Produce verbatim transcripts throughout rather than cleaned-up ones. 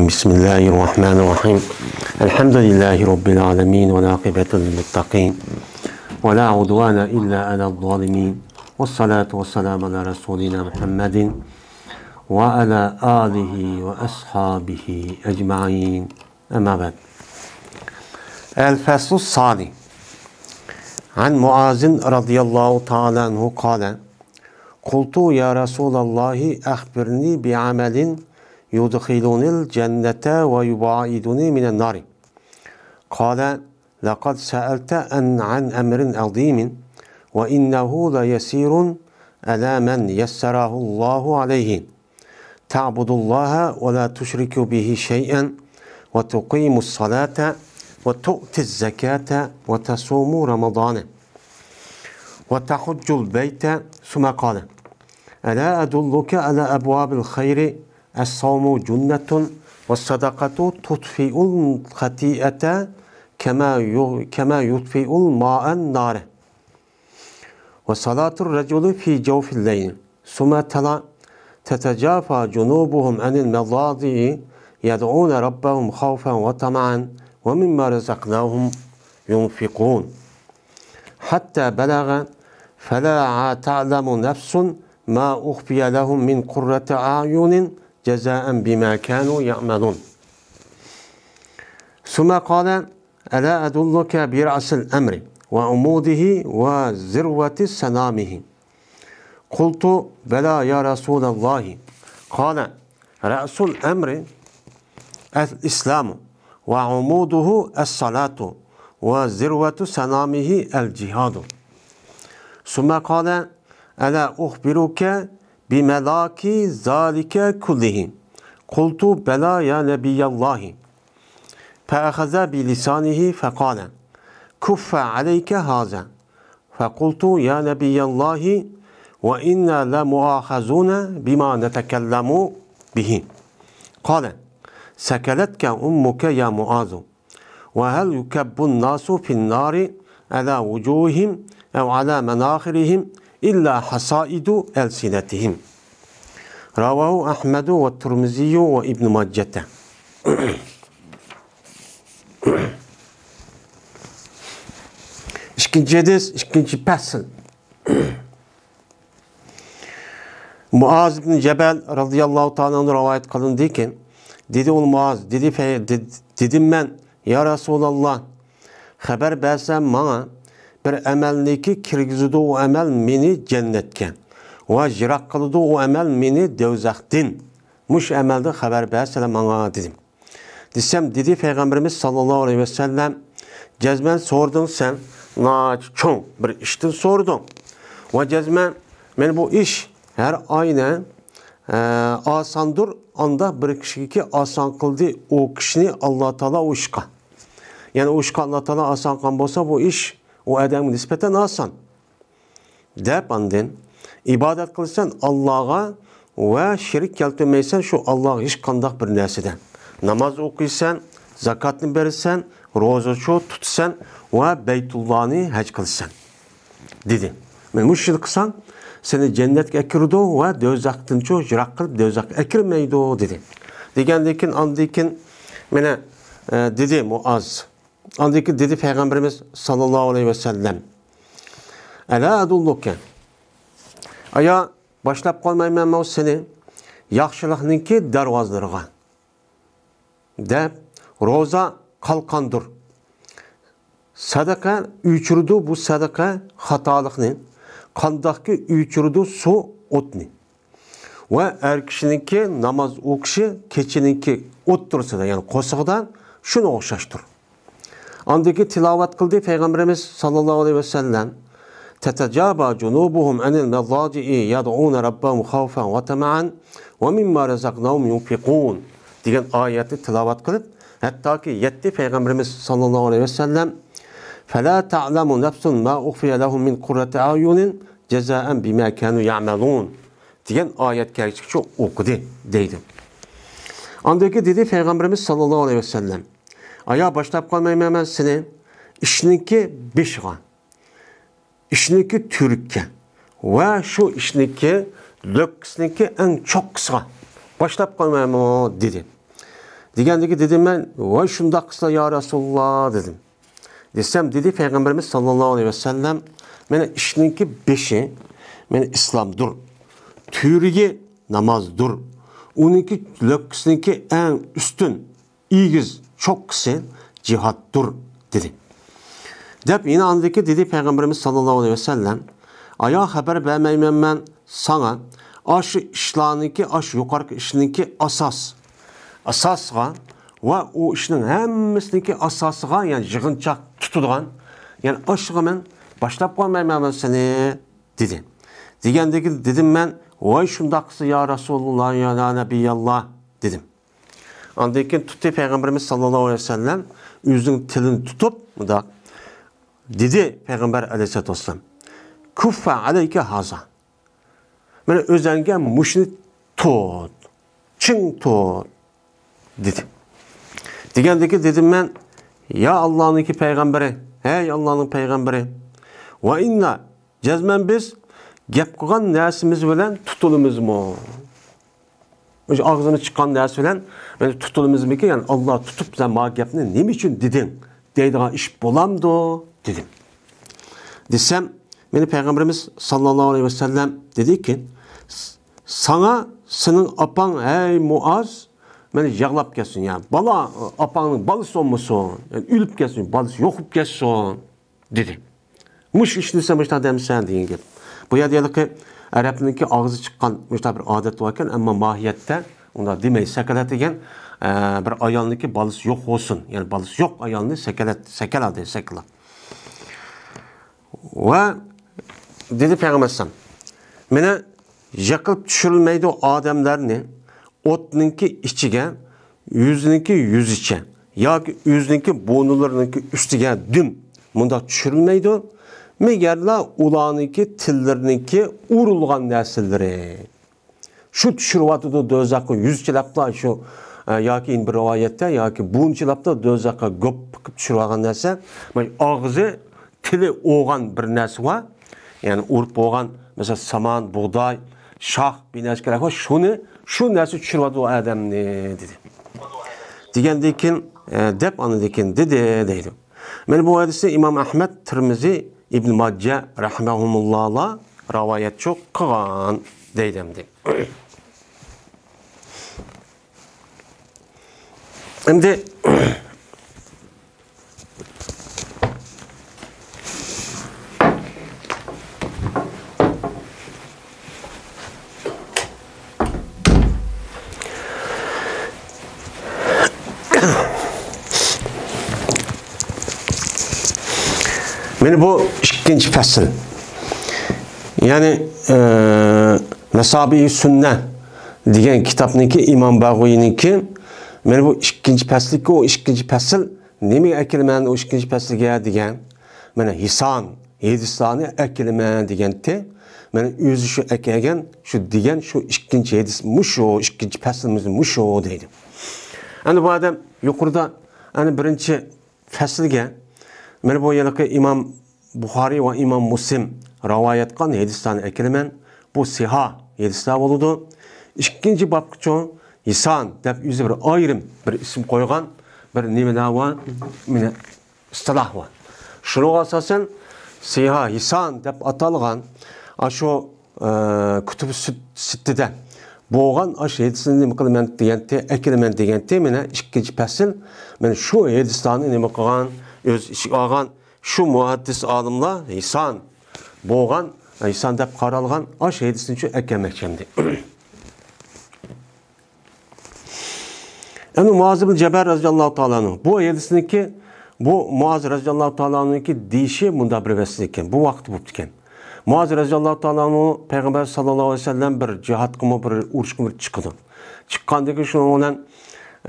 بسم الله الرحمن الرحيم. الحمد لله رب العالمين، والعاقبة للمتقين، ولا عدوان إلا على الظالمين، والصلاة والسلام على رسولنا محمد وعلى آله وأصحابه أجمعين. أما بعد. الفصل الثاني. عن معاذ رضي الله تعالى عنه قال: قلت: يا رسول الله، أخبرني بعمل يدخلني الجنة ويباعدني من النار. قال: لقد سألت عن، عن أمر عظيم، وإنه ليسير على من يسره الله عليه. تعبد الله ولا تشرك به شيئا، وتقيم الصلاة، وتؤتي الزكاة، وتصوم رمضان، وتحج البيت. ثم قال: ألا أدلك على أبواب الخير؟ الصوم جنة، والصدقة تطفئ الخطيئة كما ي-، كما يطفئ الماء النار، وصلاة الرجل في جوف الليل. ثم تلا: تتجافى جنوبهم عن المضاجع يدعون ربهم خوفا وطمعا ومما رزقناهم ينفقون. حتى بلغ: فلا تعلم نفس ما أخفي لهم من قرة أعين جزاء بما كانوا يعملون. ثم قال: ألا أدلك برأس الأمر وعموده وذروة سنامه؟ قلت: بلى يا رسول الله. قال: رأس الأمر الإسلام، وعموده الصلاة، وذروة سنامه الجهاد. ثم قال: ألا أخبرك بملاك ذلك كله؟ قلت: بلى يا نبي الله. فأخذ بلسانه فقال: كف عليك هذا. فقلت: يا نبي الله، وإنا لمؤاخذون بما نتكلم به. قال: ثكلتك أمك يا معاذ. وهل يكب الناس في النار على وجوههم أو على مناخرهم إلا حصائد ألسنتهم. رواه أحمد والترمذي وابن ماجة. ئىككىنچى ھەدىس، ئىككىنچى پەسىل. مۇئاز ئىبن جەبەل رەزىياللاھۇ تائالا ئەنھۇ رىۋايەت قىلىندىكى، دېدى ئۇ مۇئاز، دېدى، دېدىم مەن، يا رەسۇلاللا، خەۋەر بەرسە ماڭا بىر ئەمەلنىكى كىرگۈزىدۇ، ئۇ ئەمەل مېنى جەننەتكە ۋە يىراق قىلىدۇ، ئۇ ئەمەل مېنى دوزاختىن. مۇشۇ ئەمەلدىن خەۋەر بەرسىلە ماڭا، دېدىم. دېسەم، دېدى پەيغەمبىرىمىز ساللاللاھۇ ئەلەيھى ۋەسەللەم، جەزمەن سورىدىڭ سەن، ناھايىتى چوڭ بىر ئىشتىن سورىدىڭ. ۋە جەزمەن مەن بۇ ئىش ھەر ئاينى، ئە، ئاساندۇر، ئانداق بىر كىشىگىكى ئاسان قىلدى ئۇ كىشىنى ئاللا تائالا ئۇ ئىشقا. يەنى ئۇ ئىشقا ئاللا تائالا ئاسان قىلغان بولسا، بۇ ئىش ئۇ ئادەمگە نىسبەتەن ئاسان. دەپ ئاندىن ئىبادەت قىلىسەن ئاللاغا ۋە شېرىك كەلتۈرمەيسەن شۇ ئاللاغا ھېچقانداق بىر نەرسىدە. ناماز ئوقۇيسەن، زاكاتنى بېرىسەن، روزا تۇتىسەن ۋە بەيتۇللانى ھەج قىلىسەن، دېدى. مەن مۇشۇ ئىشنى قىلساڭ، سېنى جەننەتكە ئەكىرىدۇ ۋە دوزاختىنچۇ يىراق قىلىپ دوزاخقا ئەكىرمەيدۇ، دېدى. دېگەندىن كېيىن، ئاندىن كېيىن مانا، ئە، دېدى مۇئاز. ئاندىن كېيىن دېدى پەيغەمبىرىمىز ساللاللاھۇ ئەلەيھى ۋەسەللەم، ئەلا ئەدۇللۇكە، ئايا، باشلاپ قويمايمەنمۇ سېنى ياخشىلىقنىڭكى دەرۋازىلىرىغا، دەپ، روزا قالقاندۇر، سەدىقە ئۆچۈرىدۇ، بۇ سەدىقە خاتالىقنى، قانداقكى ئۆچۈرىدۇ سۇ ئوتنى. ۋە ئەر كىشىنىڭكى ناماز ئوقۇشى كېچىنىڭكى ئوتتۇرىسىدا، يەنى قورسىقىدا، شۇنىڭغا ئوخشاشتۇر. ئاندىن كېيىن تىلاۋەت قىلدى پەيغەمبىرىمىز ساللاللاھۇ ئەلەيھى ۋەسەللەم، تەتەجافا جۇنۇبۇھۇم ئەنىل مەزاجىئى يەدئۇنە رەببەھۇم خەۋفەن ۋە تەمەئەن ۋە مىمما رەزەقناھۇم يۇنفىقۇن، دېگەن ئايەتنى تىلاۋەت قىلىپ، ھەتتاكى يەتتى پەيغەمبىرىمىز ساللاللاھۇ ئەلەيھى ۋەسەللەم، فەلا تەئلەمۇ نەفسۇن ما ئۇخفىيە لەھۇم مىن قۇررەتى ئەئيۇنىن جەزائەن بىما كانۇ يەئمەلۇن، دېگەن ئايەت كەلگۈچە ئوقۇدى، دەيدۇ. ئاندىن كېيىن دېدى پەيغەمبىرىمىز ساللاللاھۇ ئەلەيھى ۋەسەللەم، ئايا، باشلاپ قالمايمەن مەن سېنى ئىشنىڭكى بېشىغا، ئىشنىڭكى تۈۋرۈككە ۋە شۇ ئىشنىڭكى لۆككىسىنىڭكى ئەڭ چوققىسىغا باشلاپ قالمايمۇ، دېدى. دېگەندىكى دېدىم مەن، ۋاي شۇنداق قىلسا يا رەسۇلاللا دېدىم. دېسەم، دېدى پەيغەمبىرىمىز ساللاللاھۇ ئەلەيھى ۋەسەللەم، مانا ئىشنىڭكى بېشى، مانا ئىسلامدۇر، تۈۋرۈكى نامازدۇر، ئۇنىڭكى لۆككىسىنىڭكى ئەڭ ئۈستۈن، ئېگىز چوققىسى جىھادتۇر، دېدى. دەپ يەنە ئاندىكى دېدى پەيغەمبىرىمىز ساللاللاھۇ ئەلەيھى ۋەسەللەم، ئايا خەۋەر بەرمەيمەن مەن ساڭا، ئاشۇ ئىشلارنىڭكى، ئاشۇ يۇقىرىقى ئىشنىڭكى ئاساس، ئاساسىغا ۋە ئۇ ئىشنىڭ ھەممىسىنىڭكى ئاساسىغا، يەنى يىغىنچاق تۇتىدىغان، يەنى ئاشۇغا مەن باشلاپ قويمايمەن مەن سېنى، دېدى. دېگەندىكى دېدىم مەن، ۋاي شۇنداق قىلسا يا رەسۇلاللا، يا نەبىياللا، دېدىم. ئاندىن كېيىن تۇتتى پەيغەمبىرىمىز ساللاللاھۇ ئەلەيھى ۋەسەللەم ئۆزىنىڭ تىلىنى تۇتۇپ مۇنداق دېدى پەيغەمبەر ئەلەيھىسسالاتۇ ۋەسسالام، كۇففە ئەلەيكە ھازا. مانا ئۆزەڭگە مۇشۇنى تۇت، چىڭ تۇت، دېدى. دېگەندىكى دېدىم مەن، يا ئاللانىڭكى پەيغەمبىرى، ھەي ئاللانىڭ پەيغەمبىرى، ۋە ئىننا، جەزمەن بىز گەپ قىلغان نەرسىمىز بىلەن تۇتۇلىمىزمۇ؟ مۇشۇ ئاغزىمىز چىققان نەرسە بىلەن مانا تۇتۇلىمىزمىكىن؟ يەنى ئاللا تۇتۇپ، سەن ماڭا گەپنى نېمە ئۈچۈن دېدىڭ دەيدىغان ئىش بولامدۇ؟ دېدىم. دېسەم، مانا پەيغەمبىرىمىز ساللاللاھۇ ئەلەيھى ۋەسەللەم دېدىكى، ساڭا سېنىڭ ئاپاڭ، ھەي مۇئاز، مانا يىغلاپ كەتسۇن، يا بالا، ئاپاڭنىڭ بالىسى بولمىسۇن، يەنى ئۆلۈپ كەتسۇن، بالىسى يوق بولۇپ كەتسۇن، دېدى. مۇشۇ ئىشنى سەن مۇشۇنداق دەمسەن دېگەن گەپ. بۇ يەردە ھېلىقى ئەرەبنىڭكى ئاغزى چىققان مۇشۇنداق بىر ئادەت باركەن، ئەمما ماھىيەتتە ئۇنداق دېمەي، سەكەلەت دېگەن، ئە، بىر ئايالنىڭكى بالىسى يوق بولسۇن، يەنى بالىسى يوق ئايالنى سەكەلەت، سەكەلا دەيدۇ، سەكەلا. ۋە دېدى پەيغەمبەر ئەلەيھىسسالام، مانا يېقىلىپ چۈشۈرۈلمەيدۇ ئادەملەرنى ئوتنىڭكى ئىچىگە، يۈزىنىڭكى يۈزىچە ياكى ئۆزىنىڭكى بوينلىرىنىڭكى ئۈستىگە دۈم مۇنداق چۈشۈرۈلمەيدۇ. مەگەرلا ئۇلارنىڭكى تىللىرىنىڭكى ئۇرۇلغان نەرسىلىرى. شۇ چۈشۈرۈۋاتىدۇ دوزاخقا يۈزچىلەپلا شۇ، ئە، ياكى بىر رىۋايەتتە ياكى بويۇنچىلاپلا دوزاخقا گۆپ قىلىپ چۈشۈرۈۋالغان نەرسە. مانا ئاغزى، تىلى ئوغان بىر نەرسە بار. يەنى ئۇرۇپ بولغان، مەسىلەن، سامان، بۇغداي، شاخ، بىر نەرسە كېرەك بار. شۇنى، شۇ نەرسە چۈشۈرۈۋاتىدۇ ئۇ ئادەمنى، دېدى. دېگەندىن كېيىن، ئە، دەپ ئاندىن كېيىن دېدى، دەيدۇ. مانا بۇ ھەدىسنى ئىمام ئەھمەد، تىرمىزى، ئىبن ماجە رەھمەھۇمۇللاھلار رىۋايەتچۇ قىلغان، دەيدۇ ئەمدى. ئەمدى مانا بۇ ئىككىنچى پەسىل. يەنى، ئە، مەسابىھ سۈننە دېگەن كىتابنىڭكى، ئىمام باغۋىينىڭكى، مانا بۇ ئىككىنچى پەسلىكى، ئۇ ئىككىنچى پەسىل، نېمىگە ئەكېلىمەن ئۇ ئىككىنچى پەسىلگە دېگەن، مانا ھىسان، ھېدىسلارنى ئەكېلىمەن دېگەنتى. مانا ئۆزى شۇ ئەكەلگەن، شۇ دېگەن شۇ ئىككىنچى ھېدىس مۇشۇ، ئىككىنچى پەسلىمىز مۇشۇ دەيدۇ. ئەنە بۇ ئادەم يۇقىرىدا ئەنە بىرىنچى پەسىلگە، مانا بۇ ھېلىقى ئىمام بۇخارىي ۋە ئىمام مۇسلىم رىۋايەت قىلغان ھېدىسلارنى ئەكېلىمەن. بۇ سىھاھ ھېدىسلار بولىدۇ. ئىككىنچى بابقىچۇ ھىسان دەپ ئۆزى بىر ئايرىم بىر ئىسىم قويغان بىر نېمىلەر بار، مانا ئىستىلاھ بار. شۇنىڭغا ئاساسەن سىھاھ ھىسان دەپ ئاتالغان ئاشۇ، ئە، كۇتۇبۇ سىت-، سىتتىدە بولغان ئاشۇ ھېدىسنى نېمە قىلىمەن دېگەنتى، ئەكېلىمەن دېگەنتى، مانا ئىككىنچى پەسىل، مانا شۇ ھېدىسلارنى نېمە قىلغان، ئۆز ئىچىگە ئالغان، شۇ مۇھەددىس ئالىملار ھىسان بولغان، ھىسان دەپ قارالغان ئاشۇ ھېدىسنى شۇ ئەكەلمەكچى ئەمدى. ئەمدى مۇئاز ئىبن جەبەل رەزىياللاھۇ تائالا ئەنھۇ. بۇ ھەدىسنىڭكى، بۇ مۇئاز رەزىياللاھۇ تائالا ئەنھۇنىڭكى دېيىشى مۇنداق بىر ۋەسىيەت ئىكەن. بۇ ۋاقىتتا بوپتىكەن. مۇئاز رەزىياللاھۇ تائالا ئەنھۇ پەيغەمبەر ساللاللاھۇ ئەلەيھى ۋەسەللەم بىر جىھادقىمۇ، بىر ئۇرۇشقىمۇ چىقىدۇ. چىققاندىن كېيىن شۇنىڭ بىلەن،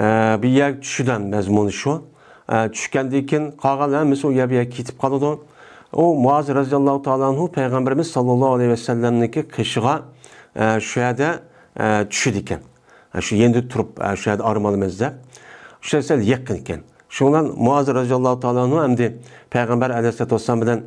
ئە، بىر يەرگە چۈشىدۇ، مەزمۇنى شۇ. ئە، چۈشكەندىن كېيىن قالغان ھەممىسى ئۇ يەر بۇ يەرگە كېتىپ قالىدۇ. ئۇ مۇئاز رەزىياللاھۇ تائالا ئەنھۇ پەيغەمبىرىمىز ساللاللاھۇ ئەلەيھى ۋەسەللەمنىڭكى قېشىغا، ئە، شۇ يەردە، ئە، چۈشىدىكەن. شۇ يېنىدا تۇرۇپ، شۇ يەردە ئارام ئالىمىز دەپ. شۇ سەل يېقىن ئىكەن. شۇنىڭ بىلەن مۇئاز رەزىياللاھۇ تائالا ئەنھۇ ئەمدى پەيغەمبەر ئەلەيھىسسالاتۇ ۋەسسالام بىلەن،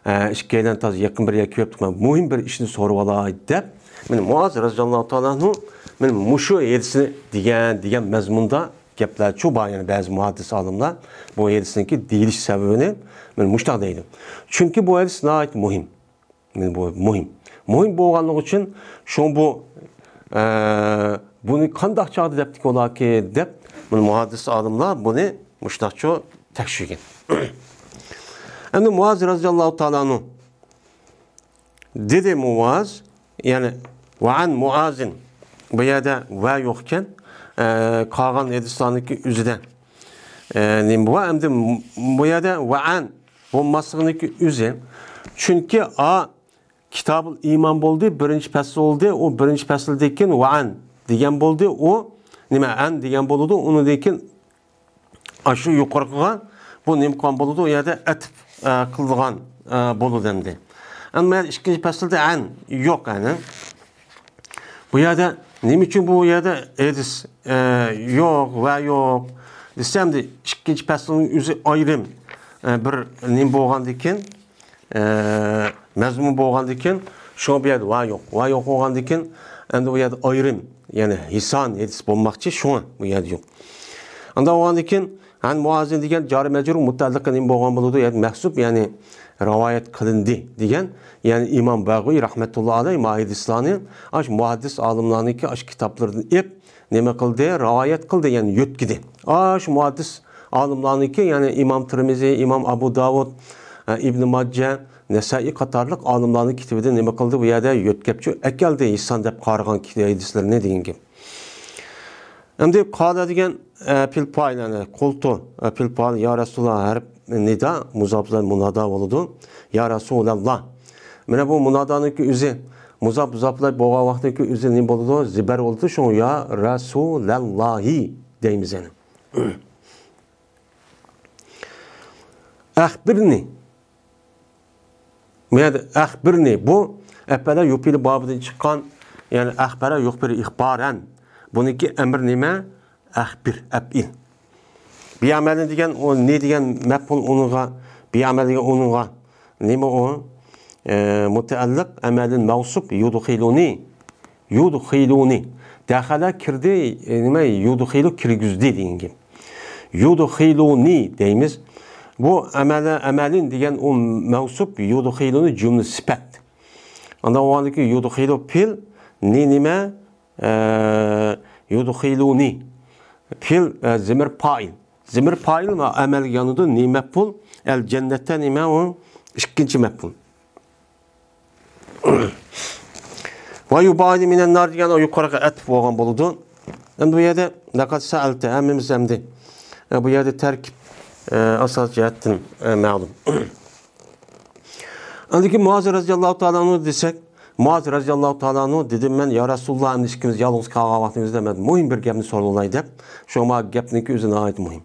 ئە، ئىككىيلەن تازا يېقىن بىر يەرگە كېلىپ، مۇھىم بىر ئىشنى سورىۋالاي دەپ، مانا مۇئاز رەزىياللاھۇ تائالا ئەنھۇ مانا مۇشۇ ھەدىسنى دېگەن، دېگەن مەزمۇندا گەپلەرچۇ بار، يەنى بەزى مۇھەددىس ئالىملار بۇ ھەدىسنىڭكى دېيىلىش سەۋەبىنى مانا مۇشۇنداق دەيدۇ. چۈنكى بۇ ھەدىس ناھايىتى مۇھىم. مانا بۇ مۇھىم. مۇھىم بولغانلىقى ئۈچۈن شۇڭا بۇ، ئە، بۇنى قانداق چاغدا دەپتىكى ئۇلاركى دەپ، مانا مۇھەددىس ئالىملار بۇنى مۇشۇنداقچۇ تەكشۈرگەن. ئەمدى مۇئاز رەزىياللاھۇ تائالا ئەنھۇ دېدى مۇئاز، يەنى ۋە ئەن مۇئازىن. بۇ يەردە ۋە يوق ئىكەن. ئە، قالغان ھەدىسلەرنىڭكى ئۆزىدە، ئە، نېمە بار؟ ئەمدى بۇ يەردە ۋە ئەن بولماسلىقىنىڭكى ئۆزى. چۈنكى ئا كىتابۇل ئىمان بولدى، بىرىنچى پەسىل بولدى. ئۇ بىرىنچى پەسىلدىن كېيىن ۋە ئەن دېگەن بولدى. ئۇ نېمە؟ ئەن دېگەن بولىدۇ. ئۇنىڭدىن كېيىن ئاشۇ يۇقىرىقىغا بۇ نېمە قىلغان بولىدۇ؟ ئۇ يەردە ئەتىپ، ئە، قىلىدىغان، ئە، بولىدۇ ئەمدى. ئەمما ئىككىنچى پەسىلدە ئەن يوق، ئەنە. بۇ يەردە نېمە ئۈچۈن بۇ يەردە ھەدىس، ئە، يوق ۋە يوق دېسە، ئەمدى ئىككىنچى پەسىلنىڭ ئۆزى ئايرىم، ئە، بىر نېمە بولغاندىكىن، ئە، مەزمۇن بولغاندىكىن، شۇڭا بۇ يەردە ۋە يوق. ۋە يوق بولغاندىكىن، ئەمدى بۇ يەردە ئايرىم، يەنى ھىسان ھەدىس بولماقچى، شۇڭا بۇ يەردە يوق. ئانداق بولغاندىكىن، ئەن مۇئازىن دېگەن جارى مەجرۇر مۇتەئەللىقى نېمە بولغان بولىدۇ؟ يەنى مەھسۇب، يەنى رىۋايەت قىلىندى دېگەن، يەنى ئىمام باغۋىي رەھمەتۇللا ئەلەيھ ما ھەدىسلارنى ئاش مۇھەددىس ئالىملارنىڭكى ئاش كىتابلىرىدىن ئېلىپ، نېمە قىلدى؟ رىۋايەت قىلدى، يەنى يۆتكىدى. ئاش مۇھەددىس ئالىملارنىڭكى، يەنى ئىمام تىرمىزى، ئىمام ئەبۇ داۋۇد، ئە، ئىبنى ماججە، نەسائىي قاتارلىق ئالىملارنىڭ كىتابىدىن نېمە قىلدى؟ بۇ يەردە يۆتكەپچۇ ئەكەلدى، ھىسان دەپ قارىغان ھەدىسلىرىنى دېگەن گەپ. ئەمدى قالە دېگەن، ئە، پېئىل پائىل، يەنى قۇلتۇ، ئە، پېئىل پائىل، يا رەسۇلاللا، ھەرپ نىدا، مۇزاپ بىلەن مۇنادا بولىدۇ. يا رەسۇلاللا. مانا بۇ مۇنادانىڭكى ئۆزى، مۇزاپ، مۇزاپ بىلەن بولغان ۋاقتىنىڭكى ئۆزى نېمە بولىدۇ؟ زىبەر بولىدۇ. شۇڭا يا رەسۇلەللاھى دەيمىز يەنە. ئەخبىرنى. بۇ يەردە ئەخبىرنى، بۇ ئەپئەلە يۇفئىلۇ بابىدىن چىققان، يەنى ئەخبەرە يۇخبىرۇ ئىخبارەن. بۇنىڭكى ئەمر نېمە؟ ئەخبىر، ئەپئىل. بىئەمەلىن دېگەن، ئۇ نى دېگەن مەپئۇل ئۇنىڭغا، بىئەمەل دېگەن ئۇنىڭغا. نېمە ئۇ؟ ئە، مۇتەئەللىق، ئەمەلىن مەۋسۇپ، يۇدخىلۇنى. يۇدخىلۇنى. دەخەلە كىردى، ئە، نېمە؟ يۇدخىلۇ كىرگۈزدى دېگەن گەپ. يۇدخىلۇنى دەيمىز. بۇ ئەمەلە، ئەمەلىن دېگەن ئۇ مەۋسۇپ، يۇدخىلۇنى جۈملە سۈپەت. ئانداق بولغاندىكىن يۇدخىلۇ پېئىل، نى نېمە؟ ئە، يۇدخىلۇنى. پېئىل، ئە، زىمىر پائىل. زىمىر پائىل ۋە ئەمەلگە يانىدۇ. نى مەپئۇل، ئەل جەننەتتە نېمە ئۇ؟ ئىككىنچى مەپئۇل. ۋە يۇبائىدۇ مىنەن نار دېگەن ئۇ يۇقىرىقىغا ئەتىپ بولغان بولىدۇ. ئەمدى بۇ يەردە لەقەد سەئەلتە، ھەممىمىز ئەمدى، ئە، بۇ يەردە تەركىب، ئە، ئاساس جەھەتتىن، ئە، مەلۇم. ئاندىن كېيىن مۇئاز رەزىياللاھۇ تائالا ئەنھۇ دېسەك، مۇئاز رەزىياللاھۇ تائالا ئەنھۇ دېدىم مەن، يا رەسۇلاللا، ئەمدى ئىككىمىز يالغۇز قالغان ۋاقتىمىزدا مەن مۇھىم بىر گەپنى سورىۋالاي دەپ، شۇڭا گەپنىڭكى ئۆزى ناھايىتى مۇھىم.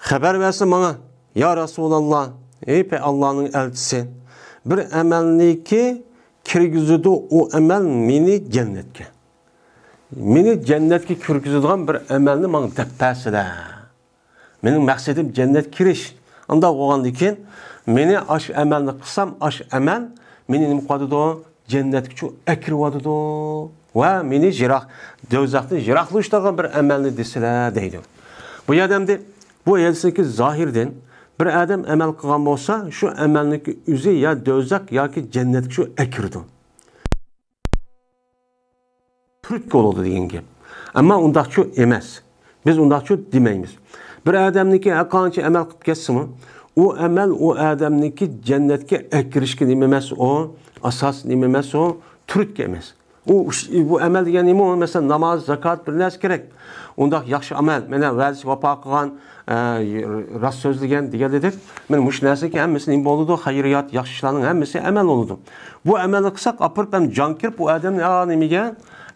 خەۋەر بەرسە ماڭا، يا رەسۇلاللا، ئەي پەي ئاللانىڭ ئەلچىسى، بىر ئەمەلنىكى كىرگۈزىدۇ ئۇ ئەمەل مېنى جەننەتكە. مېنى جەننەتكە كىرگۈزىدىغان بىر ئەمەلنى ماڭا دەپ بەرسىلە. مېنىڭ مەقسىتىم جەننەتكە كىرىش. ئانداق بولغاندىكىن، مېنى ئاش ئەمەلنى قىلسام، ئاش ئەمەل مېنى نېمە قىلىۋاتىدۇ؟ جەننەتكىچۇ ئەكىرىۋاتىدۇ. ۋە مېنى يىراق، دوزاختىن يىراقلىشتۇرغان بىر ئەمەلنى دېسىلە دەيدۇ. بۇ يەردە ئەمدى بۇ ھەدىسنىڭكى زاھىرىدىن بىر ئادەم ئەمەل قىلغان بولسا، شۇ ئەمەلنىڭكى ئۆزى يا دوزاخ ياكى جەننەتكىچۇ ئەكىرىدۇ. تۈرتكە بولىدۇ دېگەن گەپ. ئەمما ئۇنداقچۇ ئەمەس. بىز ئۇنداقچۇ دېمەيمىز. بىر ئادەمنىڭكى ھەرقانچە ئەمەل قىلىپ كەتسىمۇ، ئۇ ئەمەل ئۇ ئادەمنىڭكى جەننەتكە ئەكىرىشكە نېمە ئەمەس ئۇ، ئاساس نېمە ئەمەس ئۇ، تۈرتكە ئەمەس. ئۇ، بۇ ئەمەل دېگەن نېمە ئۇ؟ مەسىلەن، ناماز، زاكات، بىر نەرسە كېرەك. ئۇنداق ياخشى ئەمەل، مانا ۋەدىسىگە ۋاپا قىلغان، ئە، راست سۆزلىگەن دېگەن دېدۇق. مانا مۇشۇ نەرسىنىڭكى ھەممىسى نېمە بولىدۇ؟ خەيرىيات، ياخشى ئىشلارنىڭ ھەممىسى ئەمەل بولىدۇ. بۇ ئەمەلنى قىلساق، ئاپىرىپ ھەم جان كىرىپ، ئۇ ئادەمنى، ئا، نېمىگە؟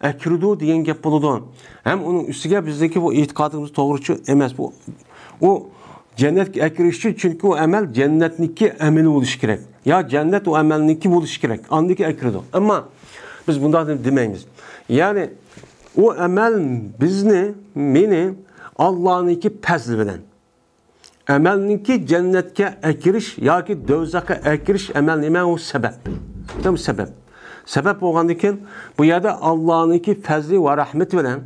ئەكىرىدۇ دېگەن گەپ بولىدۇ. ھەم ئۇنىڭ ئۈستىگە بىزنىڭكى بۇ ئېتىقادىمىز توغرىچۇ ئەمەس. بۇ، ئۇ جەننەتكە ئەكىرىش ئۈچۈن، چۈنكى ئۇ ئەمەل جەننەتنىڭكى ئەمىلى بولۇشى كېرەك. يا جەننەت ئۇ ئەمەلنىڭكى بولۇشى كېرەك. ئاندىكى ئەكىرىدۇ. ئەمما بىز بۇنداق دەپ دېمەيمىز. يەنى ئۇ ئەمەل بىزنى، مېنى ئاللانىڭكى پەزلى بىلەن ئەمەلنىڭكى جەننەتكە ئەكىرىش ياكى دوزاخقا ئەكىرىش ئەمەل نېمە؟ ئۇ سەۋەب. نېمە سەۋەب؟ سەۋەب بولغاندىن كېيىن، بۇ يەردە ئاللانىڭكى پەزلى ۋە رەھمىتى بىلەن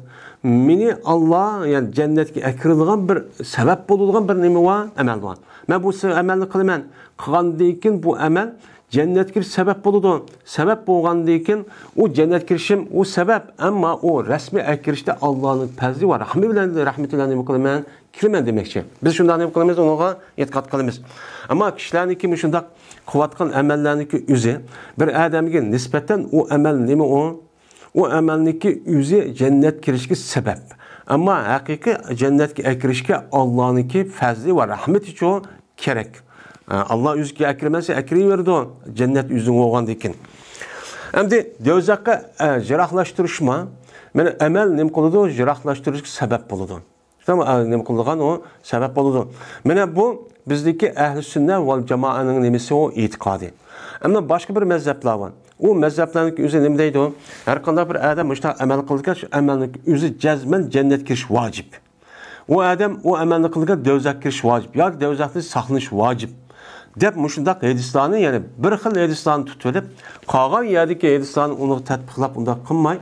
مېنى ئاللا، يەنى جەننەتكە ئەكىرىدىغان بىر سەۋەب بولىدىغان بىر نېمە بار، ئەمەل بار. مەن بۇ سە-، ئەمەلنى قىلىمەن. قىلغاندىن كېيىن بۇ ئەمەل جەننەتكە كىرىش سەۋەب بولىدۇ. سەۋەب بولغاندىن كېيىن ئۇ جەننەتكە كىرىشىم ئۇ سەۋەب، ئەمما ئۇ رەسمىي ئەكىرىشتە ئاللانىڭ پەزلى ۋە رەھمى بىلەن، رەھمىتى بىلەن نېمە قىلىمەن؟ كىرىمەن دېمەكچى. بىز شۇنداق نېمە قىلىمىز؟ ئۇنىڭغا ئېتىقاد قىلىمىز. ئەمما كىشىلەرنىڭكى مۇشۇنداق قىلىۋاتقان ئەمەللەرنىڭكى ئۆزى بىر ئادەمگە نىسبەتەن ئۇ ئەمەل نېمە ئۇ؟ ئۇ ئەمەلنىڭكى ئۆزى جەننەتكە كىرىشكە سەۋەب. ئەمما ھەقىقىي جەننەتكە ئەكىرىشكە ئاللانىڭكى پەزلى ۋە رەھمىتىچۇ كېرەك. ئە، ئاللا ئۆزى ئەكىرمەسە ئەكىرىۋېرىدۇ، جەننەت ئۆزىنىڭ بولغاندىن كېيىن. ئەمدى دوزاخقا، ئە، يىراقلاشتۇرۇشما، مانا ئەمەل نېمە قىلىدۇ؟ يىراقلاشتۇرۇشقا سەۋەب بولىدۇ. شۇنداقمۇ؟ ئە، نېمە قىلىدىغان ئۇ سەۋەب بولىدۇ. مانا بۇ بىزدىكى ئەھلى سۈننە ۋەل جامائەنىڭ نېمىسى ئۇ ئېتىقادى. ئەمما باشقا بىر مەزھەپلەر بار. ئۇ مەزھەپلەرنىڭ ئۆزى نېمە دەيدۇ؟ ھەر قانداق بىر ئادەم مۇشۇنداق ئەمەل قىلىدىكەن، شۇ ئەمەلنىڭ ئۆزى جەزمەن جەننەتكە كىرىش ۋاجىپ. ئۇ ئادەم ئۇ ئەمەلنى قىلىدىكەن، دوزاخقا كىرىش ۋاجىپ ياكى دوزاختىن ساقلىنىش ۋاجىپ، دەپ مۇشۇنداق ھەدىسلەرنى، يەنى بىر خىل ھەدىسلەرنى تۇتۇۋېلىپ، قالغان يەردىكى ھەدىسلەرنى ئۇنىڭغا تەتبىقلاپ ئۇنداق قىلماي،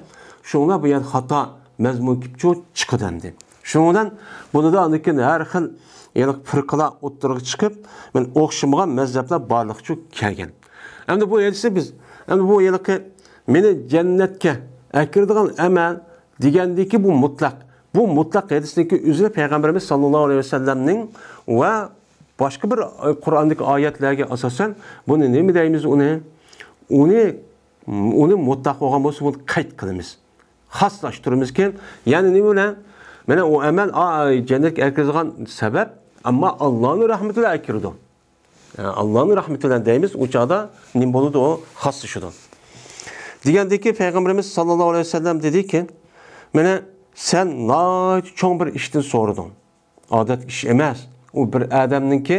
شۇڭلار بۇ يەردە خاتا مەزمۇن كېلىپچۇ چىقىدۇ ئەمدى. شۇنىڭ بىلەن بۇنىدا ئاندىن كېيىن ھەر خىل ھېلىقى پىرقىلار ئوتتۇرىغا چىقىپ، مانا ئوخشىمىغان مەزھەپلەر بارلىققىچۇ كەلگەن. ئەمدى بۇ ھەدىسنى بىز، ئەمدى بۇ ھېلىقى مېنى جەننەتكە ئەكىرىدىغان ئەمەل دېگەندىكى بۇ مۇتلەق. بۇ مۇتلەق ھەدىسنىڭكى ئۆزىنى پەيغەمبىرىمىز ساللاللاھۇ ئەلەيھى ۋەسەللەمنىڭ ۋە باشقا بىر، ئە، قۇرئاندىكى ئايەتلەرگە ئاساسەن بۇنى نېمە دەيمىز ئۇنى؟ ئۇنى، ئۇنى مۇتلەق بولغان بولسا بۇنى قەيت قىلىمىز. خاسلاشتۇرىمىزكەن. يەنى نېمە بىلەن؟ مانا ئۇ ئەمەل، ئا، جەننەتكە ئەكىرىدىغان سەۋەب، ئەمما ئاللانىڭ رەھمىتى بىلەن ئەكىرىدۇ. ئە، ئاللانىڭ رەھمىتى بىلەن دەيمىز، ئۇ چاغدا نېمە بولىدۇ؟ ئۇ خاسلىشىدۇ. دېگەندىكى پەيغەمبىرىمىز ساللاللاھۇ ئەلەيھى ۋەسەللەم دېدىكى، مانا سەن ناھايىتى چوڭ بىر ئىشتىن سورىدىڭ. ئادەتتىكى ئىش ئەمەس. ئۇ بىر ئادەمنىڭكى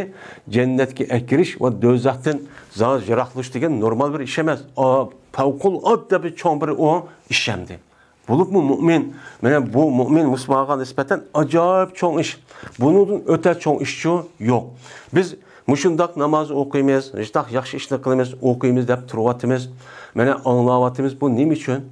جەننەتكە ئەكىرىش ۋە دوزاختىن زا-، يىراقلىشىش دېگەن نورمال بىر ئىش ئەمەس. ئا، پەۋقۇلئاددە بىر چوڭ بىر ئۇ ئىش ئەمدى. بولۇپمۇ مۇئمىن، مانا بۇ مۇئمىن مۇسۇلمانغا نىسبەتەن ئاجايىپ چوڭ ئىش. بۇنىڭدىن ئۆتە چوڭ ئىشچۇ يوق. بىز مۇشۇنداق ناماز ئوقۇيمىز، مۇشۇنداق ياخشى ئىشنى قىلىمىز، ئوقۇيمىز دەپ تۇرۇۋاتىمىز. مانا ئاڭلاۋاتىمىز. بۇ نېمە ئۈچۈن؟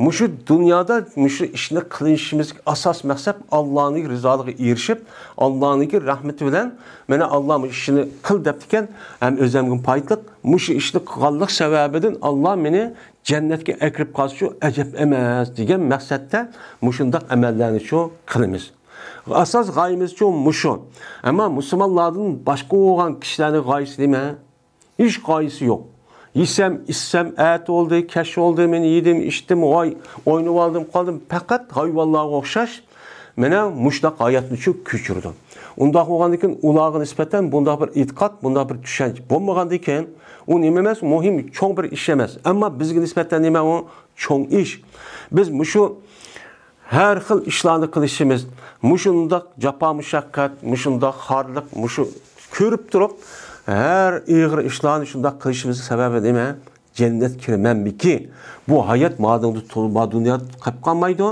مۇشۇ دۇنيادا مۇشۇ ئىشنى قىلىشىمىزدىكى ئاساس مەقسەت ئاللانىڭ رىزالىقىغا ئېرىشىپ، ئاللانىڭ رەھمىتى بىلەن، مانا ئاللا مۇشۇ ئىشنى قىل دەپتىكەن، ھەم ئۆزەمگە پايدىلىق، مۇشۇ ئىشنى قىلغانلىق سەۋەبىدىن ئاللا مېنى جەننەتكە ئەكىرىپ قالسىچۇ ئەجەب ئەمەس دېگەن مەقسەتتە مۇشۇنداق ئەمەللەرنىچۇ قىلىمىز. ئاساس غايىمىزچۇ مۇشۇ. ئەمما مۇسۇلمانلاردىن باشقا بولغان كىشىلەرنىڭ غايىسى نېمە؟ ھېچ غايىسى يوق. يېسەم، ئىچسەم، ئەتە بولدى، كەچ بولدى، مەن يېدىم، ئىچتىم، ۋاي، ئوينىۋالدىم، قالدىم. پەقەت ھايۋانلارغا ئوخشاش مانا مۇشۇنداق ھاياتنىچۇ كۆچۈرىدۇ. ئۇنداق بولغاندىن كېيىن ئۇلارغا نىسبەتەن بۇنداق بىر ئېتىقاد، بۇنداق بىر چۈشەنچە بولمىغاندىن كېيىن ئۇ نېمە ئەمەس، مۇھىم، چوڭ بىر ئىش ئەمەس. ئەمما بىزگە نىسبەتەن نېمە ئۇ؟ چوڭ ئىش. بىز مۇشۇ ھەر خىل ئىشلارنى قىلىشىمىز، مۇشۇنداق جاپا-مۇشەققەت، مۇشۇنداق خارلىق، مۇشۇ كۆرۈپ تۇرۇپ، ھەر ئېغىر ئىشلارنى شۇنداق قىلىشىمىزنىڭ سەۋەبى نېمە؟ جەننەتكە كىرىمەنمىكى؟ بۇ ھايات مادىڭدا تۇ-، ما دۇنيادا قېلىپ قالمايدۇ.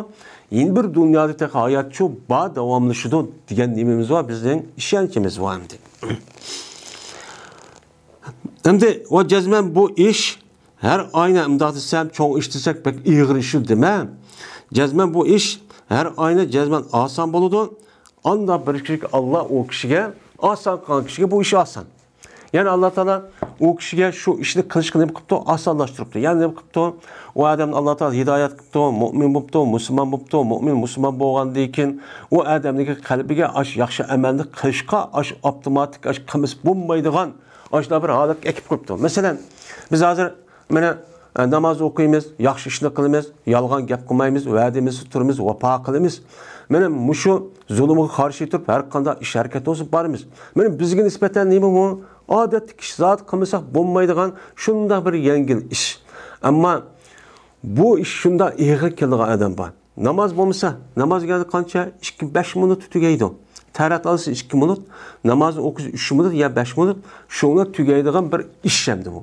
يەنە بىر دۇنيادا تېخى ھاياتچۇ بار، داۋاملىشىدۇ دېگەن نېمىمىز بار، بىزنىڭ ئىشەنچىمىز بار ئەمدى. ئەمدى ۋە جەزمەن بۇ ئىش ھەر ئاينى، ئۇنداق دېسەم، چوڭ ئىش دېسەك بەك ئېغىر ئىش دېمە. جەزمەن بۇ ئىش ھەر ئاينى جەزمەن ئاسان بولىدۇ. ئاندا بىر كىشىگە، ئاللا ئۇ كىشىگە ئاسان قىلغان كىشىگە بۇ ئىش ئاسان. يەنى ئاللا تائالا ئۇ كىشىگە شۇ ئىشنى قىلىشقا نېمە قىپتۇ؟ ئاسانلاشتۇرۇپتۇ. يەنى نېمە قىپتۇ؟ ئۇ ئادەمنى ئاللا تائالا ھىدايەت قىپتۇ، مۇئمىن بوپتۇ، مۇسۇلمان بوپتۇ، مۇئمىن، مۇسۇلمان بولغاندىن كېيىن ئۇ ئادەمنىڭكى قەلبىگە ئاش ياخشى ئەمەلنى قىلىشقا ئاش ئاپتوماتىك ئاش قىلمىسا بولمايدىغان ئاشۇنداق بىر ھالەتكە ئەكىپ قويۇپتۇ. مەسىلەن، بىز ھازىر مانا، ئە، ناماز ئوقۇيمىز، ياخشى ئىشنى قىلىمىز، يالغان گەپ قىلمايمىز، ۋەدىمىزدە تۇرىمىز، ۋاپا قىلىمىز. مانا مۇشۇ زۇلۇمغا قارشى تۇرۇپ، ھەر قانداق ئىش ھەرىكەت بولسا بارىمىز. مانا بىزگە نىسبەتەن نېمە بۇ؟ ئادەتتىكى ئىش، زادى قىلمىساق بولمايدىغان شۇنداق بىر يەڭگىل ئىش. ئەمما بۇ ئىش شۇنداق ئېغىر كېلىدىغان ئادەم بار. ناماز بولمىسا، ناماز دېگەندە قانچە؟ ئىككى، بەش مىنۇتتا تۈگەيدۇ. تەھارەت ئالسا ئىككى مىنۇت، نامازنى ئوقۇسا ئۈچ مىنۇت يا بەش مىنۇت، شۇڭا تۈگەيدىغان بىر ئىش ئەمدى بۇ.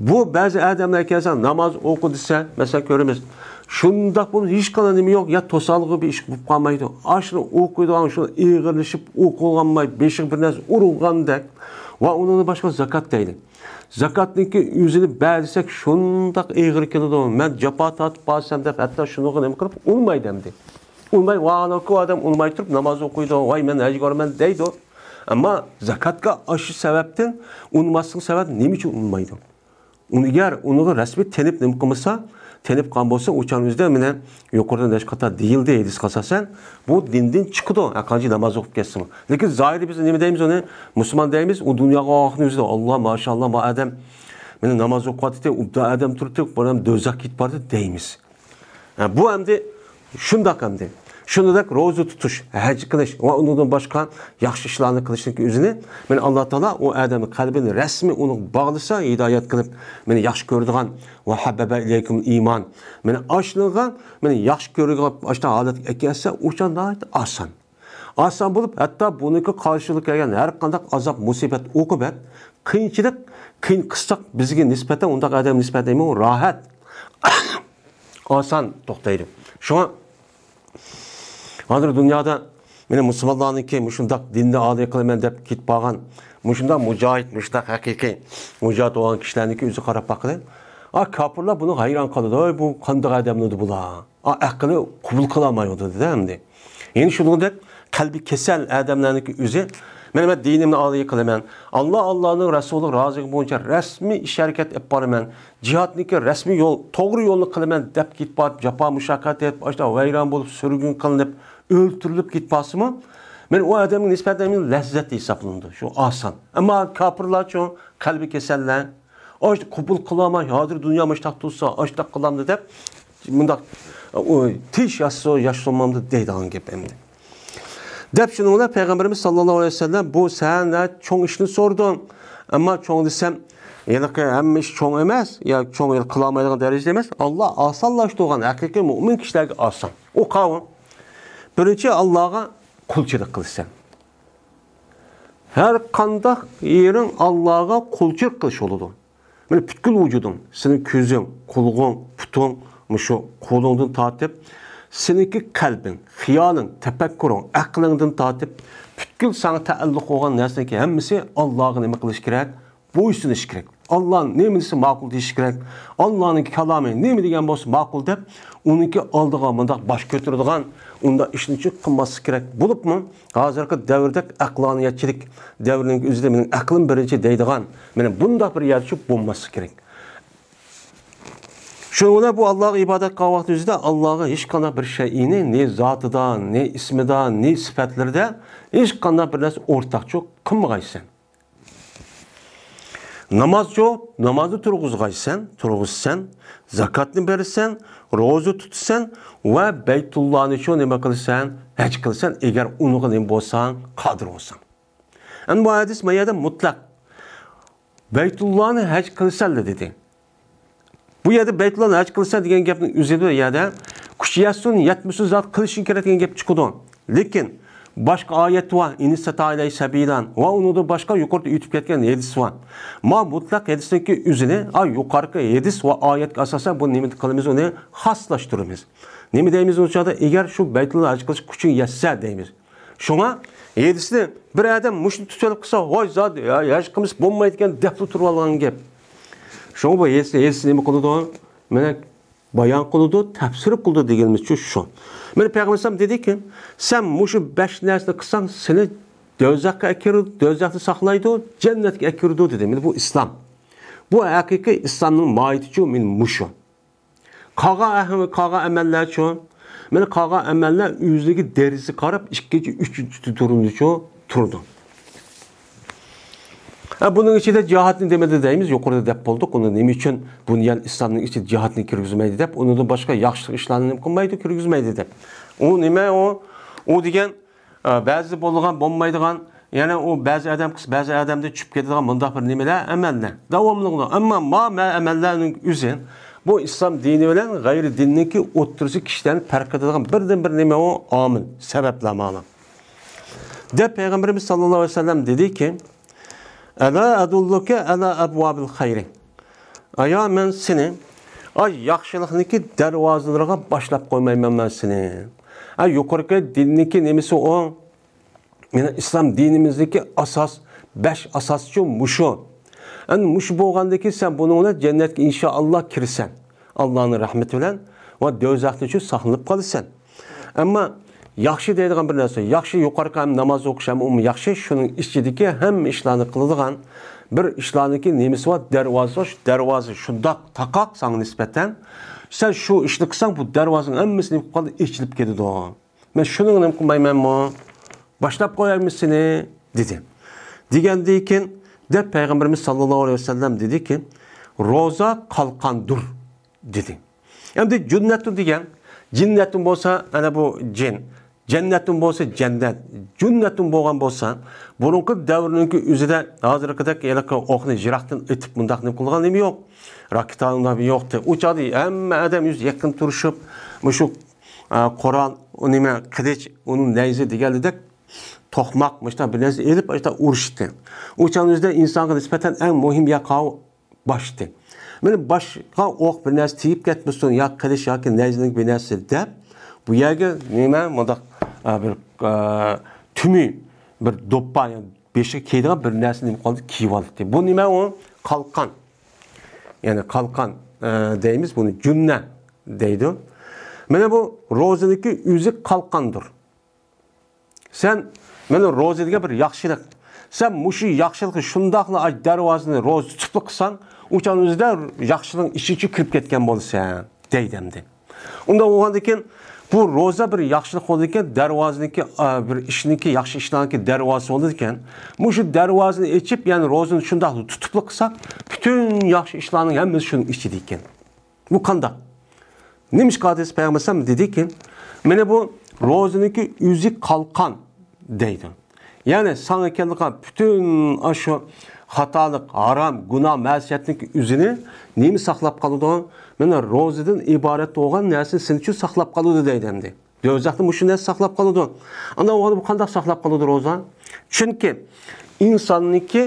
بۇ بەزى ئادەملەر كەلسە، ناماز ئوقۇ دېسە، مەسىلەن، كۆرىمىز. شۇنداق بولۇپ، ھېچقانداق نېمە يوق، يا توسالغۇ بىر ئىش بولۇپ قالمايدۇ. ئاشۇنى ئوقۇيدىغان، شۇ ئېغىرلىشىپ ئوقۇلغانماي، بېشىغا بىر نەرسە ئۇرۇلغاندەك، ۋە ئۇنىڭدىن باشقا زاكات دەيدۇ. زاكاتنىڭكى ئۆزىنى بەر دېسەك شۇنداق ئېغىر كېلىدۇ. مەن جاپا تارتىپ بارسام دەپ ھەتتا شۇنىڭغا نېمە قىلىپ ئۇنىمايدۇ ئەمدى. ئۇنىماي، ۋاھالانكى ئۇ ئادەم ئۇنىماي تۇرۇپ ناماز ئوقۇيدۇ، ۋاي مەن ھەجگە بارىمەن دەيدۇ. ئەمما زاكاتقا ئاشۇ سەۋەبتىن ئۇنىماسلىق سەۋەب نېمە ئۈچۈن ئۇنىمايدۇ؟ ئۇنى ئەگەر ئۇنىڭغا رەسمىي تېنىپ نېمە قىلمىسا، تېنىپ قالغان بولسا، ئۇ چاغنىڭ ئۆزىدە مانا يۇقىرىدا نەشقاتا دېيىلدى، ھەدىسكە ئاساسەن، بۇ دىندىن چىقىدۇ، ھەرقانچە ناماز ئوقۇپ كەتسىمۇ. لېكىن زاھىردا بىز نېمە دەيمىز ئۇنى؟ مۇسۇلمان دەيمىز، ئۇ دۇنياغا ئاخىرىنىڭ ئۆزىدە، ئاللا، ماشائاللا، ما ئادەم مانا ناماز ئوقۇۋاتىدۇ، ئوبدان ئادەم تۇرۇپتۇ، بۇ ئادەم دوزاخقا كېتىپ بارىدۇ دەيمىز. ھە، بۇ ئەمدى شۇنداق ئەمدى. شۇنداق روزا تۇتۇش، ھەج قىلىش ۋە ئۇنىڭدىن باشقا ياخشى ئىشلارنى قىلىشنىڭ ئۆزىنى مانا ئاللا تائالا ئۇ ئادەمنىڭ قەلبىنى رەسمىي ئۇنىڭغا باغلىسا، ھىدايەت قىلىپ، مانا ياخشى كۆرىدىغان، ۋە ھەببەبە ئىلەيكۇمۇل ئىمان. مانا ئاشۇنىڭغا مانا ياخشى كۆرىدىغان ئاشۇنداق ھالەتكە ئەكەلسە، ئۇ چاغ ناھايىتى ئاسان. ئاسان بولۇپ، ھەتتا بۇنىڭكى قارشىلىقى كەلگەن ھەر قانداق ئازاب، مۇسىبەت، ئوقۇبەت، قىيىنچىلىق، قىيىن قىستاق بىزگە نىسبەتەن، ئۇنداق ئادەمگە نىسبەتەن ئۇ راھەت، ئاسان توختايدۇ. شۇڭا ھازىر دۇنيادا مانا مۇسۇلمانلارنىڭكى مۇشۇنداق دىننى ئالىي قىلىمەن دەپ كېتىپ قالغان، مۇشۇنداق مۇجاھىد، مۇشۇنداق ھەقىقىي مۇجاھىد بولغان كىشىلەرنىڭكى ئۆزىگە قاراپ باققىلى. ئا، كاپىرلار بۇنىڭغا ھەيران قالىدۇ، ۋاي بۇ قانداق ئادەملىدى بۇلار؟ ئا، ئەقلى قوبۇل قىلالمايۋاتىدۇ-دە ئەمدى. يەنە شۇنىڭدەك قەلبى كېسەل ئادەملەرنىڭكى ئۆزى، مانا مەن دىنىمنى ئالىي قىلىمەن، ئاللا، ئاللانىڭ رەسۇلى رازىلىقى بويىچە رەسمىي ئىش ھەرىكەت ئېلىپ بارىمەن، جىھادنىڭكى رەسمىي يول، توغرا يولنى قىلىمەن دەپ كېتىپ بارىپ، جاپا مۇشەققەت ئېتىپ، ئاشۇنداق ۋەيران بولۇپ، سۈرگۈن قىلىنىپ، ئۆلتۈرۈلۈپ كېتىپ قالسىمۇ، مانا ئۇ ئادەمگە نىسبەتەن مانا لەززەت ھېسابلىنىدۇ، شۇ ئاسان. ئەمما كاپىرلارچۇ، قەلبى كېسەللەر، ئاشۇ قوبۇل قىلالماي، ھازىر دۇنيا مۇشۇنداق تۇرسا، ئاشۇنداق قىلامدۇ دەپ، مۇنداق، ئۇ، تىش ياشسا، ياش سۇنمامدۇ دەيدىغان گەپ ئەمدى. دەپ شۇنىڭ بىلەن پەيغەمبىرىمىز ساللاللاھۇ ئەلەيھى ۋەسەللەم، بۇ سەن چوڭ ئىشنى سورىدىڭ. ئەمما چوڭ دېسەم، ھېلىقى ھەممە ئىش چوڭ ئەمەس، يا چوڭ ھېلى قىلالمايدىغان دەرىجىدە ئەمەس. ئاللا ئاسانلاشتۇرغان، ھەقىقىي مۆمىن كىشىلەرگە ئاسان. ئۇ قاۋۇ. بىرىنچى، ئاللاغا قۇلچىلىق قىلىسەن. ھەر قانداق يېرىڭ ئاللاغا قۇلچىلىق قىلىش بولىدۇ. مانا پۈتكۈل ۋۇجۇدۇڭ، سېنىڭ كۆزۈڭ، قۇلىقىڭ، پۇتۇڭ، مۇشۇ قولۇڭدىن تارتىپ، سېنىڭكى قەلبىڭ، خىيالىڭ، تەپەككۇرۇڭ، ئەقلىڭدىن تارتىپ، پۈتكۈل ساڭا تەئەللۇق بولغان نەرسىنىڭكى ھەممىسى ئاللاغا نېمە قىلىش كېرەك؟ بويسۇنۇش كېرەك. ئاللا نېمە دېسە ماقۇل دېيىش كېرەك. ئاللانىڭ كالامى نېمە دېگەن بولسا ماقۇل دەپ، ئۇنىڭكى ئالدىغا مۇنداق باش كۆتۈرىدىغان، ئۇنداق ئىشنى چۈ قىلماسلىق كېرەك. بولۇپمۇ ھازىرقى دەۋردەك ئەقلانىيەتچىلىك دەۋرىنىڭ ئۆزىدە مېنىڭ ئەقلىم بىرىنچى دەيدىغان، مانا بۇنداق بىر يەردە چۈ بولماسلىق كېرەك. شۇنىڭ بىلەن بۇ ئاللاغا ئىبادەت قىلغان ۋاقتى ئۆزىدە ئاللاغا ھېچقانداق بىر شەيئىنى نى زاتىدا، نى ئىسمىدا، نى سۈپەتلىرىدە ھېچقانداق بىر نەرسە ئورتاقچۇ قىلمىغايسەن. نامازچۇ، نامازنى تۇرغۇزغايسەن، تۇرغۇزىسەن، زاكاتنى بېرىسەن، روزا تۇتىسەن ۋە بەيتۇللانىچۇ نېمە قىلىسەن؟ ھەج قىلىسەن، ئەگەر ئۇنىڭغا نېمە بولساڭ، قادىر بولساڭ. ئەمدى بۇ ھەدىس ما يەردە مۇتلەق بەيتۇللانى ھەج قىلىسەنلا دېدى. بۇ يەردە بەيتۇللانى ھەج قىلىسەن دېگەن گەپنىڭ ئۆزى بۇ يەردە كۈچ يەتسۇن، يەتمىسۇن زات قىلىشىڭ كېرەك دېگەن گەپ چىقىدۇ. لېكىن باشقا ئايەت بار، ئىن ئىستەتەئە ئىلەيھى سەبىلەن ۋە ئۇنىڭدىن باشقا يۇقىرىدا ئۆتۈپ كەتكەن ھەدىس بار. ما مۇتلەق ھەدىسنىڭكى ئۆزىنى، ئا، يۇقىرىقى ھەدىس ۋە ئايەتكە ئاساسەن بۇ نېمە قىلىمىز، ئۇنى خاسلاشتۇرىمىز. نېمە دەيمىز ئۇ چاغدا؟ ئەگەر شۇ بەيتۇللا ھەج قىلىش كۈچۈڭ يەتسە دەيمىز. شۇڭا ھەدىسنى بىر ئادەم مۇشۇنى تۇتۇۋېلىپ قىلسا، ۋاي زادى، يا، ھەج قىلمىسا بولمايدىكەن دەپلا تۇرۇۋالغان گەپ. شۇڭا بۇ ھەدىسنى، ھەدىسنى نېمە قىلىدۇ؟ مانا بايان قىلىدۇ، تەپسىر قىلىدۇ دېگىنىمىزچۇ شۇ. مانا پەيغەمبەر ئەلەيھىسسالام دېدىكى، سەن مۇشۇ بەش نەرسىنى قىلساڭ، سېنى دوزاخقا ئەكىرىدۇ، دوزاخنى ساقلايدۇ، جەننەتكە ئەكىرىدۇ دېدى. مانا بۇ ئىسلام. بۇ ھەقىقىي ئىسلامنىڭ ماھىيىتىچۇ، مانا مۇشۇ. قالغان ئەھ-، قالغان ئەمەللەرچۇ؟ مانا قالغان ئەمەللەر ئۆزلۈكى دەرىجىسىگە قاراپ ئىككىنچى، ئۈچىنچى تۈرىدىچۇ تۇرىدۇ. ھە، بۇنىڭ ئىچىدە جىھادنى دېمىدى دەيمىز، يۇقىرىدا دەپ بولدۇق. ئۇنى نېمە ئۈچۈن بۇنيان ئىسلامنىڭ ئىچىدە جىھادنى كىرگۈزمەيدۇ دەپ، ئۇنىڭدىن باشقا ياخشىلىق ئىشلارنى نېمە قىلمايدۇ، كىرگۈزمەيدۇ دەپ. ئۇ نېمە ئۇ؟ ئۇ دېگەن، ئە، بەزىدە بولىدىغان، بولمايدىغان، يەنە ئۇ بەزى ئادەم قىلسا، بەزى ئادەمدە چۈشۈپ كېتىدىغان مۇنداق بىر نېمىلەر، ئەمەللەر. داۋاملىق ئۇلار. ئەمما ما مە ئەمەللەرنىڭ ئۆزى، بۇ ئىسلام دىنى بىلەن غەيرىي دىننىڭكى ئوتتۇرىسى كىشىلەرنى پەرق قىلىدىغان بىردىنبىر نېمە ئۇ؟ ئامىل، سەۋەبلەر مانا. دەپ پەيغەمبىرىمىز ساللاللاھۇ ئەلەيھى ۋەسەللەم دېدىكى، ئەلا ئەدۇللۇكە ئەلا ئەبۋابىل خەيرى. ئايا، مەن سېنى، ئاي، ياخشىلىقنىڭكى دەرۋازىلىرىغا باشلاپ قويمايمەن مەن سېنى. ئاي، يۇقىرىقى دىننىڭكى نېمىسى ئۇ؟ يەنى ئىسلام دىنىمىزدىكى ئاساس بەش ئاساسچۇ مۇشۇ. ئەنە مۇشۇ بولغاندىن كېيىن سەن بۇنىڭ بىلەن جەننەتكە ئىنشائاللا كىرىسەن. ئاللانىڭ رەھمىتى بىلەن ۋە دوزاختىن شۇ ساقلىنىپ قالىسەن. ئەمما ياخشى دەيدىغان بىر نەرسە، ياخشى يۇقىرىقى ھەم ناماز ئوقۇش ھەم ئۇمۇ ياخشى، شۇنىڭ ئىچىدىكى ھەممە ئىشلارنى قىلىدىغان بىر ئىشلارنىڭكى نېمىسى بار، دەرۋازىسى بار، شۇ دەرۋازا شۇنداق تاقاق ساڭا نىسبەتەن، سەن شۇ ئىشنى قىلساڭ، بۇ دەرۋازىنىڭ ھەممىسى نېمە قىلىدۇ؟ ئېچىلىپ كېتىدۇ. مەن شۇنىڭغا نېمە قىلمايمەنمۇ؟ باشلاپ قويايمۇ سېنى؟ دېدى. دېگەندىن كېيىن، دەپ پەيغەمبىرىمىز ساللاللاھۇ ئەلەيھى ۋەسەللەم دېدىكى، روزا قالقاندۇر، دېدى. ئەمدى جۇننەتۇن دېگەن، جىننەتۇن بولسا، ئەنە بۇ جىن، جەننەتۇن بولسا جەننەت، جۇننەتۇن بولغان بولسا، بۇرۇنقى دەۋرنىڭكى ئۆزىدە ھازىرقىدەك ھېلىقى ئوقنى يىراقتىن ئېتىپ مۇنداق نېمە قىلغان نېمە يوق. راكېتا نېمە يوقتى. ئۇ چاغدا ھەممە ئادەم ئۆزى يېقىن تۇرۇشۇپ، مۇشۇ، ئا، قورال، ئۇ نېمە، قىلىچ، ئۇنىڭ نەيزە دېگەندەك توقماق، مۇشۇنداق بىر نەرسە ئېلىپ، مۇشۇنداق ئۇرۇشتى. ئۇ چاغنىڭ ئۆزىدە ئىنسانغا نىسبەتەن ئەڭ مۇھىم يەر قاۋۇ باش ئىدى. مانا باشقا ئوق بىر نەرسە تېگىپ كەتمىسۇن، يا قىلىچ ياكى نەيزىنىڭ بىر نەرسە دەپ، بۇ يەرگە نېمە، مۇنداق، ئا، بىر، ئا، تۈمى، بىر دوپپا، يەنى بېشىغا كىيىدىغان بىر نەرسە نېمە قىلدى، كىيىۋالدى. بۇ نېمە ئۇ؟ قالقان. يەنى قالقان، ئا، دەيمىز، بۇنى جۈننە دەيدۇ. مانا بۇ روزىنىڭكى ئۆزى قالقاندۇر. سەن، مانا روزا دېگەن بىر ياخشىلىق. سەن مۇشۇ ياخشىلىقنى شۇنداقلا ئاچ دەرۋازىنى روزا تۇتۇپلا قىلساڭ، ئۇ چاغنىڭ ئۆزىدە ياخشىلىقنىڭ ئىچىگە كىرىپ كەتكەن بولىسەن، دەيدۇ ئەمدى. ئۇنداق بولغاندىن كېيىن، بۇ روزا بىر ياخشىلىق بولىدىكەن، دەرۋازىنىڭكى، ئا، بىر ئىشنىڭكى، ياخشى ئىشلارنىڭكى دەرۋازىسى بولىدىكەن. مۇشۇ دەرۋازىنى ئېچىپ، يەنى روزىنى شۇنداقلا تۇتۇپلا قىلساق، پۈتۈن ياخشى ئىشلارنىڭ ھەممىسى شۇنىڭ ئىچىدىكەن. بۇ قانداق؟ نېمىشقا دېسە، پەيغەمبەر ئەلەيھىسسالام دېدىكى، مانا بۇ روزىنىڭكى ئۆزى قالقان دەيدۇ. يەنى ساڭا كېلىدىغان پۈتۈن ئاشۇ خاتالىق، ھارام، گۇناھ، مەسىيەتنىڭكى ئۆزىنى نېمە ساقلاپ قالىدۇ؟ مانا روزىدىن ئىبارەت بولغان نەرسە سېنى شۇ ساقلاپ قالىدۇ دەيدۇ ئەمدى. دوزاختا مۇشۇ نەرسە ساقلاپ قالىدۇ. ئانداق بولغاندا بۇ قانداق ساقلاپ قالىدۇ روزا؟ چۈنكى ئىنساننىڭكى،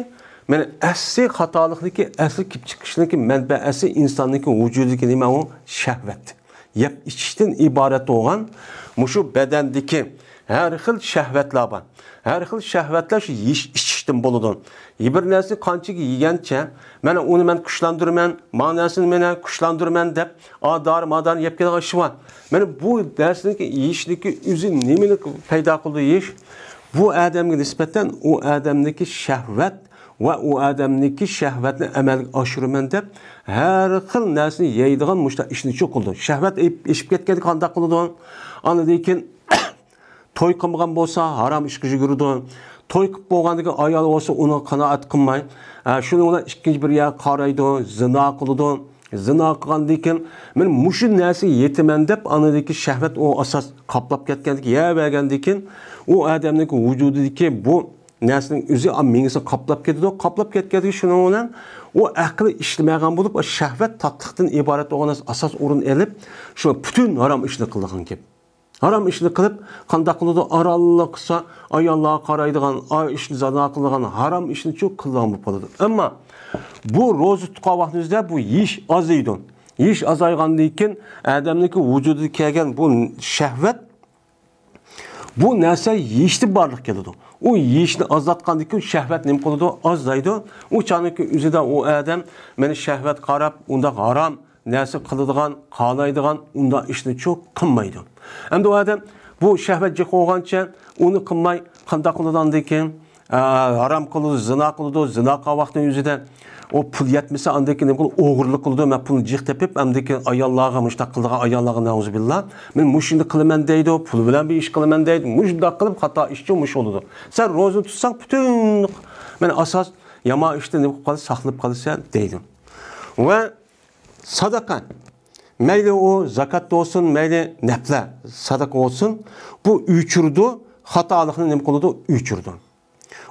مانا، ئەسلى خاتالىقنىڭكى، ئەسلى كېلىپ چىقىشنىڭكى مەنبەسى ئىنساننىڭكى ۋۇجۇدىدىكى نېمە ئۇ؟ شەھۋەت. يەپ ئىچىشتىن ئىبارەت بولغان مۇشۇ بەدەندىكى ھەر خىل شەھۋەتلەر بار. ھەر خىل شەھۋەتلەر شۇ يېيىش ئىچىشتىن بولىدۇ. بىر نەرسىنى قانچىكى يېگەنچە، مانا ئۇنى مەن كۈچلەندۈرىمەن، مانا نەرسىنى مەن كۈچلەندۈرىمەن دەپ، ئادار-مادارنى يەپ كېلىدىغان ئىشى بار. مانا بۇ نەرسىنىڭكى يېيىشنىڭكى ئۆزى نېمىنى پەيدا قىلىدۇ يېيىش؟ بۇ ئادەمگە نىسبەتەن ئۇ ئادەمنىڭكى شەھۋەت ۋە ئۇ ئادەمنىڭكى شەھۋەتنى ئەمەلگە ئاشۇرىمەن دەپ، ھەر خىل نەرسىنى يەيدىغان مۇشۇنداق ئىشنى چۇ قىلىدۇ. شەھۋەت ئېشىپ كەتكەندە قانداق قىلىدۇ؟ ئاندىن كېيىن توي قىلمىغان بولسا، ھارام ئىشقا يۈگۈرىدۇ. توي قىلىپ بولغاندىن كېيىن ئايال بولسا ئۇنىڭغا قانائەت قىلماي، ئە، شۇنىڭ بىلەن ئىككىنچى بىر يەرگە قارايدۇ، زىنا قىلىدۇ. زىنا قىلغاندىن كېيىن، مەن مۇشۇ نەرسىگە يېتىمەن دەپ، ئاندىن كېيىن شەھۋەت ئۇ ئاساس قاپلاپ كەتكەندىن كېيىن، يەۋەرگەندىن كېيىن، ئۇ ئادەمنىڭكى ۋۇجۇدىدىكى بۇ نەرسىنىڭ ئۆزى، ئا، مېڭىسىنى قاپلاپ كېتىدۇ. قاپلاپ كەتكەندىن كېيىن شۇنىڭ بىلەن ئۇ ئەقلى ئىشلىمەيدىغان بولۇپ، شەھۋەت تاتلىقتىن ئىبارەت بولغان نەرسە ئاساس ئورۇن ئېلىپ، شۇ پۈتۈن ھارام ئىشنى قىلىدىغان گەپ. ھارام ئىشنى قىلىپ، قانداق قىلىدۇ؟ ئارانلا قىلسا، ئاياللارغا قارايدىغان، ئا، ئىشنى زىنا قىلىدىغان، ھارام ئىشنىچۇ قىلىدىغان بولۇپ قالىدۇ. ئەمما بۇ روزا تۇتقان ۋاقتىمىزدا بۇ يېيىش ئازىيىدۇ. يېيىش ئازايغاندىن كېيىن ئادەمنىڭكى ۋۇجۇدىغا كەلگەن بۇ شەھۋەت، بۇ نەرسە يېيىشتىن بارلىققا كېلىدۇ. ئۇ يېيىشنى ئازلاتقاندىن كېيىن شەھۋەت نېمە قىلىدۇ؟ ئازايدۇ. ئۇ چاغنىڭكى ئۆزىدە ئۇ ئادەم مانا شەھۋەت قاراپ، ئۇنداق ھارام نەرسە قىلىدىغان، قالايدىغان ئۇنداق ئىشنىچۇ قىلمايدۇ. ئەمدى ئۇ ئادەم بۇ شەھۋەت جىق بولغانچە ئۇنى قىلماي قانداق قىلىدۇ ئاندىن كېيىن؟ ئا، ھارام قىلىدۇ، زىنا قىلىدۇ، زىنا قىلغان ۋاقتىنىڭ ئۆزىدە ئۇ پۇل يەتمىسە ئاندىن كېيىن نېمە قىلىدۇ؟ ئوغرىلىق قىلىدۇ. مەن پۇلنى جىق تېپىپ ئاندىن كېيىن ئاياللارغا مۇشۇنداق قىلىدىغان ئاياللارغا نەئۇزۇبىللا، مەن مۇشۇنى قىلىمەن دەيدۇ، پۇل بىلەن بىر ئىش قىلىمەن دەيدۇ. مۇشۇنداق قىلىپ خاتا ئىشچۇ مۇشۇ بولىدۇ. سەن روزىنى تۇتساڭ پۈتۈن، مانا ئاساس يامان ئىشتىن نېمە قىلىپ قالىسەن؟ ساقلىنىپ قالىسەن دەيدۇ. ۋە ساداقە. مەيلى ئۇ زاكات بولسۇن، مەيلى نەپلە ساداقە بولسۇن، بۇ ئۆچۈرىدۇ، خاتالىقنى نېمە قىلىدۇ؟ ئۆچۈرىدۇ.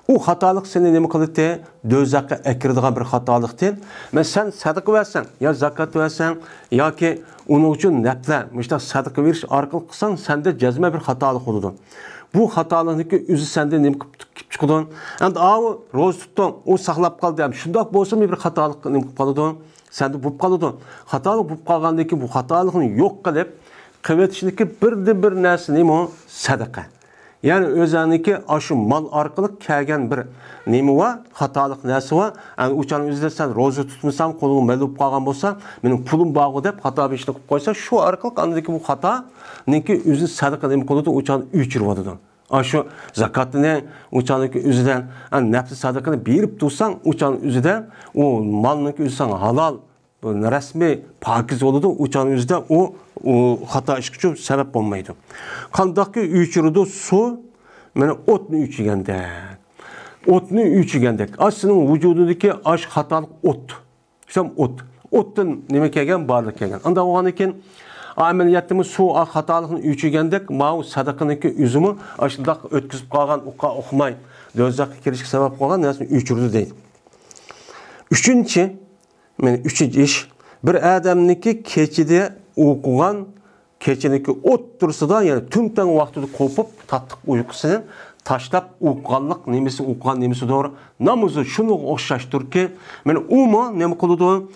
ئۇ خاتالىق سېنى نېمە قىلىدۇ؟ دوزاخقا ئەكىرىدىغان بىر خاتالىقتىن. مەن سەن ساداقە بەرسەڭ، يا زاكات بەرسەڭ، ياكى ئۇنىڭ ئۈچۈن نەپلە، مۇشۇنداق ساداقە بېرىش ئارقىلىق قىلساڭ، سەندە جەزمەن بىر خاتالىق بولىدۇ. بۇ خاتالىقنىڭكى ئۆزى سەندە نېمە قىلىپ، قىلىپ چىقىدۇ؟ ئەمدى ئاۋۇ روزا تۇتتۇڭ، ئۇ ساقلاپ قالدى، ھەم شۇنداق بولسىمۇ بىر خاتالىق نېمە قىلىپ قالىدۇ؟ سەندە بولۇپ قالىدۇ. خاتالىق بولۇپ قالغاندىن كېيىن بۇ خاتالىقنى يوق قىلىپ، قىلىۋېتىشنىڭكى بىردىنبىر نەرسە نېمە؟ سەدىقە. يەنى ئۆزەڭنىڭكى ئاشۇ مال ئارقىلىق كەلگەن بىر نېمە بار، خاتالىق نەرسە بار. يەنى ئۇ چاغنىڭ ئۆزىدە سەن روزا تۇتمىسام، قولۇڭ مەل بولۇپ قالغان بولسا، مېنىڭ پۇلۇم بارغۇ دەپ خاتا بىر ئىشنى قىلىپ قويسا، شۇ ئارقىلىق ئاندىكى بۇ خاتانىڭكى ئۆزىنى سەدىقە نېمە قىلىدۇ، ئۇ چاغنى ئۆچۈرۈۋاتىدۇ. ئاشۇ زاكاتنى ئۇ چاغنىڭكى ئۆزىدە، نەپلى سەدىقىنى بېرىپ تۇرساڭ، ئۇ چاغنىڭ ئۆزىدە ئۇ مالنىڭكى ئۆزى ساڭا ھالال، رەسمىي پاكىز بولىدۇ، ئۇ چاغنىڭ ئۆزىدە ئۇ، ئۇ خاتا ئىشقا چۈشۈپ سەۋەب بولمايدۇ. قانداقكى ئۆچۈرىدۇ سۇ؟ مانا ئوتنى ئۆچۈرگەندەك. ئوتنى ئۆچۈرگەندەك. ئاش سېنىڭ ۋۇجۇدۇڭدىكى ئاش خاتالىق ئوت. دېسەم ئوت. ئوتتىن نېمە كەلگەن؟ بارلىق كەلگەن. ئانداق بولغاندىن كېيىن ئەمەلىيەتتىمۇ سۇ خاتالىقنى ئۆچۈرگەندەك، ماۋۇ سەدىقىنىڭكى ئۆزىمۇ ئاشۇنداق ئۆتكۈزۈپ قالغان، ئۇقا ئۇقماي، دوزاخقا كىرىشكە سەۋەب بولغان نەرسىنى ئۆچۈرىدۇ دەيدۇ. ئۈچىنچى، مانا ئۈچىنچى ئىش، بىر ئادەمنىڭكى كېچىدە ئوقۇغان، كېچىنىڭكى ئوتتۇرىسىدا، يەنى تۈن تەڭ ۋاقتىدا قوپۇپ، تاتلىق ئۇيقۇسىنى تاشلاپ ئوقۇغانلىق نېمىسى، ئوقۇغان نېمىسىدۇر، نامىزى شۇنىڭغا ئوخشاشتۇركى، مانا ئۇمۇ نېمە قىلىدۇ؟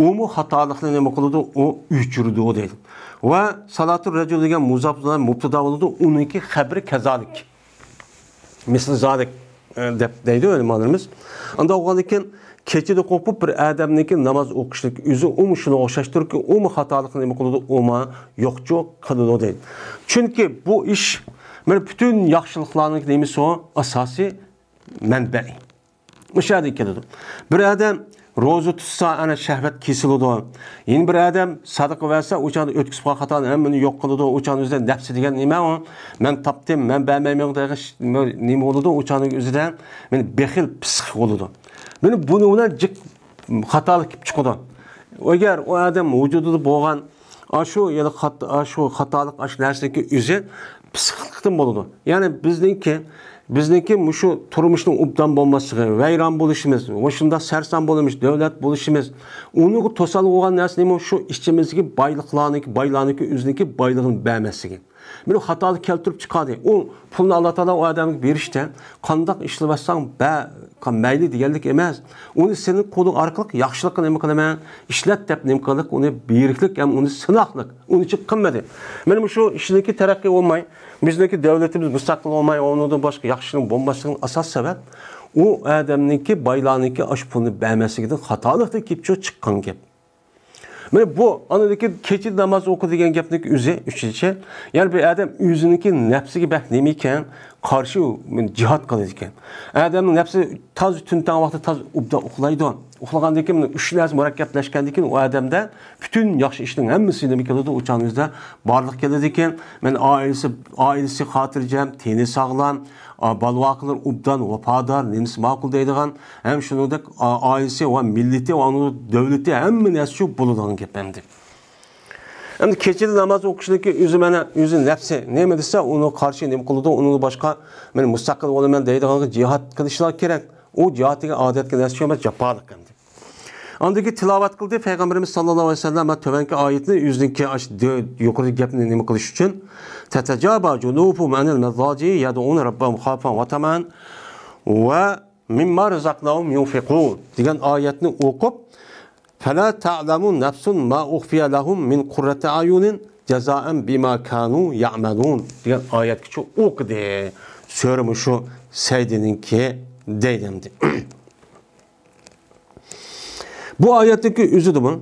ئۇمۇ خاتالىقنى نېمە قىلىدۇ؟ ئۇ ئۆچۈرىدۇ دەيدۇ. ۋە سالاتۇر رەجۇل دېگەن مۇزاپ بىلەن مۇبتىدا بولىدۇ، ئۇنىڭكى خەبىرى كازالىك. مىسلى زالىك، ئە، دەپ دەيدۇ ئۆلىمالىرىمىز. ئانداق بولغاندىكىن، كېچىدە قوپۇپ بىر ئادەمنىڭكى ناماز ئوقۇشلۇق ئۆزى ئۇمۇ شۇنىڭغا ئوخشاشتۇركى، ئۇمۇ خاتالىقنى نېمە قىلىدۇ، ئۇمۇ يوقچۇ قىلىدۇ دەيدۇ. چۈنكى بۇ ئىش، مانا پۈتۈن ياخشىلىقلارنىڭ نېمىسى ئۇ؟ ئاساسىي مەنبەئى. مۇشۇ يەردىن كېلىدۇ. بىر ئادەم روزا تۇتسا، ئەنە شەھۋەت كېسىلىدۇ. يەنە بىر ئادەم سادىقە بەرسە، ئۇ چاغدا ئۆتكۈزۈپ قالغان خاتانى ھەممىنى يوق قىلىدۇ. ئۇ چاغنىڭ ئۆزىدە نەپسى دېگەن نېمە ئۇ؟ مەن تاپتىم، مەن بەرمەيمەن دېگەن نېمە بولىدۇ؟ ئۇ چاغنىڭ ئۆزىدە مانا بېخىل پىسخىك بولىدۇ. مانا بۇنىڭ بىلەن جىق خاتالىق كېلىپ چىقىدۇ. ئەگەر ئۇ ئادەم ۋۇجۇدىدا بولغان ئاشۇ يەنە خات-، ئاشۇ خاتالىق، ئاشۇ نەرسىنىڭكى ئۆزى پىسخىكلىقتىن بولىدۇ. يەنى بىزنىڭكى، بىزنىڭكى مۇشۇ تۇرمۇشنىڭ ئوبدان بولماسلىقى، ۋەيران بولۇشىمىز، مۇشۇنداق سەرسان بولۇشىمىز، دۆلەت بولۇشىمىز، ئۇنىڭغا توسالغۇ بولغان نەرسە نېمە؟ شۇ ئىچىمىزدىكى بايلىقلارنىڭكى، بايلارنىڭكى ئۆزىنىڭكى بايلىقىنى بەرمەسلىكى. بىر خاتالىق كەلتۈرۈپ چىقاردى. ئۇ پۇلنى ئاللا تائالا ئۇ ئادەمگە بېرىشتە، قانداق ئىشلىۋەتسەڭ بە-، مەيلى دېگەنلىك ئەمەس. ئۇنى سېنىڭ قولۇڭ ئارقىلىق ياخشىلىققا نېمە قىلىمەن؟ ئىشلەت دەپ نېمە قىلدۇق؟ ئۇنى بېرىكلىك ھەم ئۇنى سىناقلىق. ئۇنى چىق قىلمىدى. مانا مۇشۇ ئىشنىڭكى تەرەققىي بولماي، بىزنىڭكى دۆلىتىمىز مۇستەقىل بولماي، ئۇنىڭدىن باشقا ياخشىنىڭ بولماسلىقىنىڭ ئاساسىي سەۋەب، ئۇ ئادەمنىڭكى، بايلارنىڭكى ئاشۇ پۇلنى بەرمەسلىكىدىن خاتالىقتىن كېلىپ چىققان گەپ. مانا بۇ، ئاندىن كېيىن كېچىدە ناماز ئوقۇ دېگەن گەپنىڭ ئۆزى ئۈچىنچى. يەنى بىر ئادەم ئۆزىنىڭكى نەپسىگە بەك نېمە ئىكەن، قارشى جىھاد قىلىدىكەن. ئادەمنىڭ نەپسى تازا تۈن تەڭ ۋاقتى تازا ئوبدان ئۇخلايدۇ. ئۇخلىغاندىن كېيىن مانا ئۈچ نەرسە مۇرەككەپلەشكەندىن كېيىن ئۇ ئادەمدە پۈتۈن ياخشى ئىشنىڭ ھەممىسى نېمە كېلىدۇ؟ ئۇ چاغنىڭ ئۆزىدە بارلىق كېلىدىكەن. مانا ئائىلىسى، ئائىلىسى خاتىرجەم، تېنى ساغلام، ئا، بالا-ۋاقىلىرى ئوبدان، ۋاپادار، نېمىسى ماقۇل دەيدىغان، ھەم شۇنىڭدەك، ئا، ئائىلىسى ۋە مىللىتى ۋە ئۇنىڭ دۆلىتى ھەممە نەرسە شۇ بولىدىغان گەپ ئەمدى. ئەمدى كېچىدە ناماز ئوقۇشنىڭكى ئۆزى مانا ئۆزى نەپسى نېمە دېسە، ئۇنىڭغا قارشى نېمە قىلىدۇ، ئۇنىڭغا باشقا، مەن مۇستەقىل بولىمەن دەيدىغانغا جىھاد قىلىشلار كېرەك. ئۇ جىھاد دېگەن ئادەتتىكى نەرسە ئەمەس، جاپالىق ئەمدى. ئاندىن كېيىن تىلاۋەت قىلدى پەيغەمبىرىمىز ساللاللاھۇ ئەلەيھى ۋەسەللەم تۆۋەنكى ئايەتنى ئۆزىنىڭكى ئاش-، دۆ-، يۇقىرىدىكى گەپنى نېمە قىلىش ئۈچۈن. تەتەجافا جۇنۇبۇھۇم ئەنىل مەزاجىع يەدئۇنە رەببەھۇم خەۋفەن ۋە تەمەئەن ۋە مىمما رەزەقناھۇم يۇنفىقۇن دېگەن ئايەتنى ئوقۇپ، فەلا تەئلەمۇ نەفسۇن ما ئۇخفىيە لەھۇم مىن قۇررەتى ئەيۇنىن جەزائەن بىما كانۇ يەئمەلۇن دېگەن ئايەتكىچە ئوقۇدى. سۈرە مۇشۇ سەجدىنىڭكى دەيدۇ ئەمدى. بۇ ئايەتتىكى ئۆزىدىمۇ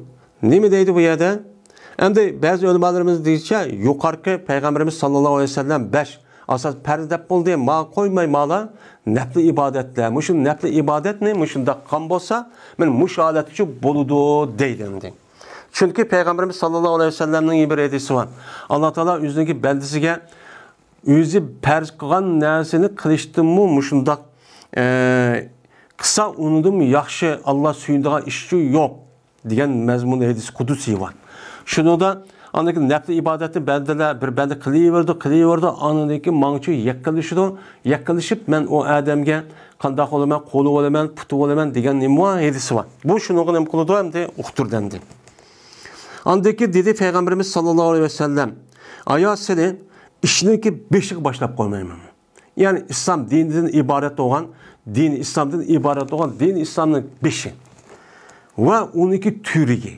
نېمە دەيدۇ بۇ يەردە؟ ئەمدى بەزى ئۆلىمالىرىمىز دېيىشىچە، يۇقىرىقى پەيغەمبىرىمىز ساللاللاھۇ ئەلەيھى ۋەسەللەم بەش ئاساس پەرز دەپ بولدى، ما قويماي مالا نەپلى ئىبادەتلەر. مۇشۇ نەپلى ئىبادەتنى مۇشۇنداق قىلغان بولسا، مانا مۇشۇ ھالەتكىچە بولىدۇ دەيدۇ ئەمدى. چۈنكى پەيغەمبىرىمىز ساللاللاھۇ ئەلەيھى ۋەسەللەمنىڭ بىر ھەدىسى بار. ئاللا تائالا ئۆزىنىڭكى بەندىسىگە ئۆزى پەرز قىلغان نەرسىنى قىلىشتىنمۇ مۇشۇنداق، ئە، قىلسا ئۇنىڭدىنمۇ ياخشى، ئاللا سۆيۈنىدىغان ئىش يوق دېگەن مەزمۇندا ھەدىس قۇدسىي بار. شۇنىڭدا ئاندىكى نەپلى ئىبادەتنى بەندىلەر، بىر بەندە قىلىۋېرىدۇ، قىلىۋېرىدۇ، ئاندىن كېيىن ماڭچۇ يەككىلىشىدۇ، يەككىلىشىپ، مەن ئۇ ئادەمگە قانداق بولىمەن، قولى بولىمەن، پۇتى بولىمەن دېگەن نېمە بار؟ ھەدىسى بار. بۇ شۇنىڭغا نېمە قىلىدۇ؟ ئەمدى ئۇقتۇرىدۇ ئەمدى. ئاندىن كېيىن دېدى پەيغەمبىرىمىز ساللاللاھۇ ئەلەيھى ۋەسەللەم، ئايا سېنى ئىشنىڭكى بېشىغا باشلاپ قويمايمەنمۇ؟ يەنى ئىسلام دىنىدىن ئىبارەت بولغان، دىنى ئىسلامدىن ئىبارەت بولغان، دىنى ئىسلامنىڭ بېشى ۋە ئۇنىڭكى تۈۋرۈكى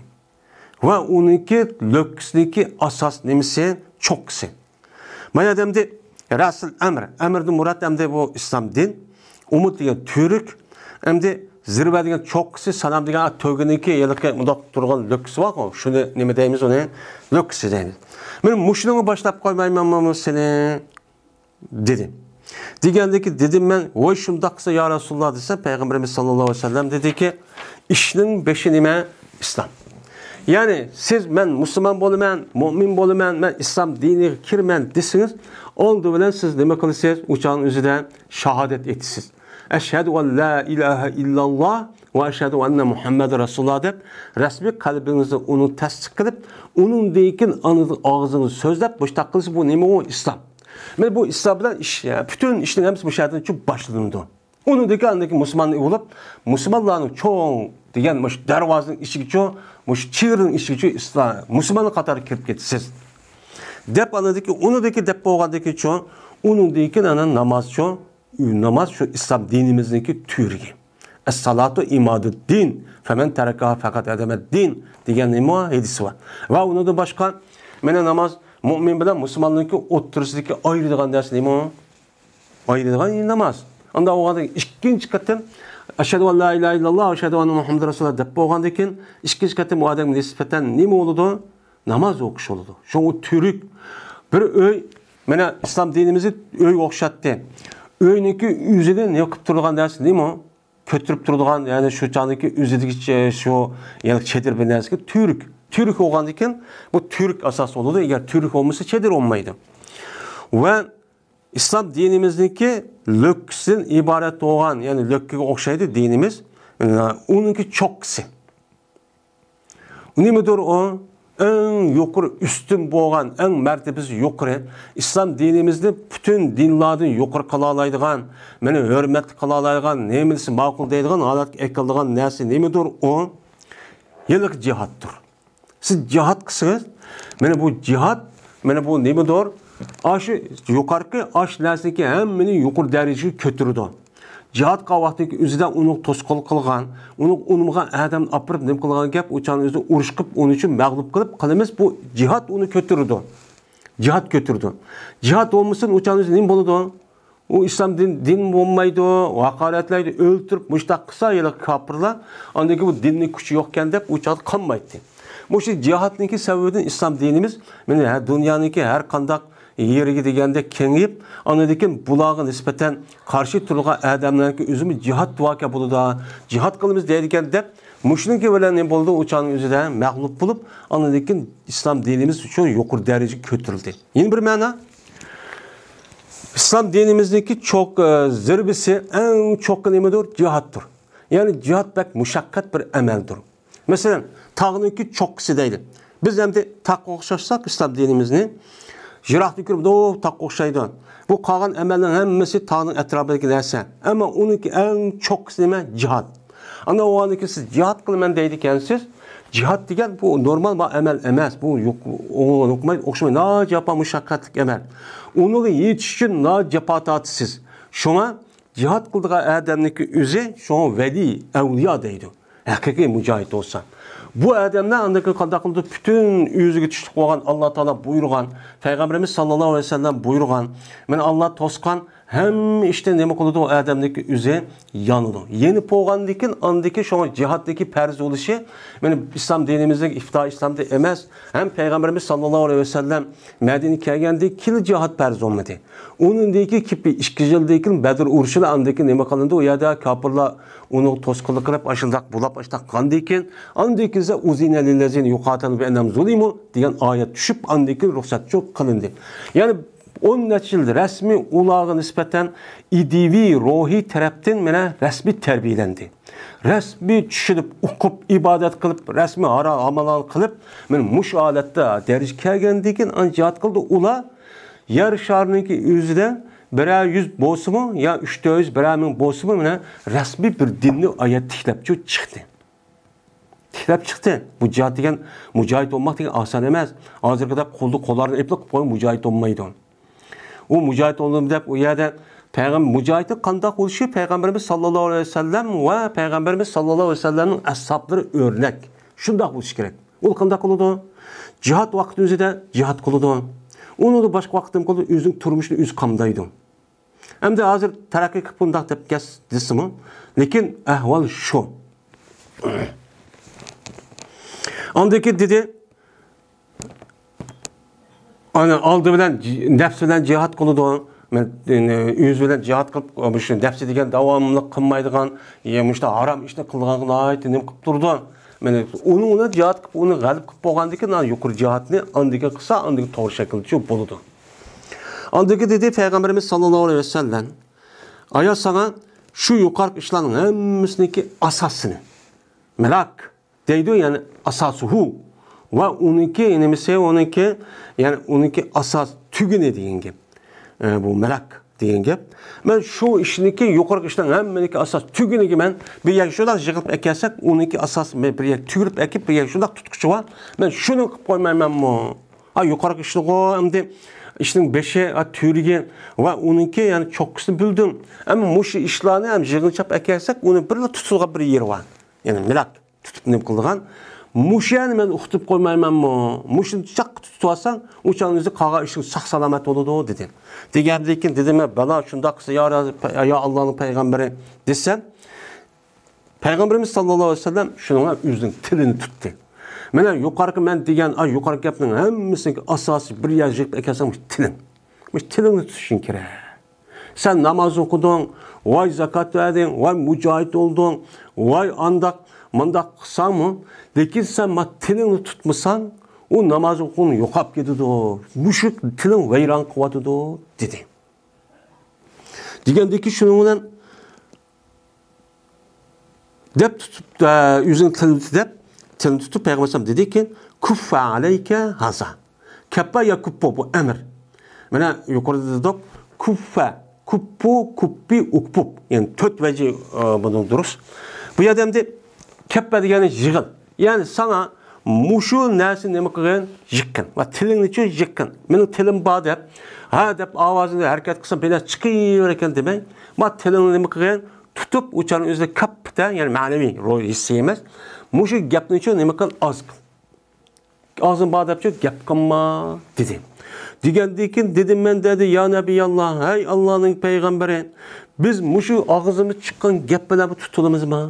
ۋە ئۇنىڭكى لۆككىسىدىكى ئاساس نېمىسى، چوققىسى. مانا ئادەمدە رەسىل ئەمر. ئەمردىن مۇراد ئەمدى بۇ ئىسلام دىن. ئۇمۇد دېگەن تۈۋرۈك. ئەمدى زىرۋە دېگەن چوققىسى، سانام دېگەن تۆگىنىڭكى ھېلىقى مۇنداق تۇرغان لۆككىسى بارغۇ، شۇنى نېمە دەيمىز ئۇنى؟ لۆككىسى دەيمىز. مانا مۇشۇنىڭغا باشلاپ قويمايمەنمۇ سېنى؟ دېدى. دېگەندىكى دېدىم مەن، ۋاي شۇنداق قىلسا يا رەسۇلاللا دېسەم، پەيغەمبىرىمىز ساللاللاھۇ ئەلەيھى ۋەسەللەم دېدىكى، ئىشنىڭ بېشى نېمە؟ ئىسلام. يەنى سىز مەن مۇسۇلمان بولىمەن، مۇئمىن بولىمەن، مەن ئىسلام دىنىغا كىرىمەن دېسىڭىز، ئالدى بىلەن سىز نېمە قىلىسىز؟ ئۇ چاغنىڭ ئۆزىدە شاھادەت ئېيتىسىز. ئەشھەدۇ ئەن لا ئىلاھە ئىللاللا ۋە ئەشھەدۇ ئەننە مۇھەممەدەن رەسۇلۇللا دەپ، رەسمىي قەلبىڭىزدە ئۇنى تەستىق قىلىپ، ئۇنىڭدىن كېيىن ئاندىن ئاغزىڭىزدا سۆزلەپ، مۇشۇنداق قىلسا بۇ نېمە ئۇ؟ ئىسلام. مانا بۇ ئىسلام بىلەن ئىش، پۈتۈن ئىشنىڭ ھەممىسى مۇشۇ يەردىن شۇ باشلىنىدۇ. ئۇنىڭدىن كېيىن ئاندىن كېيىن مۇسۇلمان بولۇپ، مۇسۇلمانلارنىڭ چوڭ دېگەن مۇشۇ دەرۋازىنىڭ ئىچىگىچۇ، مۇشۇ چېگرىنىڭ ئىچىگىچۇ ئىسلام، مۇسۇلمانلار قاتارىغا كىرىپ كېتىسىز. دەپ ئاندىن كېيىن، ئۇنىڭدىن كېيىن دەپ بولغاندىكىنچۇ، ئۇنىڭدىن كېيىن ئانا نامازچۇ، ناماز شۇ ئىسلام دىنىمىزنىڭكى تۈۋرۈكى. ئەسسالاتۇ ئىمادۇددىن، فەمەن تەرەكەھا فەقەد ھەدەمەددىن دېگەن نېمە ھەدىسى بار. ۋە ئۇنىڭدىن باشقا، مانا ناماز مۇئمىن بىلەن مۇسۇلماننىڭكى ئوتتۇرىسىدىكى ئايرىدىغان نەرسە نېمە؟ ئايرىلغان ناماز. ئاندا ئوغاندا ئىككىنچى قېتىم، ئەشھەدۇ ئەن لا ئىلاھە ئىللاللا ۋە ئەشھەدۇ ئەننە مۇھەممەدەن رەسۇلۇللا دەپ بولغاندىن كېيىن، ئىككىنچى قېتىم ئۇ ئادەمگە نىسبەتەن نېمە بولىدۇ؟ ناماز ئوقۇش بولىدۇ. شۇڭا ئۇ تۈۋرۈك. بىر ئۆي، مانا ئىسلام دىنىمىزدا ئۆيگە ئوخشاتتى. ئۆينىڭكى ئۆزىدە نېمە قىلىپ تۇرىدىغان نەرسە نېمە؟ كۆتۈرۈپ تۇرىدىغان، يەنى شۇ چاغدىكى ئۆزىدىكى شۇ، يەنى چېدىر بىر نەرسىگە تۈۋرۈك. تۈۋرۈك بولغاندىن كېيىن، بۇ تۈۋرۈك ئاساس بولىدۇ. ئەگەر تۈۋرۈك بولمىسا، چېدىر بولمايدۇ. ۋە ئىسلام دىنىمىزنىڭكى لۆككىسىدىن ئىبارەت بولغان، يەنى لۆككىگە ئوخشايدۇ دىنىمىز. ئۇنىڭكى چوققىسى. نېمىدۇر ئۇ؟ ئەڭ يۇقىرى ئۈستۈن بولغان، ئەڭ مەرتىبىسى يۇقىرى، ئىسلام دىنىمىزنى پۈتۈن دىنلاردىن يۇقىرى قىلالايدىغان، مېنى ھۆرمەتلىك قىلالايدىغان، نېمىسى ماقۇل دەيدىغان ھالەتكە ئەكېلىدىغان نەرسە نېمىدۇر ئۇ؟ ھېلىقى جىھادتۇر. سىز جىھاد قىلسىڭىز، مانا بۇ جىھاد، مانا بۇ نېمىدۇر؟ ئاشۇ يۇقىرىقى ئاش نەرسىنىڭكى ھەممىنى يۇقىرى دەرىجىگە كۆتۈرىدۇ. جىھاد قىلغان ۋاقتىدىكى ئۆزىدە ئۇنىڭغا توسقۇنلۇق قىلغان، ئۇنىڭغا ئۇنىمىغان ئادەمنى ئاپىرىپ نېمە قىلغان گەپ، ئۇ چاغنىڭ ئۆزىدە ئۇرۇش قىلىپ، ئۇنىڭ ئۈچۈن مەغلۇپ قىلىپ قىلىمىز، بۇ جىھاد ئۇنى كۆتۈرىدۇ. جىھاد كۆتۈرىدۇ. جىھاد بولمىسۇن، ئۇ چاغنىڭ ئۆزىدە نېمە بولىدۇ؟ ئۇ ئىسلام دىن، دىن بولمايدۇ، ھاقارەتلەيدۇ، ئۆلتۈرۈپ، مۇشتاق قىلسا، ھېلىقى كاپىرلار، ئاندىن كېيىن بۇ دىننىڭ كۈچى يوقكەن دەپ، ئۇ چاغدا قانمايتتى. مۇشۇ جىھادنىڭكى سەۋەبىدىن ئىسلام دىنىمىز، مانا، ھە، دۇنيانىڭكى ھەر قانداق يېرىگە دېگەندەك كېڭىيىپ، ئاندىن كېيىن بۇلارغا نىسبەتەن قارشى تۇرىدىغان ئادەملەرنىڭكى ئۆزىمۇ جىھاد دەۋەركەن بولىدۇ، جىھاد قىلىمىز دەيدىكەن دەپ، مۇشۇنىڭكى بىلەن نېمە بولدى؟ ئۇ چاغنىڭ ئۆزىدە مەغلۇپ بولۇپ، ئاندىن كېيىن ئىسلام دىنىمىز شۇ يۇقىرى دەرىجىگە كۆتۈرۈلدى. يەنە بىر مەنا، ئىسلام دىنىمىزنىڭكى چوق-، ئە، زىرۋىسى، ئەڭ چوققا نېمىدۇر؟ جىھادتۇر. يەنى جىھاد بەك مۇشەققەت بىر ئەمەلدۇر. مەسىلەن، تاغنىڭكى چوققىسى دەيلى. بىز ئەمدى تاغقا ئوخشاتساق ئىسلام دىنىمىزنى، يىراقتىن كۆرۈپ، «ئوھ، تاغقا ئوخشايدۇ.» بۇ قالغان ئەمەلنىڭ ھەممىسى تاغنىڭ ئەتراپىدىكى نەرسە. ئەمما ئۇنىڭكى ئەڭ چوققىسى نېمە؟ جىھاد. ئانا ئۇنىڭدىن كېيىن سىز جىھاد قىلىمەن دەيدىكەنسىز. جىھاد دېگەن بۇ نورمال بىر ئەمەل ئەمەس. بۇ يۇق-، ئوڭۇشمايدۇ، ئوخشىمايدۇ. ناھايىتى جاپا مۇشەققەتلىك ئەمەل. ئۇنىڭغا يېتىش ئۈچۈن ناھايىتى جاپا تارتىسىز. شۇڭا جىھاد قىلىدىغان ئادەمنىڭكى ئۆزى شۇڭا ۋەلىي، ئەۋلىيا دەيدۇ. ھەقىقىي مۇجاھىد بولسا. بۇ ئادەملەر ئاندىن كېيىن قانداق قىلىدۇ؟ پۈتۈن ئۆزىگە تۇشلۇق بولغان، ئاللا تائالا بۇيرۇغان، پەيغەمبىرىمىز ساللاللاھۇ ئەلەيھى ۋەسەللەم بۇيرۇغان، مانا ئاللا توسقان ھەممە ئىشتىن نېمە قىلىدۇ؟ ئۇ ئادەمنىڭكى ئۆزى يانىدۇ. يېنىپ بولغاندىن كېيىن، ئاندىن كېيىن شۇڭا جىھادنىڭكى پەرز بولۇشى، مانا ئىسلام دىنىمىزنىڭ ئىپتىدا ئىسلامدا ئەمەس، ھەم پەيغەمبىرىمىز ساللاللاھۇ ئەلەيھى ۋەسەللەم مەدىنىگە كەلگەندىن كېيىن جىھاد پەرز بولمىدى. ئۇنىڭدىن كېيىن كېپى ئىككى يىلدىن كېيىن بەدر ئۇرۇشىدا ئاندىن كېيىن نېمە قىلىندى؟ ئۇ يەردە كاپىرلار ئۇنىڭغا توسقۇنلۇق قىلىپ، ئاشۇنداق بولاپ، ئاشۇنداق قىلغاندىن كېيىن، ئاندىن كېيىن ئۇزىنە لىللەزىنە يۇقاتىلۇنە بىئەننەھۇم زۇلىمۇ دېگەن ئايەت چۈشۈپ، ئاندىن كېيىن رۇخسەت قىلىندى. يەنى ئون نەچچە يىل رەسمىي ئۇلارغا نىسبەتەن ئىدىيىۋى، روھىي تەرەپتىن مانا رەسمىي تەربىيەلەندى. رەسمىي چۈشىنىپ، ئوقۇپ، ئىبادەت قىلىپ، رەسمىي ھارا ئاماللارنى قىلىپ، مانا مۇشۇ ھالەتتە دەرىجىگە كەلگەندىن كېيىن ئانا جىھاد قىلدى. ئۇلار يەر شارىنىڭكى ئۆزىدە بىرەر يۈز بولسىمۇ، يا ئۈچ تۆت يۈز، بىرەر مىڭ بولسىمۇ، مانا رەسمىي بىر دىننى ئايەت تىكلەپ چىقتى. تىكلەپ چىقتى. بۇ جىھاد دېگەن، مۇجاھىد بولماق دېگەن ئاسان ئەمەس. ھازىرقىدەك قولدا قوللارنى ئېلىپ قويۇپ مۇجاھىد بولمايدۇ. ئۇ مۇجاھىد بولدۇم دەپ ئۇ يەردە پەيغەمبەر، مۇجاھىدنىڭ قانداق بولۇشى پەيغەمبىرىمىز ساللاللاھۇ ئەلەيھى ۋەسەللەم ۋە پەيغەمبىرىمىز ساللاللاھۇ ئەلەيھى ۋەسەللەمنىڭ ئەسھابلىرى ئۆرنەك. شۇنداق بولۇشى كېرەك. ئۇ قانداق قىلىدۇ؟ جىھاد ۋاقتىنىڭ ئۆزىدە جىھاد قىلىدۇ. ئۇنىڭدىن باشقا ۋاقىت نېمە قىلىدۇ؟ ئۆزىنىڭ تۇرمۇشىنى ئۆزى قامدايدۇ. ئەمدى ھازىر تەرەققىي قىلىپ بۇنداق دەپ گەپ دېسىمۇ، لېكىن ئەھۋال شۇ. ئاندىن كېيىن دېدى، ئانا ئالدى بىلەن جى-، نەپس بىلەن جىھاد قىلىدۇ. مەن، ئۆزى بىلەن جىھاد قىلىپ، مۇشۇ نەپسى دېگەن داۋاملىق قىلمايدىغان، يا مۇشۇنداق ھارام ئىشنى قىلىدىغانغا ناھايىتى نېمە قىلىپ تۇرىدۇ. مانا ئۇنىڭ بىلەن جىھاد قىلىپ، ئۇنى غەلىب قىلىپ بولغاندىن كېيىن، يۇقىرى جىھادنى ئاندىن كېيىن قىلسا، ئاندىن كېيىن توغرا شەكىلدە شۇ بولىدۇ. ئاندىن كېيىن دېدى پەيغەمبىرىمىز ساللاللاھۇ ئەلەيھى ۋەسەللەم، ئايا ساڭا شۇ يۇقىرىقى ئىشلارنىڭ ھەممىسىنىڭكى ئاساسىنى، مىلاك دەيدۇ، يەنى ئاساسىھۇ ۋە ئۇنىڭكى نېمىسى، ئۇنىڭكى، يەنى ئۇنىڭكى ئاساس تۈگۈنى دېگەن گەپ. ئە، بۇ مىلاك دېگەن گەپ. مەن شۇ ئىشنىڭكى، يۇقىرىقى ئىشنىڭ ھەممىنىڭكى ئاساس تۈگۈنىگە مەن بىر يەرگە شۇنداق يىغىپ ئەكەلسەك، ئۇنىڭكى ئاساس بىر يەرگە تۈگۈرۈپ ئەكىپ، بىر يەرگە شۇنداق تۇتقۇچى بار. مەن شۇنى قىلىپ قويمايمەنمۇ؟ ھا، يۇقىرىقى ئىشنىغۇ ئەمدى ئىشنىڭ بېشى، ھا، تۈۋرۈكى ۋە ئۇنىڭكى، يەنى چوققىسىنى بىلدىم. ئەمما مۇشۇ ئىشلارنى ھەم يىغىنچاپ ئەكەلسەك، ئۇنى بىرلا تۇتىدىغان بىر يېرى بار. يەنى مىلاك تۇتۇپ نېمە قىلىدىغان؟ مۇشۇ يەرنى مەن ئۇقتۇرۇپ قويمايمەنمۇ؟ مۇشۇنى چاققا تۇتۇپ ئالساڭ، ئۇ چاغنىڭ ئۆزى قالغان ئىشىڭ ساق-سالامەت بولىدۇ، دېدى. دېگەندىن كېيىن دېدىم، مەن بالا شۇنداق قىلسا، يا، يا ئاللانىڭ پەيغەمبىرى دېسەم، پەيغەمبىرىمىز ساللاللاھۇ ئەلەيھى ۋەسەللەم شۇنىڭغا ئۆزىنىڭ تىلىنى تۇتتى. مانا يۇقىرىقى مەن دېگەن، ئا، يۇقىرىقى گەپنىڭ ھەممىسىنىڭ ئاساسى بىر يەرگە يىغىپ ئەكەلسەڭ، مۇشۇ تىلىڭ. مۇشۇ تىلىڭنى تۇتۇشۇڭ كېرەك. سەن ناماز ئوقۇدۇڭ، ۋاي زاكات بەردىڭ، ۋاي مۇجاھىد بولدۇڭ، ۋاي ئانداق مۇنداق قىلساڭمۇ، لېكىن سەن ما تىلىڭنى تۇتمىساڭ، ئۇ ناماز ئوقۇغىنىڭ يوقاپ كېتىدۇ. مۇشۇ تىلىڭ ۋەيران قىلىۋاتىدۇ، دېدى. دېگەندىكى شۇنىڭ بىلەن دەپ تۇتۇپ، ئە، ئۆزىنىڭ تىلىنى تۇتۇپ، دەپ، تىلىنى تۇتۇپ، پەيغەمبەر ئەلەيھىسسالام دېدىكى، كۇففە ئەلەيكە ھازا. كەپپە يا كۇپپۇ، بۇ ئەمىر. مانا يۇقىرىدا دېدۇق، كۇففە، كۇپپۇ، كۇپپى، ئۇكپۇپ. يەنى تۆت ۋەجى، ئە، بۇنىڭ دۇرۇس. بۇ يەردە ئەمدى كەپپە دېگەننى يىغىن. يەنى ساڭا مۇشۇ نەرسىنى نېمە قىلغىن؟ يىغقىن. ۋە تىلىڭنىچۇ يىغقىن. مېنىڭ تىلىم بار دەپ، ھە دەپ ئاۋازىنى ھەرىكەت قىلسام، بىر نەرسە چىقىۋېرىكەن دېمەي، ما تىلىڭنى نېمە قىلغىن؟ تۇتۇپ، ئۇ چاغنىڭ ئۆزىدە كەپپىتە، يەنى مەنىۋى، روھىي، ھېسسىي ئەمەس. مۇشۇ گەپنىچۇ نېمە قىل؟ ئاز قىل. ئاغزىڭ بار دەپچۇ گەپ قىلما، دېدى. دېگەندىن كېيىن دېدىم مەن، دېدى، يا نەبىياللا، ھەي ئاللانىڭ پەيغەمبىرى، بىز مۇشۇ ئاغزىمىز چىققان گەپ بىلەن بۇ تۇتۇلىمىزمۇ؟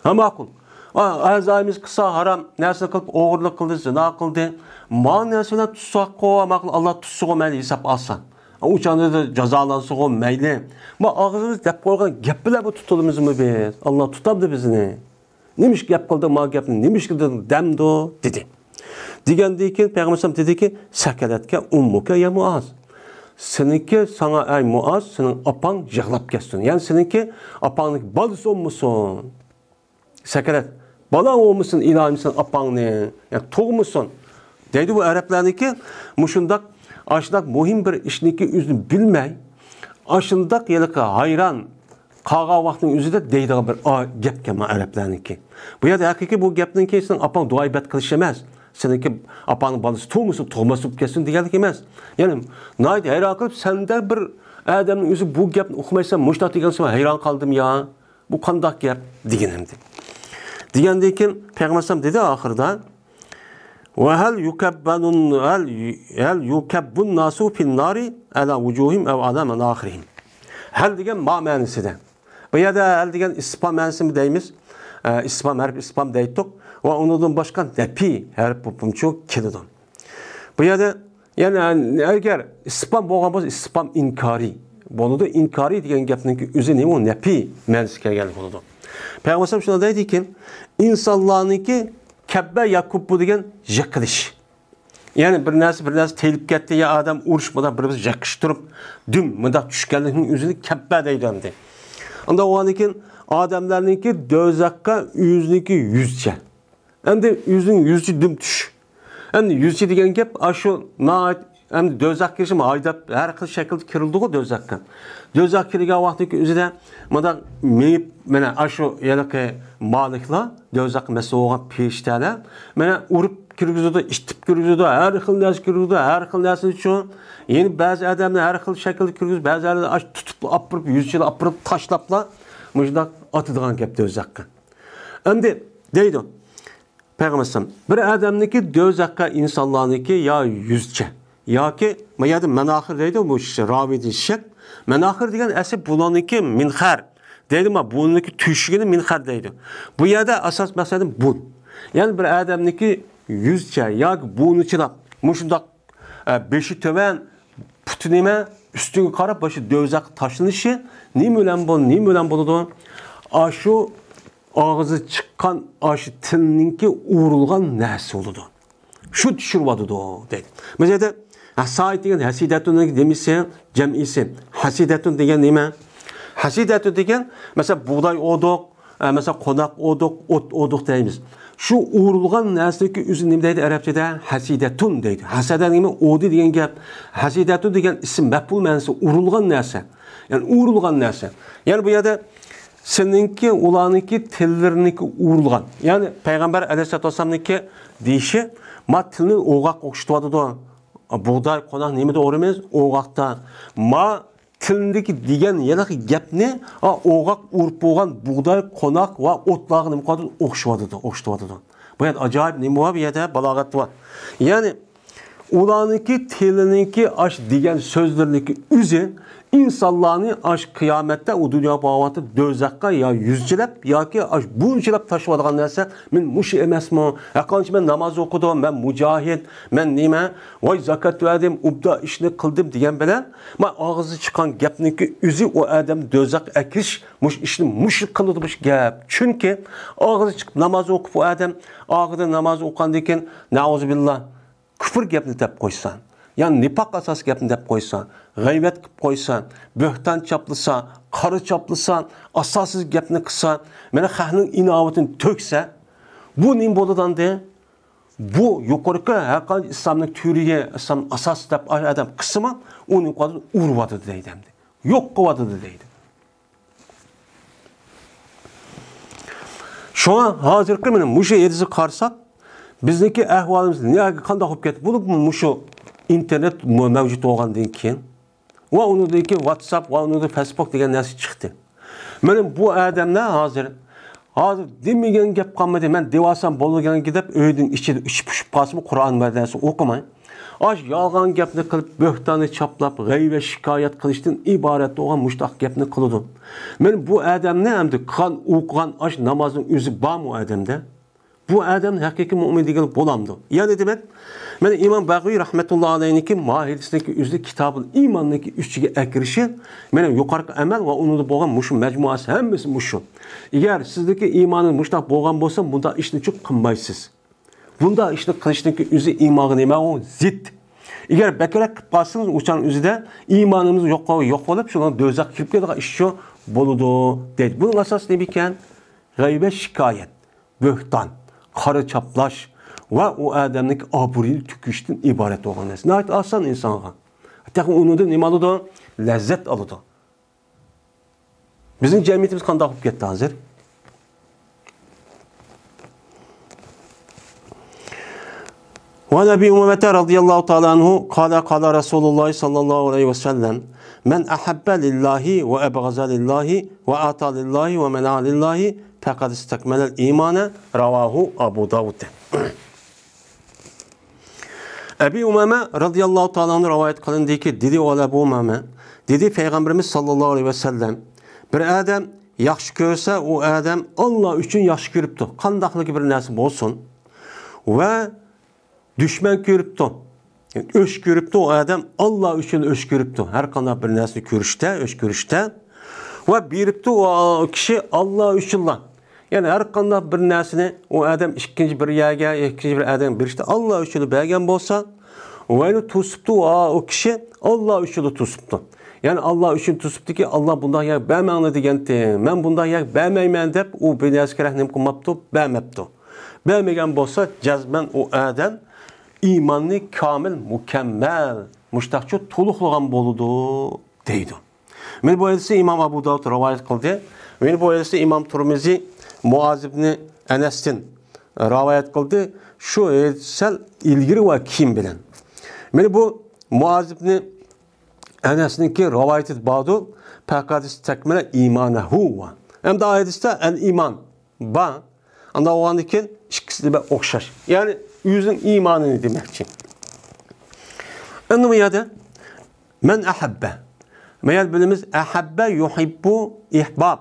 ھە، ماقۇل. ئا، ئەزايىمىز قىلسا ھارام نەرسىنى قىلىپ، ئوغرىلىق قىلدى، زىنا قىلدى. ما نەرسە بىلەن تۇتساققۇ، ماقۇل، ئاللا تۇتسىغۇ، مەيلى ھېساب ئالسا. ئۇ چاغدا جازالانسىغۇ، مەيلى. ما ئاغزىمىز دەپ قويغان گەپ بىلەن بۇ تۇتۇلىمىزمۇ بىز؟ ئاللا تۇتامدۇ بىزنى؟ نېمىشقا گەپ قىلدىڭ، ما گەپنى نېمىشقا دېدىڭ، دەمدۇ؟ دېدى. دېگەندىن كېيىن پەيغەمبەر ئەلەيھىسسالام دېدىكى، سەكەلەتكە ئۇممۇكە يا مۇئاز. سېنىڭكى، ساڭا ئەي مۇئاز، سېنىڭ ئاپاڭ يىغلاپ كەتسۇن. يەنى سېنىڭكى ئاپاڭنىڭكى بالىسى بولمىسۇن. سەكەلەت، بالاڭ بولمىسۇن، ئىلاھىم، سېنىڭ ئاپاڭنى، يەنى تۇغمىسۇن. دەيدۇ بۇ ئەرەبلەرنىڭكى مۇشۇنداق، ئاشۇنداق مۇھىم بىر ئىشنىڭكى ئۆزىنى بىلمەي، ئاشۇنداق ھېلىقى ھايران قالغان ۋاقىتنىڭ ئۆزىدە دەيدىغان بىر ئا-، گەپكەن ما ئەرەبلەرنىڭكى. بۇ يەردە ھەقىقىي بۇ گەپنىڭكى سېنىڭ ئاپاڭ دۇئايى بەت قىلىش ئەمەس. سېنىڭكى ئاپاڭنىڭ بالىسى تۇغمىسۇن، تۇغماس بولۇپ كەتسۇن دېگەنلىك ئەمەس. يەنى ناھايىتى ھەيران قېلىپ، سەندەك بىر ئادەمنىڭ ئۆزى بۇ گەپنى ئۇقمايسەن، مۇشۇنداق دېگەن سەن ھەيران قالدىم يا. بۇ قانداق گەپ؟ دېگەن ئەمدى. دېگەندىن كېيىن پەيغەمبەر ئەلەيھىسسالام دېدى ئاخىرىدا، ۋە ھەل يۇكەببەنۇن، ھەل، ھەل يۇكەببۇن ناسۇ فىن نارى ئەلا ۋۇجۇھىم ئەۋ ئەلا مەناخىرىھىم. ھەل دېگەن ما مەنىسىدە. بۇ يەردە ھەل دېگەن ئىستىپھام مەنىسىمۇ دەيمىز. ئە، ئىستىپھام، ھەرپ ئىستىپھام دەيتتۇق. ۋە ئۇنىڭدىن باشقا نەپىي ھەرپ بولۇپمۇ كېلىدۇ. بۇ يەردە يەنى، ئەگەر ئىستىپھام بولغان بولسا، ئىستىپھام ئىنكارىي بولىدۇ. ئىنكارىي دېگەن گەپنىڭكى ئۆزى نېمە؟ ئۇ نەپىي مەنىسىگە كەلگەن بولىدۇ. پەيغەمبەر ئەلەيھىسسالام شۇنداق دەيدىكى، ئىنسانلارنىڭكى كەببە ياكۇببۇ دېگەن يىقىلىش. يەنى بىر نەرسە، بىر نەرسە تېيىلىپ كەتتى يا ئادەم ئۇرۇش، مۇنداق بىر-بىرسى يىقىشتۇرۇپ، دۈم مۇنداق چۈشكەنلىكنىڭ ئۆزىنى كەببە دەيدۇ ئەمدى. ئۇنداق بولغاندىن كېيىن ئادەملەرنىڭكى دوزاخقا ئۆزىنىڭكى يۈزىچە. ئەمدى يۈزنىڭ يۈزىچە دۈم چۈش. ئەمدى يۈزىچە دېگەن گەپ، ئاشۇ ناھايىتى، ئەمدى دوزاخقا كىرىشمۇ ھايداپ، ھەر خىل شەكىلدە كىرىلىدىغۇ دوزاخقا. دوزاخقا كىرگەن ۋاقتىدىكى ئۆزىدە مۇنداق مېڭىپ، مانا ئاشۇ ھېلىقى مالىكلار، دوزاخقا مەسئۇل بولغان پېرىشتەلەر، مانا ئۇرۇپ كىرگۈزىدۇ، ئىتتىپ كىرگۈزىدۇ، ھەر خىل نەرسە كىرگۈزىدۇ، ھەر خىل نەرسىنى شۇ. يەنە بەزى ئادەمنى ھەر خىل شەكىلدە كىرگۈزۈپ، بەزى ئادەمنى ئاشۇ تۇتۇپ ئاپىرىپ، يۈزىچىلا ئاپىرىپ تاشلاپلا، مۇشۇنداق ئاتىدىغان گەپ دوزاخقا. ئەمدى دەيدۇ پەيغەمبەر ئەلەيھىسسالام، بىر ئادەمنىڭكى دوزاخقا ئىنسانلارنىڭكى يا يۈزىچە، ياكى ما يەردە مەناخىر دەيدۇ، بۇ ش-، راۋىدىن شەك. مەناخىر دېگەن ئەسلى بۇلارنىڭكى مىنخەر دەيدۇ، ما بۇنىڭكى تۆشۈكىنى مىنخەر دەيدۇ. بۇ يەردە ئاساس مەقسەتىم بۇن. يەنى بىر ئادەمنىڭكى يۈزىچە ياكى بۇنىچىلاپ مۇشۇنداق، ئە، بېشى تۆۋەن، پۇتى نېمە، ئۈستىگە قاراپ باشى دۆزەخقە تاشلىنىشى نېمە بىلەن بول-، نېمە بىلەن بولىدۇ؟ ئاشۇ ئاغزى چىققان ئاشۇ تىلنىڭكى ئۇرۇلغان نەرسە بولىدۇ. شۇ چۈشۈرۈۋاتىدۇ دەيدۇ. بۇ يەردە ھەسايىت دېگەن ھەسىدەتۇننىڭ نېمىسى، جەمئىسى. ھەسىدەتۇن دېگەن نېمە؟ ھەسىدەتۇن دېگەن، مەسىلەن، بۇغداي ئودۇق، ئە، مەسىلەن، قوناق ئودۇق، ئوت ئودۇق دەيمىز. شۇ ئۇرۇلغان نەرسىنىڭكى ئۆزى نېمە دەيدۇ ئەرەبچىدە؟ ھەسىدەتۇن دەيدۇ. ھەسەدە نېمە؟ ئودى دېگەن گەپ. ھەسىدەتۇن دېگەن ئىسىم مەپئۇل مەنىسى ئۇرۇلغان نەرسە. يەنى ئۇرۇلغان نەرسە. يەنى بۇ يەردە سېنىڭكى، ئۇلارنىڭكى تىللىرىنىڭكى ئۇرۇلغان. يەنى پەيغەمبەر ئەلەيھىسسالاتۇ ۋەسسالامنىڭكى دېيىشى، ما تىلنى ئوغاققا ئوخشىتىۋاتىدۇ. بۇغداي، قوناق نېمىدە ئۇرىمىز؟ ئوغاقتا. ما تىلىدىكى دېگەن ھېلىقى گەپنى، ئا، ئوغاق ئۇرۇپ بولغان بۇغداي، قوناق ۋە ئوتلارغا نېمە قىلىۋاتىدۇ؟ ئوخشىۋاتىدۇ، ئوخشىتىۋاتىدۇ. بۇ يەردە ئاجايىپ نېمە بار؟ بۇ يەردە بالاغەت بار. يەنى ئۇلارنىڭكى تىلىنىڭكى ئاش دېگەن سۆزلىرىنىڭكى ئۆزى ئىنسانلارنى ئاش قىيامەتتە ئۇ دۇنيا باغۋاتى دۆزەخقە يا يۈزچىلەپ ياكى ئاش بۇنچىلاپ تاشلىۋالغان نەرسە. مەن مۇشۇ ئەمەسمۇ؟ ھەققانچە مەن ناماز ئوقۇدۇم، مەن مۇجاھىد، مەن نېمە، ۋاي زاكات بەردىم، ئۇبدا ئىشنى قىلدىم دېگەن بىلەن، ما ئاغزى چىققان گەپنىڭكى ئۆزى ئۇ ئادەم دۆزەخ ئەكىرىش، مۇشۇ ئىشنى مۇشۇ قىلىدۇ مۇشۇ گەپ. چۈنكى ئاغزى چىقىپ ناماز ئوقۇپ ئۇ ئادەم، ئاخىرىدا ناماز ئوقۇغاندىن كېيىن، نەئۇزۇبىللا، كۇفر گەپنى دەپ قويسا، يا نىپاق ئاساس گەپنى دەپ قويسا، غەيۋەت قىلىپ قويسا، بۆھتان چاپلىسا، قارا چاپلىسا، ئاساسسىز گەپنى قىلسا، مانا خەقنىڭ ئىناۋىتىنى تۆكسە، بۇ نېمە بولىدۇ ئەمدى؟ بۇ يۇقىرىقى ھەرقانچە ئىسلامنىڭ تۈۋرۈكى، ئىسلامنىڭ ئاساسى دەپ ئادەم قىلسىمۇ، ئۇنى ئۇرۇۋاتىدۇ دەيدۇ ئەمدى. يوق قىلىۋاتىدۇ دەيدۇ. شۇڭا ھازىرقى مانا مۇشۇ ھەدىسكە قارىساق، بىزنىڭكى ئەھۋالىمىز نېمە، قانداق بولۇپ كەتتى؟ بولۇپمۇ مۇشۇ ئىنتېرنېت مەۋجۇت بولغاندىن كېيىن ۋە ئۇنىڭدىن كېيىن ۋاتساپ ۋە ئۇنىڭدىن فېيسبۇك دېگەن نەرسە چىقتى. مانا بۇ ئادەملەر ھازىر، ھازىر دېمىگەن گەپ قالمىدى. مەن دېۋالسام بولىدىغانكى دەپ ئۆيدىن ئىچىدە ئىچى پۇشۇپ قالسىمۇ قۇرئان ۋە نەرسە ئوقۇماي. ئاش يالغان گەپنى قىلىپ، بۆھتاننى چاپلاپ، غەيۋە شىكايەت قىلىشتىن ئىبارەت بولغان مۇشتاق گەپنى قىلىدۇ. مانا بۇ ئادەمنى ئەمدى قىلغان، ئوقۇغان ئاش نامازنىڭ ئۆزى بارمۇ ئادەمدە؟ بۇ ئادەم ھەقىقىي مۆمىن دېگىلى بولامدۇ؟ يەنى دېمەك، مانا ئىمام بەغۋىي رەھمەتۇللا ئەلەيھنىڭكى ماھىيىتىنىڭكى ئۆزى كىتابۇل ئىماننىڭكى ئۈچىگە ئەكىرىشى، مانا يۇقىرىقى ئەمەل ۋە ئۇنىڭدا بولغان مۇشۇ مەجمۇئەسى ھەممىسى مۇشۇ. ئەگەر سىزدىكى ئىمانىڭىز مۇشۇنداق بولغان بولسا، بۇنداق ئىشنى چۈ قىلمايسىز. بۇنداق ئىشنى قىلىشنىڭكى ئۆزى ئىمانغا نېمە ئۇ؟ زىت. ئەگەر بەكرەك قىلىپ قالسىڭىز، ئۇ چاغنىڭ ئۆزىدە ئىمانىمىز يوق، يوق بولۇپ، شۇنىڭ دۆزەخكە كىرىپ كېتىدىغان ئىش شۇ بولىدۇ، دەيدۇ. بۇنىڭ ئاساسى نېمە ئىكەن؟ غەيۋە شىكايەت، بۆھتان، قارا چاپلاش ۋە ئۇ ئادەمنىڭكى ئابرۇيىنى تۆكۈشتىن ئىبارەت بولغان نەرسە. ناھايىتى ئاسان ئىنسانغا. تېخى ئۇنىڭدىن نېمە ئالىدۇ؟ لەززەت ئالىدۇ. بىزنىڭ جەمئىيىتىمىز قانداق بولۇپ كەتتى ھازىر؟ وعن أبي أمامة رضي الله تعالى عنه قال قال رسول الله صلى الله عليه وسلم من أحب لله وأبغض لله وأعطى لله ومنع لله فقد استكمل الإيمان. رواه أبو داود. ئەبى ئۇمامە رەزىياللاھۇ تائالا ئەنھۇ رىۋايەت قىلىندىكى، دېدى ئۇ ئەبۇ ئۇمامە، دېدى پەيغەمبىرىمىز ساللاللاھۇ ئەلەيھى ۋەسەللەم، بىر ئادەم ياخشى كۆرسە، ئۇ ئادەم ئاللا ئۈچۈن ياخشى كۆرۈپتۇ، قانداقلىكى بىر نەرسە بولسۇن. ۋە دۈشمەن كۆرۈپتۇ، ئۆچ كۆرۈپتۇ، ئۇ ئادەم ئاللا ئۈچۈن ئۆچ كۆرۈپتۇ. ھەر قانداق بىر نەرسىنى كۆرۈشتە، ئۆچ كۆرۈشتە. ۋە بېرىپتۇ ئۇ كىشى ئاللا ئۈچۈنلا. يەنى ھەر قانداق بىر نەرسىنى ئۇ ئادەم ئىككىنچى بىر يەرگە، ئىككىنچى بىر ئادەمگە بېرىشتە ئاللا ئۈچۈن بەرگەن بولسا، ۋەينى توسۇپتۇ، ئۇ كىشى ئاللا ئۈچۈن توسۇپتۇ. يەنى ئاللا ئۈچۈن توسۇپتىكى، ئاللا بۇنداق يەرگە بەرمەڭلار دېگەنتى، مەن بۇنداق يەرگە بەرمەيمەن دەپ، ئۇ بىر نەرسىگە نېمە قىلماپتۇ؟ بەرمەپتۇ. بەرمىگەن بولسا، جەزمەن ئۇ ئادەم ئىمانى كامىل، مۇكەممەل، مۇشتاقچۇ تولۇقلىغان بولىدۇ، دەيدۇ. مانا بۇ ھەدىسنى ئىمام ئەبۇ داۋۇد رىۋايەت قىلدى. مانا بۇ ھەدىسنى ئىمام تۇرمىزى مۇئاز ئىبنى ئەنەستىن رىۋايەت قىلدى. شۇ ھەدىس سەل ئىلگىرى ۋە كېيىن بىلەن. مانا بۇ مۇئاز ئىبنى ئەنەسنىڭكى رىۋايىتى بارىدۇ. پەقەت تەكمىلە ئىمانەھۇ ۋە. ئەمدى ئايەتتە ئەل ئىمان بار. ئانداق بولغاندىن كېيىن ئىككىسى دە ئوخشاش. يەنى ئۆزىنىڭ ئىمانىنى دېمەكچى. ئەمدى بۇ يەردە مەن ئەھەببە. مەيەر بىلىمىز ئەھەببە يۇھىببۇ ئىھباب.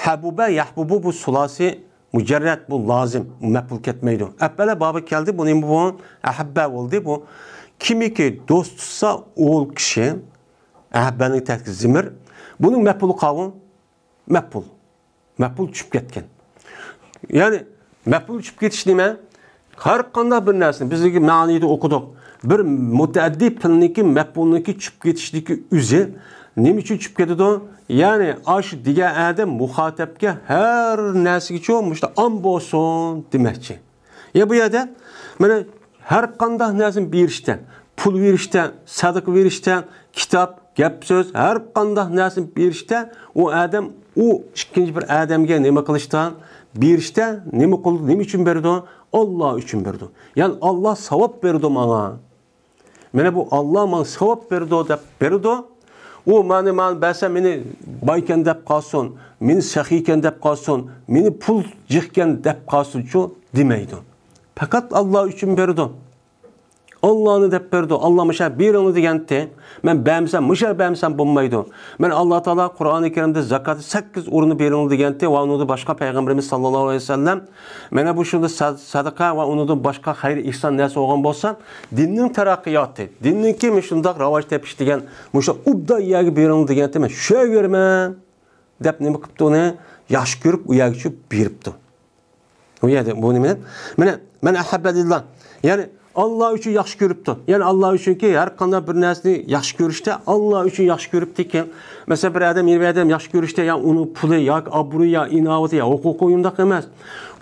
ھەبۇبە يەھبۇبۇ بۇ سۇلاسى مۇجەررەت، بۇ لازىم، مەپئۇل كەتمەيدۇ. ئەپئەلە بابى كەلدى، بۇ نېمە بۇ؟ ئەھەببە بولدى بۇ. كىمكى دوست تۇتسا ئۇ كىشى، ئەھەببەنىڭ تەھتىگە زىمىر. بۇنىڭ مەپئۇلى قاۋۇ؟ مەپئۇل. مەپئۇل چۈشۈپ كەتكەن. يەنى مەپئۇل چۈشۈپ كېتىش نېمە؟ ھەر قانداق بىر نەرسىنى بىز مەنىدە ئوقۇدۇق. بىر مۇتەئەددى پېئىلنىڭكى مەپئۇلنىڭكى چۈشۈپ كېتىشتىكى ئۆزى نېمە ئۈچۈن چۈشۈپ كېتىدۇ؟ يەنى ئاشۇ دېگەن ئادەم مۇخاتەپكە ھەر نەرسىگىچۇ مۇشۇنداق ئام بولسۇن دېمەكچى. يا بۇ يەردە مانا ھەر قانداق نەرسىنى بېرىشتە، پۇل بېرىشتە، سەدىقە بېرىشتە، كىتاب، گەپ سۆز، ھەر قانداق نەرسىنى بېرىشتە ئۇ ئادەم ئۇ ئىككىنچى بىر ئادەمگە نېمە قىلىشتا، بېرىشتە نېمە قىل-، نېمە ئۈچۈن بېرىدۇ؟ ئاللا ئۈچۈن بېرىدۇ. يەنى ئاللا ساۋاب بېرىدۇ ماڭا. مانا بۇ ئاللا ماڭا ساۋاب بېرىدۇ دەپ بېرىدۇ. ئۇ مانا ماڭا بەرسە مېنى بايكەن دەپ قالسۇن، مېنى سېخىيكەن دەپ قالسۇن، مېنى پۇل جىقكەن دەپ قالسۇنچۇ دېمەيدۇ. پەقەت ئاللا ئۈچۈن بېرىدۇ. ئاللانى دەپ بېرىدۇ. ئاللا مۇشۇ بېرىڭلار دېگەنتى. مەن بەرمىسەم، مۇشۇ بەرمىسەم بولمايدۇ. مەن ئاللا تائالا قۇرئانى كەرىمدە زاكاتى سەككىز ئورۇندا بېرىڭلار دېگەنتى ۋە ئۇنىڭدا باشقا پەيغەمبىرىمىز ساللاللاھۇ ئەلەيھى ۋەسەللەم مانا بۇ شۇندا سا-، سەدىقە ۋە ئۇنىڭدىن باشقا خەير ئېھسان نەرسە بولغان بولسا، دىننىڭ تەرەققىياتى، دىننىڭكى مۇشۇنداق راۋاج تېپىش دېگەن مۇشۇ ئوبدان يەرگە بېرىڭلار دېگەنتى، مەن شۇ يەرگە بېرىمەن دەپ نېمە قىپتۇ ئۇنى؟ ياخشى كۆرۈپ ئۇ يەرگىچۇ بېرىپتۇ. ئۇ يەردە بۇ نېمە؟ مانا، مەن ئەھەببە لىللا. يەنى ئاللا ئۈچۈن ياخشى كۆرۈپتۇ. يەنى ئاللا ئۈچۈنكى ھەر قانداق بىر نەرسىنى ياخشى كۆرۈشتە ئاللا ئۈچۈن ياخشى كۆرۈپتىكەن. مەسىلەن، بىر ئادەم يەنە بىر ئادەم ياخشى كۆرۈشتە يا ئۇنىڭ پۇلى ياكى ئابرۇيى يا ئىناۋىتى يا ھوقۇقى ئۇنداق ئەمەس.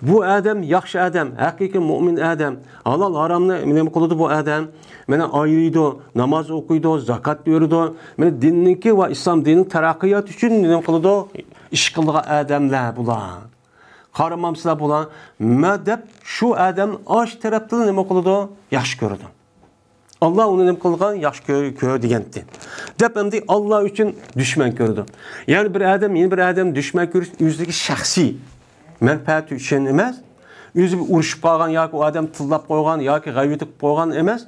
بۇ ئادەم ياخشى ئادەم، ھەقىقىي مۆمىن ئادەم. ھالال ھارامنى نېمە قىلىدۇ بۇ ئادەم؟ مانا ئايرىيدۇ، ناماز ئوقۇيدۇ، زاكات بېرىدۇ. مانا دىننىڭكى ۋە ئىسلام دىنىنىڭ تەرەققىياتى ئۈچۈن نېمە قىلىدۇ؟ ئىش قىلىدىغان ئادەملەر بۇلار. قارىمامسىلەر بۇلار، مە دەپ شۇ ئادەم ئاش تەرەپتىن نېمە قىلىدۇ؟ ياخشى كۆرىدۇ. ئاللا ئۇنى نېمە قىلغان؟ ياخشى كۆر، كۆر دېگەنتى. دەپ ئەمدى ئاللا ئۈچۈن دۈشمەن كۆرىدۇ. يەنى بىر ئادەم يەنە بىر ئادەم دۈشمەن كۆرۈش ئۆزىدىكى شەخسىي مەنپەئەتى ئۈچۈن ئەمەس، ئۆزى بىر ئۇرۇشۇپ قالغان ياكى ئۇ ئادەم تىللاپ قويغان ياكى غەيۋىتى قىلىپ قويغان ئەمەس.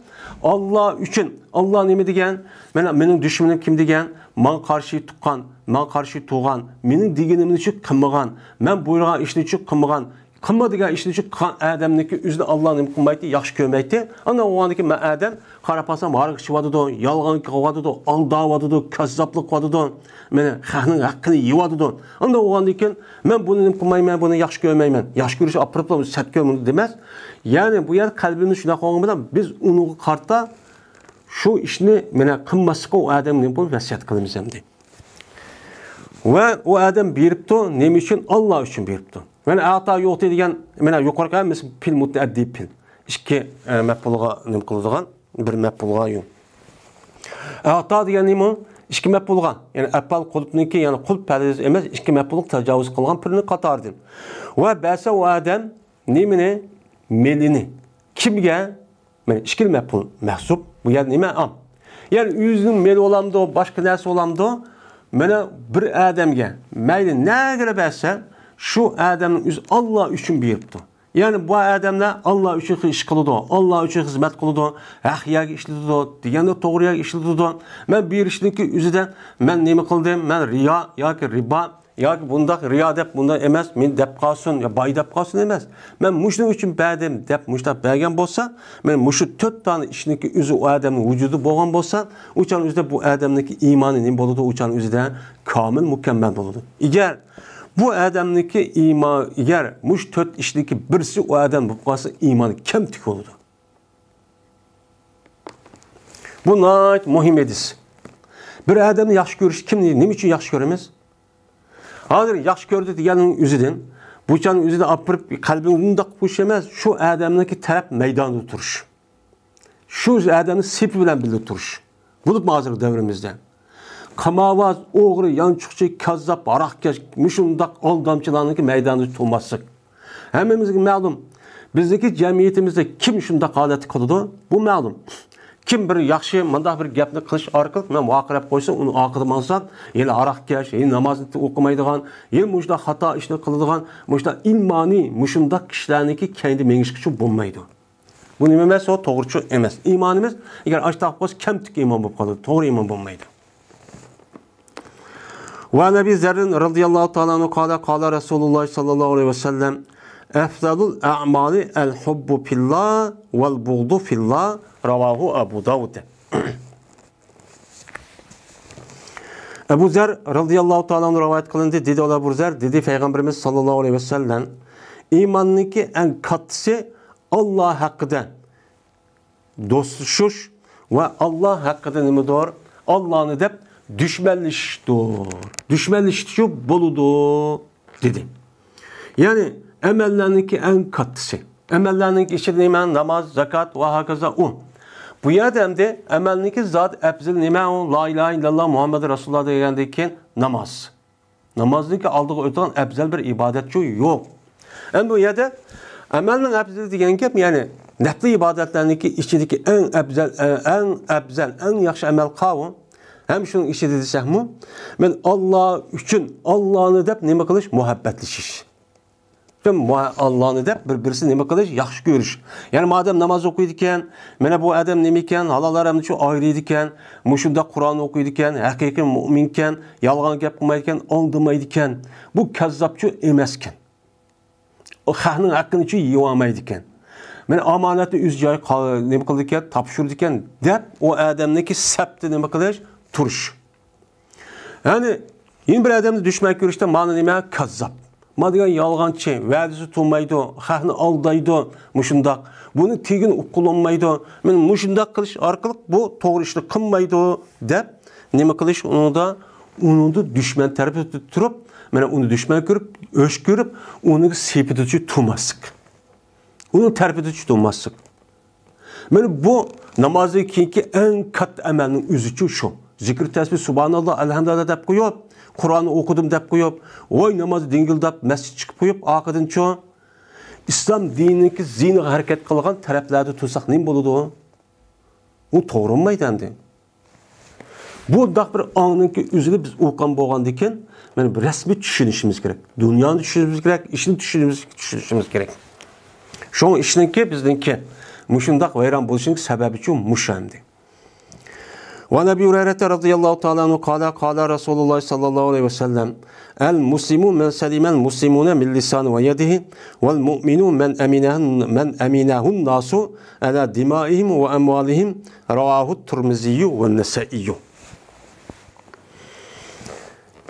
ئاللا ئۈچۈن، ئاللا نېمە دېگەن؟ مانا مېنىڭ دۈشمىنىم كىم دېگەن؟ ماڭا قارشى تۇغقان، ماڭا قارشى تۇرغان، مېنىڭ دېگىنىمنى چۈ قىلمىغان، مەن بۇيرۇغان ئىشنى چۈ قىلمىغان، قىلما دېگەن ئىشنى چۈ قىلغان ئادەمنىڭكى ئۆزىنى ئاللا نېمە قىلمايتتى؟ ياخشى كۆرمەيتتى. ئاندىن ئۇ ئادەم مەن ئادەم قاراپ قالسام ھاراق ئىچىۋاتىدۇ، يالغان قىلىۋاتىدۇ، ئالداۋاتىدۇ، كاززاپلىق قىلىۋاتىدۇ، مانا خەقنىڭ ھەققىنى يەۋاتىدۇ. ئاندىن ئۇ ئادەمدىن كېيىن مەن بۇنى نېمە قىلمايمەن، بۇنى ياخشى كۆرمەيمەن، ياخشى كۆرۈش ئاپىرىپ سەت كۆرمىدى دېمەس. يەنى بۇ يەردە قەلبىمىز شۇنداق بولغان بىلەن بىز ئۇنىڭغا قارىتا شۇ ئىشنى مانا قىلماسلىققا ئۇ ئادەمگە نېمە قىلىپ ۋەسىيەت قىلىمىز ئەمدى. ۋە ئۇ ئادەم بېرىپتۇ، نېمە ئۈچۈن؟ ئاللا ئۈچۈن بېرىپتۇ. مانا ئەتا يوقتى دېگەن، مانا يۇقىرىقى ھەممىسى پېئىل مۇتەئەددى پېئىل. ئىككى، ئە، مەپئۇلغا نېمە قىلىدىغان، بىر مەپئۇلغا يۇ. ئەتا دېگەن نېمە؟ ئىككى مەپئۇلغا. يەنى ئەپئال قۇلۇپنىڭكى، يەنى قۇلۇپ پەردىسى ئەمەس، ئىككى مەپئۇلغا تاجاۋۇز قىلغان بىرنىڭ قاتارىدىن. ۋە بەسە ئۇ ئادەم نېمىنى؟ مېلىنى. كىمگە؟ مانا ئىككىلا مەپئۇل مەھسۇب. بۇ يەردە نېمە؟ ئام. يەنى ئۆزىنىڭ مېلى بولامدۇ، باشقا نەرسە بولامدۇ؟ مانا بىر ئادەمگە مەيلى نەگىلا بەرسە، شۇ ئادەمنىڭ ئۆزى ئاللا ئۈچۈن بېرىپتۇ. يەنى بۇ ئادەملەر ئاللا ئۈچۈن ئىش قىلىدۇ، ئاللا ئۈچۈن خىزمەت قىلىدۇ، ھەق يەرگە ئىشلىتىدۇ، دېگەندە توغرا يەرگە ئىشلىتىدۇ. مەن بېرىشنىڭكى ئۆزىدە مەن نېمە قىلدىم؟ مەن رىيا ياكى رىبا ياكى بۇنداق رىيا دەپ بۇنداق ئەمەس، مېنى دەپ قالسۇن، يا باي دەپ قالسۇن ئەمەس. مەن مۇشۇنىڭ ئۈچۈن بەردىم دەپ مۇشۇنداق بەرگەن بولسا، مەن مۇشۇ تۆت دانە ئىشنىڭكى ئۆزى ئۇ ئادەمنىڭ ۋۇجۇدى بولغان بولسا، ئۇ چاغنىڭ ئۆزىدە بۇ ئادەمنىڭكى ئىمانى نېمە بولىدۇ؟ ئۇ چاغنىڭ ئۆزىدە كامىل، مۇكەممەل بولىدۇ. ئەگەر بۇ ئادەمنىڭكى ئىما-، ئەگەر مۇشۇ تۆت ئىشنىڭكى بىرسى ئۇ ئادەم بولۇپ قالسا، ئىمانى كەمتۈك بولىدۇ. بۇ ناھايىتى مۇھىم ھەدىس. بىر ئادەمنى ياخشى كۆرۈش، كىمنى، نېمە ئۈچۈن ياخشى كۆرىمىز؟ ھازىر ياخشى كۆردى دېگەننىڭ ئۆزىدىن، بۇ چاغنىڭ ئۆزىدە ئاپىرىپ قەلبىڭ ئۇنداق قويۇش ئەمەس، شۇ ئادەمنىڭكى تەرەپ مەيدانىدا تۇرۇش. شۇ ئادەمنىڭ سېپى بىلەن بىللە تۇرۇش. بولۇپمۇ ھازىرقى دەۋرىمىزدە قىمارۋاز، ئوغرى، يانچۇقچى، كاززاپ، ھاراقكەش، مۇشۇنداق ئالدامچىلارنىڭكى مەيدانىدا تۇرماسلىق. ھەممىمىزگە مەلۇم، بىزنىڭكى جەمئىيىتىمىزدە كىم شۇنداق ھالەتتە قالىدۇ؟ بۇ مەلۇم. كىم بىر ياخشى مۇنداق بىر گەپنى قىلىش ئارقىلىق مەن ۋارقىراپ قويسا، ئۇنىڭ ئارقىدىن ماڭسا، يەنە ھاراقكەش، يەنە نامازنى ئوقۇمايدىغان، يەنە مۇشۇنداق خاتا ئىشنى قىلىدىغان، مۇشۇنداق ئىمانى، مۇشۇنداق كىشىلەرنىڭكى كەينىدە مېڭىشقىچۇ بولمايدۇ. بۇ نېمە ئەمەس؟ ئۇ توغرىچۇ ئەمەس. ئىمانىمىز، ئەگەر ئاشتاق بولسا، كەمتۈك ئىمان بولۇپ قالىدۇ. توغرا ئىمان بولمايدۇ. وعن أبي ذر رضي الله تعالى عنه قال، قال رسول الله صلى الله عليه وسلم، أفضل الأعمال الحب في الله والبغض في الله، رواه أبو داود. ئەبۇ زەر رەزىياللاھۇ تائالا ئەنھۇ رىۋايەت قىلىندى، دېدى ئۇلار، ئەبۇ زەر دېدى، پەيغەمبىرىمىز ساللاللاھۇ ئەلەيھى ۋەسەللەم، ئىماننىڭكى ئەڭ كاتتىسى ئاللا ھەققىدە دوستلىشىش ۋە ئاللا ھەققىدە نېمىدۇر؟ ئاللانى دەپ دۈشمەنلىشىشتۇر. دۈشمەنلىشىشچۇ بولىدۇ، دېدى. يەنى ئەمەللەرنىڭكى ئەڭ كاتتىسى. ئەمەللەرنىڭكى ئىچىدە نېمە؟ ناماز، زاكات ۋە ھاكازا ئۇ. بۇ يەردە ئەمدى ئەمەلنىڭكى زادى ئەپزىلى نېمە؟ ئۇ لا ئىلاھە ئىللاللا مۇھەممەدۇر رەسۇلۇللا دېگەندىن كېيىن ناماز. نامازدىن كېيىن ئالدىغا ئۆتىدىغان ئەپزەل بىر ئىبادەتچۇ يوق. ئەمدى بۇ يەردە ئەمەلنىڭ ئەپزىلى دېگەن گەپ، يەنى نەپلى ئىبادەتلەرنىڭكى ئىچىدىكى ئەڭ ئەپزەل، ئەڭ ئەپزەل، ئەڭ ياخشى ئەمەل قاۋۇ. ھەم شۇنىڭ ئىچىدە دېسەكمۇ، مەن ئاللا ئۈچۈن، ئاللانى دەپ نېمە قىلىش؟ مۇھەببەتلىشىش. ھەم مۇ-، ئاللانى دەپ بىر-بىرسىنى نېمە قىلىش؟ ياخشى كۆرۈش. يەنى مادەم ناماز ئوقۇيدىكەن، مانا بۇ ئادەم نېمە ئىكەن؟ ھالال ھارامنى شۇ ئايرىيدىكەن، مۇشۇنداق قۇرئان ئوقۇيدىكەن، ھەقىقىي مۇئمىنكەن، يالغان گەپ قىلمايدىكەن، ئالدىمايدىكەن. بۇ كەززاپچۇ ئەمەسكەن. ئۇ خەقنىڭ ھەققىنى شۇ يېۋالمايدىكەن. مانا ئامانەتنى ئۆز جايىغا قا-، نېمە قىلىدىكەن، تاپشۇرىدىكەن دەپ ئۇ ئادەمنىڭكى سەپتە نېمە قىلىش؟ تۇرۇش. يەنى يەنە بىر ئادەمنى دۈشمەن كۆرۈشتە مانا نېمە؟ كاززاپ. ما دېگەن يالغانچى، ۋەدىسى تۇرمايدۇ، خەقنى ئالدايدۇ، مۇشۇنداق. بۇنى تېگىنى ئۇققۇلانمايدۇ. مانا مۇشۇنداق قىلىش ئارقىلىق بۇ توغرا ئىشنى قىلمايدۇ دەپ نېمە قىلىش ئۇنىڭدا، ئۇنىڭدا دۈشمەن تەرىپىدە تۇرۇپ، مانا ئۇنى دۈشمەن كۆرۈپ، ئۆچ كۆرۈپ، ئۇنىڭ سېپىدىچۇ تۇرماسلىق. ئۇنىڭ تەرىپىدىچۇ تۇرماسلىق. مانا بۇ نامازدىن كېيىنكى ئەڭ كاتتا ئەمەلنىڭ ئۆزىچۇ شۇ. زىكىر، تەسبىھ، سۇبھاناللا، ئەلھەمدۇلىللا دەپ قويۇپ، قۇرئاننى ئوقۇدۇم دەپ قويۇپ، ۋاي ناماز دېڭىلداپ مەسچىت چىقىپ قويۇپ، ئارقىدىنچۇ ئىسلام دىنىنىڭكى زىيىنىغا ھەرىكەت قىلغان تەرەپلەردە تۇرساق نېمە بولىدۇ؟ ئۇ توغرا بولمايدۇ ئەمدى. بۇنداق بىر ئاڭنىڭكى ئۆزىنى بىز ئۇققان بولغاندىكىن، مانا بىر رەسمىي چۈشىنىشىمىز كېرەك. دۇنيانى چۈشىنىشىمىز كېرەك، ئىشنى چۈشىنىشىمىز، چۈشىنىشىمىز كېرەك. شۇڭا ئىشنىڭكى بىزنىڭكى مۇشۇنداق ۋەيران بولۇشىنىڭ سەۋەبىچۇ مۇشۇ ئەمدى. وعن أبي هريرة رضي الله تعالى عنه قال، قال رسول الله صلى الله عليه وسلم، المسلم من سلم المسلمون من لسانه ويده، والمؤمن من أمنه، من أمنه الناس على دمائهم وأموالهم، رواه الترمذي والنسائي.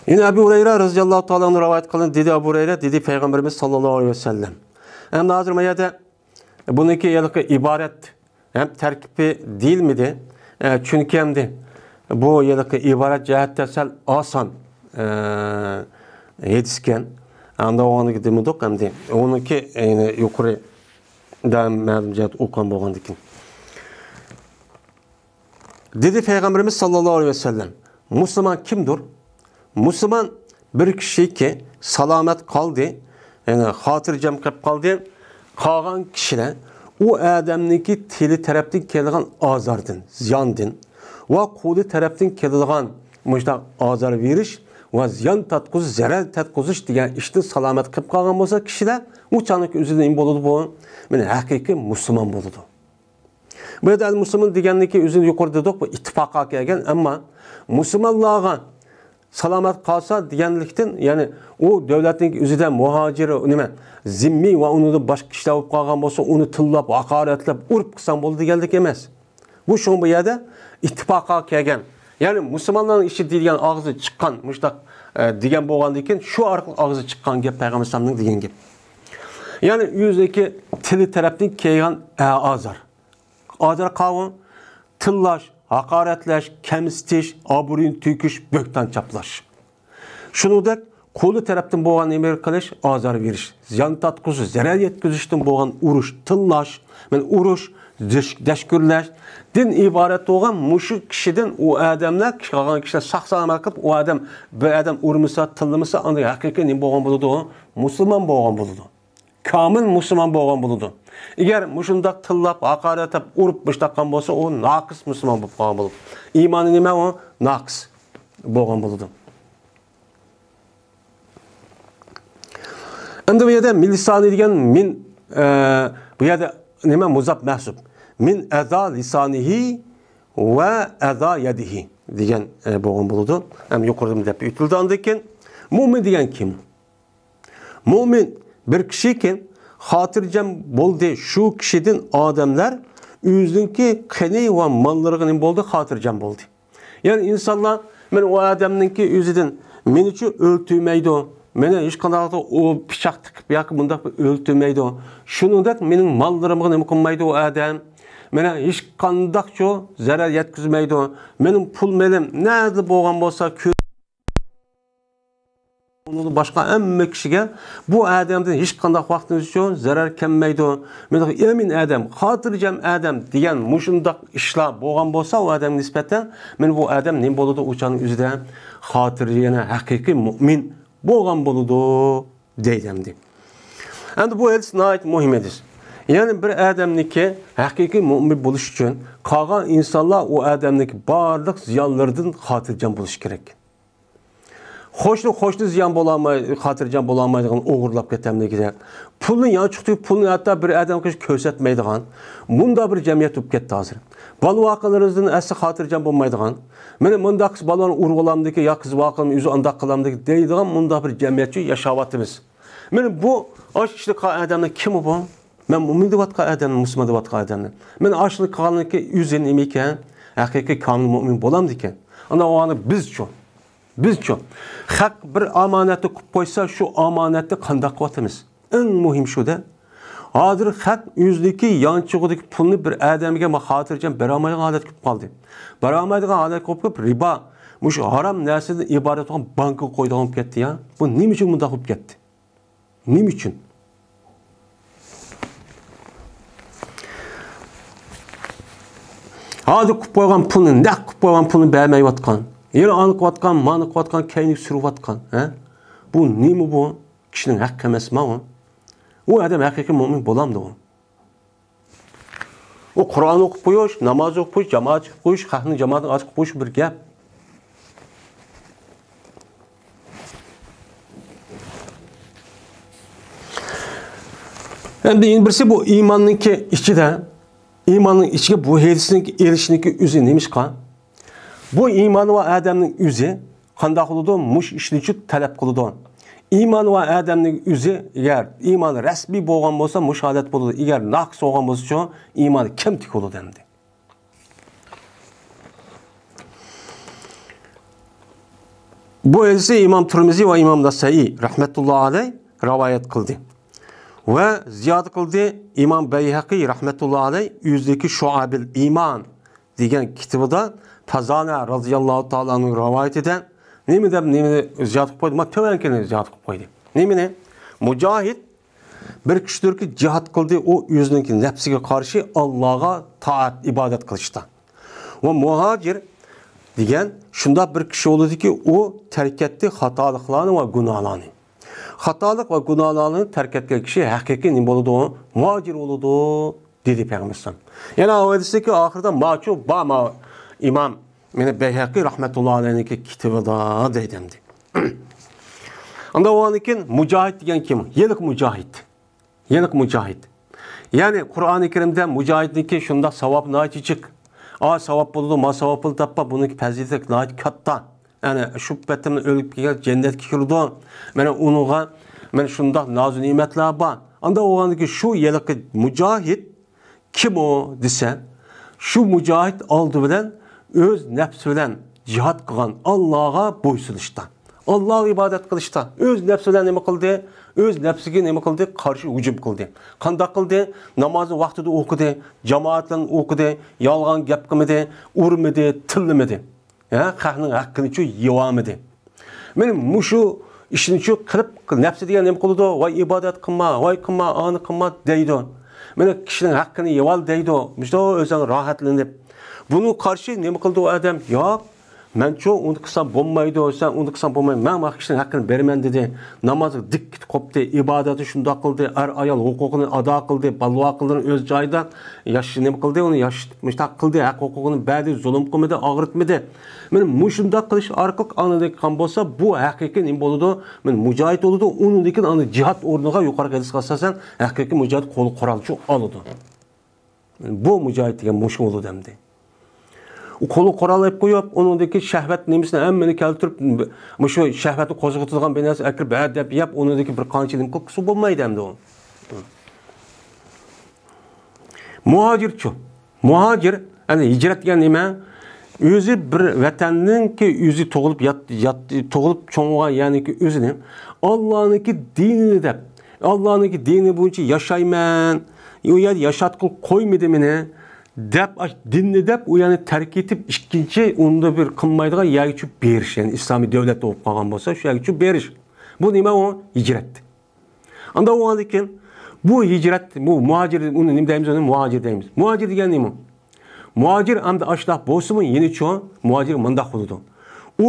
يەنە ئەبۇ ھۇرەيرە رەزىياللاھۇ تائالا ئەنھۇ رىۋايەت قىلىندى، دېدى ئەبۇ ھۇرەيرە، دېدى پەيغەمبىرىمىز ساللاللاھۇ ئەلەيھى ۋەسەللەم. ئەمدى ھازىر ما يەردە بۇنىڭكى ھېلىقى ئىبارەت ھەم تەركىبى دېيىلمىدى. ئە، چۈنكى ئەمدى بۇ ھېلىقى ئىبارەت جەھەتتە سەل ئاسان، ئە، ھەدىسكەن. ئاندا ئۇنىڭكى دېمىدۇق ئەمدى. ئۇنىڭكى، يەنى يۇقىرى دائىم مەلۇم جەھەت ئوقۇغان بولغاندىكىن. دېدى پەيغەمبىرىمىز ساللاللاھۇ ئەلەيھى ۋەسەللەم، مۇسۇلمان كىمدۇر؟ مۇسۇلمان بىر كىشىكى سالامەت قالدى، يەنى خاتىرجەم قېلىپ قالدى. قالغان كىشىلەر ئۇ ئادەمنىڭكى تىلى تەرەپتىن كېلىدىغان ئازاردىن، زىياندىن ۋە قولى تەرەپتىن كېلىدىغان مۇشۇنداق ئازار بېرىش ۋە زىيان تارتقۇزۇش، زەرەر تارتقۇزۇش دېگەن ئىشتىن سالامەت قېلىپ قالغان بولسا كىشىلەر، ئۇ چاغنىڭكى ئۆزىدە نېمە بولىدۇ بۇ؟ مانا ھەقىقىي مۇسۇلمان بولىدۇ. بۇ يەردە ئەل مۇسلىمۇن دېگەننىكى ئۆزىنى يۇقىرىدا دېدۇق، بۇ ئىتتىپاققا كەلگەن، ئەمما مۇسۇلمانلارغا سالامەت قالسا دېگەنلىكتىن، يەنى ئۇ دۆلەتنىڭ ئۆزىدە مۇھاجىر، نېمە، زىممىي ۋە ئۇنىڭدىن باشقا كىشىلەر بولۇپ قالغان بولسا، ئۇنى تىللاپ، ھاقارەتلەپ، ئۇرۇپ قىلساڭ بولىدۇ دېگەنلىك ئەمەس. بۇ شۇڭا بۇ يەردە ئىتتىپاققا كەلگەن. يەنى مۇسۇلمانلارنىڭ ئىچى دېگەن ئاغزى چىققان، مۇشۇنداق، ئە، دېگەن بولغاندىن كېيىن شۇ ئارقىلىق ئاغزى چىققان گەپ پەيغەمبەر ئەلەيھىسسالامنىڭ دېگەن گەپ. يەنى ئۆزىنىڭكى تىلى تەرەپتىن كەلگەن، ئە، ئازار. ئازار قاۋۇ، تىللاش، ھاقارەتلەش، كەمسىتىش، ئابرۇيىنى تۆكۈش، بۆھتان چاپلاش. شۇنىڭدەك قولى تەرەپتىن بولغان نېمە قىلىش، ئازار بېرىش، زىيان تارتقۇزۇش، زەرەر يەتكۈزۈشتىن بولغان ئۇرۇش، تىللاش، مەن ئۇرۇش، دەش-، دەشكۈرلەش دىن ئىبارەت بولغان مۇشۇ كىشىدىن ئۇ ئادەملەر، قالغان كىشىلەر ساق-سالامەت قىلىپ، ئۇ ئادەم، بىر ئادەم ئۇرمىسا، تىللىمىسا، ئاندىن ھەقىقىي نېمە بولغان بولىدۇ؟ مۇسۇلمان بولغان بولىدۇ. كامىل مۇسۇلمان بولغان بولىدۇ. ئەگەر مۇشۇنداق تىللاپ، ھاقارەتلەپ، ئۇرۇپ باشلىغان بولسا، ئۇ ناقىس مۇسۇلمان بولۇپ قالغان بولىدۇ. ئىمانى نېمە ئۇ؟ ناقىس بولغان بولىدۇ. ئەمدى بۇ يەردە مىلسانى دېگەن مىن، ئە، بۇ يەردە نېمە، مۇزاپ مەھسۇپ. مىن ئەزا لىسانىھى ۋە ئەزا يەدىھى دېگەن، ئە، بولغان بولىدۇ. ھەم يۇقىرىدا دەپ ئۆتۈلدى. ئاندىن كېيىن مۇئمىن دېگەن كىم؟ مۇئمىن بىر كىشىكى خاتىرجەم بولدى. شۇ كىشىدىن ئادەملەر ئۆزىنىڭكى قېنى ۋە ماللىرىغا نېمە بولدى؟ خاتىرجەم بولدى. يەنى ئىنسانلار، مەن ئۇ ئادەمنىڭكى ئۆزىدىن، مېنىچۇ ئۆلتۈرمەيدۇ، مېنى ھېچقانداق ئۇ پىچاق تىقىپ ياكى مۇنداق بىر ئۆلتۈرمەيدۇ، شۇنىڭدەك مېنىڭ ماللىرىمغا نېمە قىلمايدۇ ئۇ ئادەم، مېنى ھېچقانداقچۇ زەرەر يەتكۈزمەيدۇ، مېنىڭ پۇل مېلىم نەدە بولغان بولسا، كۆ-، ئۇنىڭدىن باشقا ھەممە كىشىگە بۇ ئادەمدىن ھېچقانداق ۋاقتىمىزچۇ زەرەر كەلمەيدۇ. مېنىڭ ئەمىن ئادەم، خاتىرجەم ئادەم دېگەن مۇشۇنداق ئىشلار بولغان بولسا، ئۇ ئادەمگە نىسبەتەن مانا بۇ ئادەم نېمە بولىدۇ؟ ئۇ چاغنىڭ ئۆزىدە خاتىرجەم، ھەقىقىي مۇئمىن بولغان بولىدۇ دەيدۇ ئەمدى. ئەمدى بۇ ھەدىس ناھايىتى مۇھىم ھەدىس. يەنى بىر ئادەمنىڭكى ھەقىقىي مۇئمىن بولۇش ئۈچۈن قالغان ئىنسانلار ئۇ ئادەمنىڭكى بارلىق زىيانلىرىدىن خاتىرجەم بولۇشى كېرەك. قوشنا قوشنا زىيان بولالماي، خاتىرجەم بولالمايدىغان، ئوغرىلاپ كېتەمدىكىدەك. پۇلنى يانچۇقتىكى پۇلنى ھەتتا بىر ئادەمگە كۆرسەتمەيدىغان، مۇنداق بىر جەمئىيەت بولۇپ كەتتى ھازىر. بالا ۋاقىلىرىدىن ئەسلى خاتىرجەم بولمايدىغان، مېنى مۇنداق قىز بالىلارنى ئۇرۇۋالامدىكى يا قىز ۋاقىلىم ئۆزى ئانداق قىلامدىكى دەيدىغان مۇنداق بىر جەمئىيەتچۇ ياشاۋاتىمىز. مېنى بۇ ئاش ئىشلىق ئادەمنىڭ كىمى بۇ؟ مەن مۇئمىن دەۋاتقان ئادەمنى، مۇسۇلمان دەۋاتقان ئادەمنى. مېنى ئاشلىق قىلغاننىڭكى ئۆزى نېمە ئىكەن؟ ھەقىقىي كامىل مۇئمىن بولامدىكەن؟ ئانا ئۇ بىزچۇ؟ بىزچۇ؟ خەق بىر ئامانەتنى قىلىپ قويسا، شۇ ئامانەتنى قانداق قىلىۋاتىمىز؟ ئەڭ مۇھىم شۇ-دە. ھازىر خەق ئۆزىدىكى يانچۇقىدىكى پۇلنى بىر ئادەمگە ما خاتىرجەم بېرەلمەيدىغان ھالەتكە كېلىپ قالدى. بېرەلمەيدىغان ھالەتكە كېلىپ قېلىپ، رىبا، مۇشۇ ھارام نەرسىدىن ئىبارەت بولغان بانكىغا قويىدىغان بولۇپ كەتتى يا. بۇ نېمە ئۈچۈن بۇنداق بولۇپ كەتتى؟ نېمە ئۈچۈن؟ ھازىر قىلىپ قويغان پۇلنى، نەق قىلىپ قويغان پۇلنى بەرمەيۋاتقان، يەنە ئانى قىلىۋاتقان، مانى قىلىۋاتقان، كەينىگە سۈرۈۋاتقان، ھە؟ بۇ نېمە بۇ؟ كىشىنىڭ ھەققى ئەمەسما ئۇ؟ ئۇ ئادەم ھەقىقىي مۇئمىن بولامدۇ ئۇ؟ ئۇ قۇرئان ئوقۇپ قويۇش، ناماز ئوقۇپ قويۇش، جامائەت چىقىپ قويۇش، خەقنى جامائەتنىڭ ئارىسىغا قويۇش بىر گەپ. ئەمدى يەنە بىرسى بۇ ئىماننىڭكى ئىچىدە، ئىماننىڭ ئىچىگە بۇ ھەدىسنىڭكى ئېلىشنىڭكى ئۆزى نېمىشقا؟ بۇ ئىمانى بار ئادەمنىڭ ئۆزى قانداق قىلىدۇ؟ مۇشۇ ئىشنى چۈ تەلەپ قىلىدۇ. ئىمانى بار ئادەمنىڭ ئۆزى ئەگەر ئىمانى رەسمىي بولغان بولسا، مۇشۇ ھالەت بولىدۇ. ئەگەر ناقىس بولغان بولسىچۇ، ئىمانى كەمتۈك بولىدۇ ئەمدى. بۇ ھەدىسنى ئىمام تۇرمىزى ۋە ئىمام نەسەئىي رەھمەتۇللا ئەلەيھ رىۋايەت قىلدى. ۋە زىيادە قىلدى، ئىمام بەيھەقىي رەھمەتۇللا ئەلەيھ ئۆزىدىكى شۇئەبىل ئىمان دېگەن كىتابىدا پەزانە رازىياللاھۇ تائالا ئەنھۇ رىۋايىتىدە نېمە دەپ، نېمىنى زىيادە قىلىپ قويدى؟ ما تۆۋەنكىنى زىيادە قىلىپ قويدى. نېمىنى؟ مۇجاھىد بىر كىشىدۇركى، جىھاد قىلدى، ئۇ ئۆزىنىڭكى نەپسىگە قارشى ئاللاغا تائەت، ئىبادەت قىلىشتا. ۋە مۇھاجىر دېگەن شۇنداق بىر كىشى بولىدۇكى، ئۇ تەرك ئەتتى خاتالىقلارنى ۋە گۇناھلارنى. خاتالىق ۋە گۇناھلارنى تەرك ئەتكەن كىشى ھەقىقىي نېمە بولىدۇ؟ مۇھاجىر بولىدۇ، دېدى پەيغەمبەر ئەلەيھىسسالام. يەنە ئۇ ھەدىستىكى ئاخىرىدا ماچۇ با ما ئىمام، يەنى بەيھەقىي رەھمەتۇللا ئەلەيھنىڭكى كىتابىدا دەيدۇ ئەمدى. ئاندا ئۇنىڭدىن كېيىن مۇجاھىد دېگەن كىم؟ ھېلىقى مۇجاھىد. ھېلىقى مۇجاھىد. يەنى قۇرئانى كەرىمدە مۇجاھىدنىڭكى شۇنداق ساۋاب ناھايىتى جىق. ئا ساۋاب بولىدۇ، ما ساۋاب بولىدۇ دەپ، بۇنىڭكى پەزىلىتى ناھايىتى كاتتا. يەنى شۇ پېتىمنى ئۆلۈپ كەلگەن جەننەتكە كىرىدۇ. مانا ئۇنىڭغا مانا شۇنداق نازۇ نېمەتلەر بار. ئاندا بولغاندىكى شۇ ھېلىقى مۇجاھىد كىم ئۇ دېسە، شۇ مۇجاھىد ئالدى بىلەن ئۆز نەپسى بىلەن جىھاد قىلغان، ئاللاغا بويسۇنۇشتا، ئاللاغا ئىبادەت قىلىشتا، ئۆز نەپسى بىلەن نېمە قىلدى؟ ئۆز نەپسىگە نېمە قىلدى؟ قارشى ھۇجۇم قىلدى. قانداق قىلدى؟ نامازنى ۋاقتىدا ئوقۇدى، جامائەت بىلەن ئوقۇدى، يالغان گەپ قىلمىدى، ئۇرمىدى، تىللىمىدى. ھە، خەقنىڭ ھەققىنىچۇ يېۋالمىدى. مانا مۇشۇ ئىشنىچۇ قىلىپ، نەپسى دېگەن نېمە قىلىدۇ؟ ۋاي ئىبادەت قىلما، ۋاي قىلما، ئانى قىلما دەيدۇ. مانا كىشىنىڭ ھەققىنى يېۋال دەيدۇ. مۇشۇ ئۆزۈڭ راھەتلىنىپ. بۇنىڭغا قارشى نېمە قىلىدۇ ئۇ ئادەم؟ ياق، مەن چۇ ئۇنى قىلسام بولمايدۇ، سەن ئۇنى قىلساڭ بولمايدۇ، مەن مانا كىشىنىڭ ھەققىنى بېرىمەن دېدى. نامازغا دىققىتى قوپتى، ئىبادەتنى شۇنداق قىلدى، ئەر-ئايال ھوقۇقىنى ئادا قىلدى، بالا-ۋاقىلىرىنى ئۆز جايىدا ياش-، نېمە قىلدى، ئۇنى ياش-، مۇشتاق قىلدى، ھەق ھوقۇقىنى بەردى، زۇلۇم قىلمىدى، ئاغرىتمىدى. مانا مۇشۇنداق قىلىش ئارقىلىق ئاندىن قىلغان بولسا، بۇ ھەقىقىي نېمە بولىدۇ؟ مانا مۇجاھىد بولىدۇ، ئۇنىڭدىن كېيىن ئاندىن جىھاد ئورنىغا يۇقىرىقى ھەدىسكە ئاساسەن ھەقىقىي مۇجاھىد قولى قورالچۇ ئالىدۇ. بۇ مۇجاھىد دېگەن مۇشۇ بولىدۇ ئەمدى. ئۇ قولىغا قورال ئېلىپ قويۇپ، ئۇنىڭدىكى شەھۋەت نېمىسىنى ھەممىنى كەلتۈرۈپ، مۇشۇ شەھۋەتنى قوزغىتىدىغان بىر نەرسە ئەكىرىپ، ھە دەپ يەپ، ئۇنىڭدىكى بىر قانچە نېمە قىلىپ قىلسا بولمايدۇ ئەمدى ئۇ. مۇھاجىرچۇ؟ مۇھاجىر، يەنى ھىجرەت دېگەن نېمە؟ ئۆزى بىر ۋەتەننىڭكى ئۆزى تۇغۇلۇپ يات-، يات-، تۇغۇلۇپ چوڭ بولغان يەرنىڭكى ئۆزىنى، ئاللانىڭكى دىنىنى دەپ، ئاللانىڭكى دىنى بويىچە ياشايمەن، ئۇ يەردە ياشاتقىلى قويمىدى مېنى دەپ، ئاش-، دىننى دەپ، ئۇ يەرنى تەرك ئېتىپ، ئىككىنچى ئۇندا بىر قىلمايدىغان يەرگە چۈشۈپ بېرىش، يەنى ئىسلامىي دۆلەتتە بولۇپ قالغان بولسا، شۇ يەرگە چۈشۈپ بېرىش. بۇ نېمە ئۇ؟ ھىجرەت. ئانداق بولغاندىن كېيىن بۇ ھىجرەت، بۇ مۇھاجىر، ئۇنى نېمە دەيمىز؟ ئۇنى مۇھاجىر دەيمىز. مۇھاجىر دېگەن نېمە؟ مۇھاجىر ئەمدى ئاشۇنداق بولسىمۇ، يەنىچۇ مۇھاجىر مۇنداق بولىدۇ. ئۇ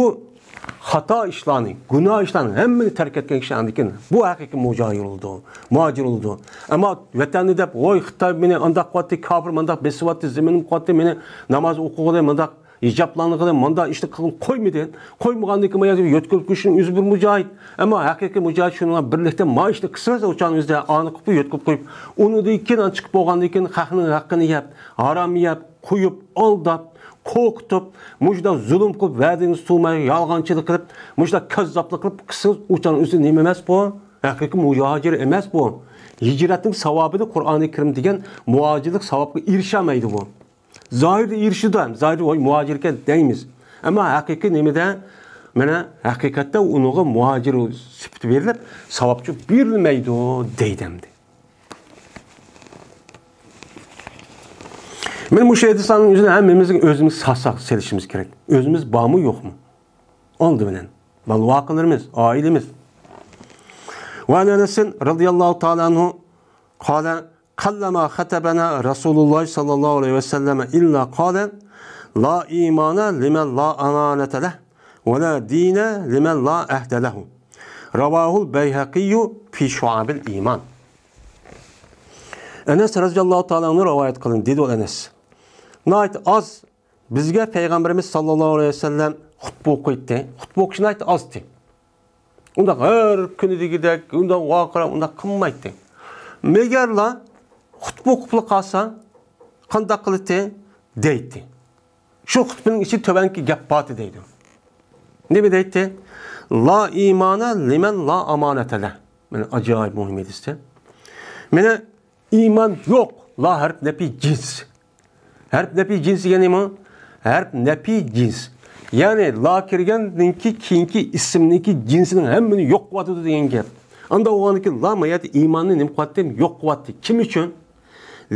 خاتا ئىشلارنى، گۇناھ ئىشلارنى ھەممىنى تەرك ئەتكەن كىشى ئاندىن كېيىن بۇ ھەقىقىي مۇجاھىر بولىدۇ، مۇھاجىر بولىدۇ. ئەمما ۋەتەننى دەپ، ۋوي خىتاي مېنى ئانداق قىلىۋاتتى، كاپىر مانداق بېسىۋاتتى، زېمىنىمنى قىلىۋاتتى، مېنى ناماز ئوقۇغىلى مۇنداق ھىجابلانغىلى مۇنداق ئىشنى قىلغىلى قويمىدى. قويمىغاندىن كېيىن يەتكۈزۈپ قويۇشنىڭ ئۆزى بىر مۇجاھىد. ئەمما ھەقىقىي مۇجاھىد شۇنىڭ بىلەن بىرلىكتە ما ئىشنى قىلسىڭىز، ئۇ چاغنىڭ ئۆزىدە ئانى قىلىپ يەتكۈزۈپ قويۇپ، ئۇنىڭدىن كېيىن چىقىپ بولغاندىن كېيىن خەقنىڭ ھەققىنى يەپ، ھارام يەپ، قويۇپ، ئالداپ، قورقۇتۇپ، مۇشۇنداق زۇلۇم قىلىپ، ۋەدىنى تۇتماي، يالغانچىلىق قىلىپ، مۇشۇنداق كاززاپلىق قىلىپ قىلسىڭىز، ئۇ چاغنىڭ ئۆزى نېمە ئەمەس بۇ؟ ھەقىقىي مۇھاجىر ئەمەس بۇ. ھىجرەتنىڭ ساۋابىنى قۇرئانى كەرىم دېگەن مۇھاجىرلىق ساۋابقا ئېرىشەلمەيدۇ بۇ. زاھىردا ئېرىشىدۇ ھەم، زاھىردا ۋاي مۇھاجىر ئىكەن دەيمىز. ئەمما ھەقىقىي نېمىدە، مانا ھەقىقەتتە ئۇنىڭغا مۇھاجىر سۈپىتى بېرىلىپ، ساۋابچۇ بېرىلمەيدۇ دەيدۇ ئەمدى. مانا مۇشۇ ھەدىسلەرنىڭ ئۆزىنى ھەممىمىز ئۆزىمىز ساق-ساق سېلىشىمىز كېرەك. ئۆزىمىز بارمۇ يوقمۇ؟ ئالدى بىلەن بالىۋاقىلىرىمىز، ئائىلىمىز. وعن أنس رضي الله تعالى عنه قال قلما خطبنا رسول الله صلى الله عليه وسلم إلا قال لا إيمان لمن لا أمانة له ولا دين لمن لا عهد له. رواه البيهقي في شعب الإيمان. ئەنەس رەزىياللاھۇ تائالا ئەنھۇ رىۋايەت قىلىندى، دېدى ئۇ ئەنەس. ناھايىتى ئاز بىزگە پەيغەمبىرىمىز ساللاللاھۇ ئەلەيھى ۋەسەللەم خۇتبە ئوقۇيتتى. خۇتبە ئوقۇشى ناھايىتى ئازتى. ئۇنداق ھەر كۈنى دېگۈدەك، ئۇنداق ۋارقىراپ، ئۇنداق قىلمايتتى. مەگەرلا خۇتبە ئوقۇپلا قالسا، قانداق قىلاتتى؟ دەيتتى. شۇ خۇتبىنىڭ ئىچىدە تۆۋەنكى گەپ بارتى دەيدۇ. نېمە دەيتتى؟ لا ئىمانە لىمەن لا ئامانەتە لەھ. مانا ئاجايىپ مۇھىم ھەدىستە. مانا ئىمان يوق. لا ھەرپ نەپى جىنس. ھەرپ نەپى جىنس دېگەن نېمە؟ ھەرپ نەپى جىنس. يەنى لا كىرگەندىن كېيىنكى ئىسىمنىڭكى جىنسىنىڭ ھەممىنى يوق قىلىۋاتىدۇ دېگەن گەپ. ئاندا بولغاندىن كېيىن لا ما يەردە ئىماننى نېمە قىلىۋاتتى؟ يوق قىلىۋاتتى. كىم ئۈچۈن؟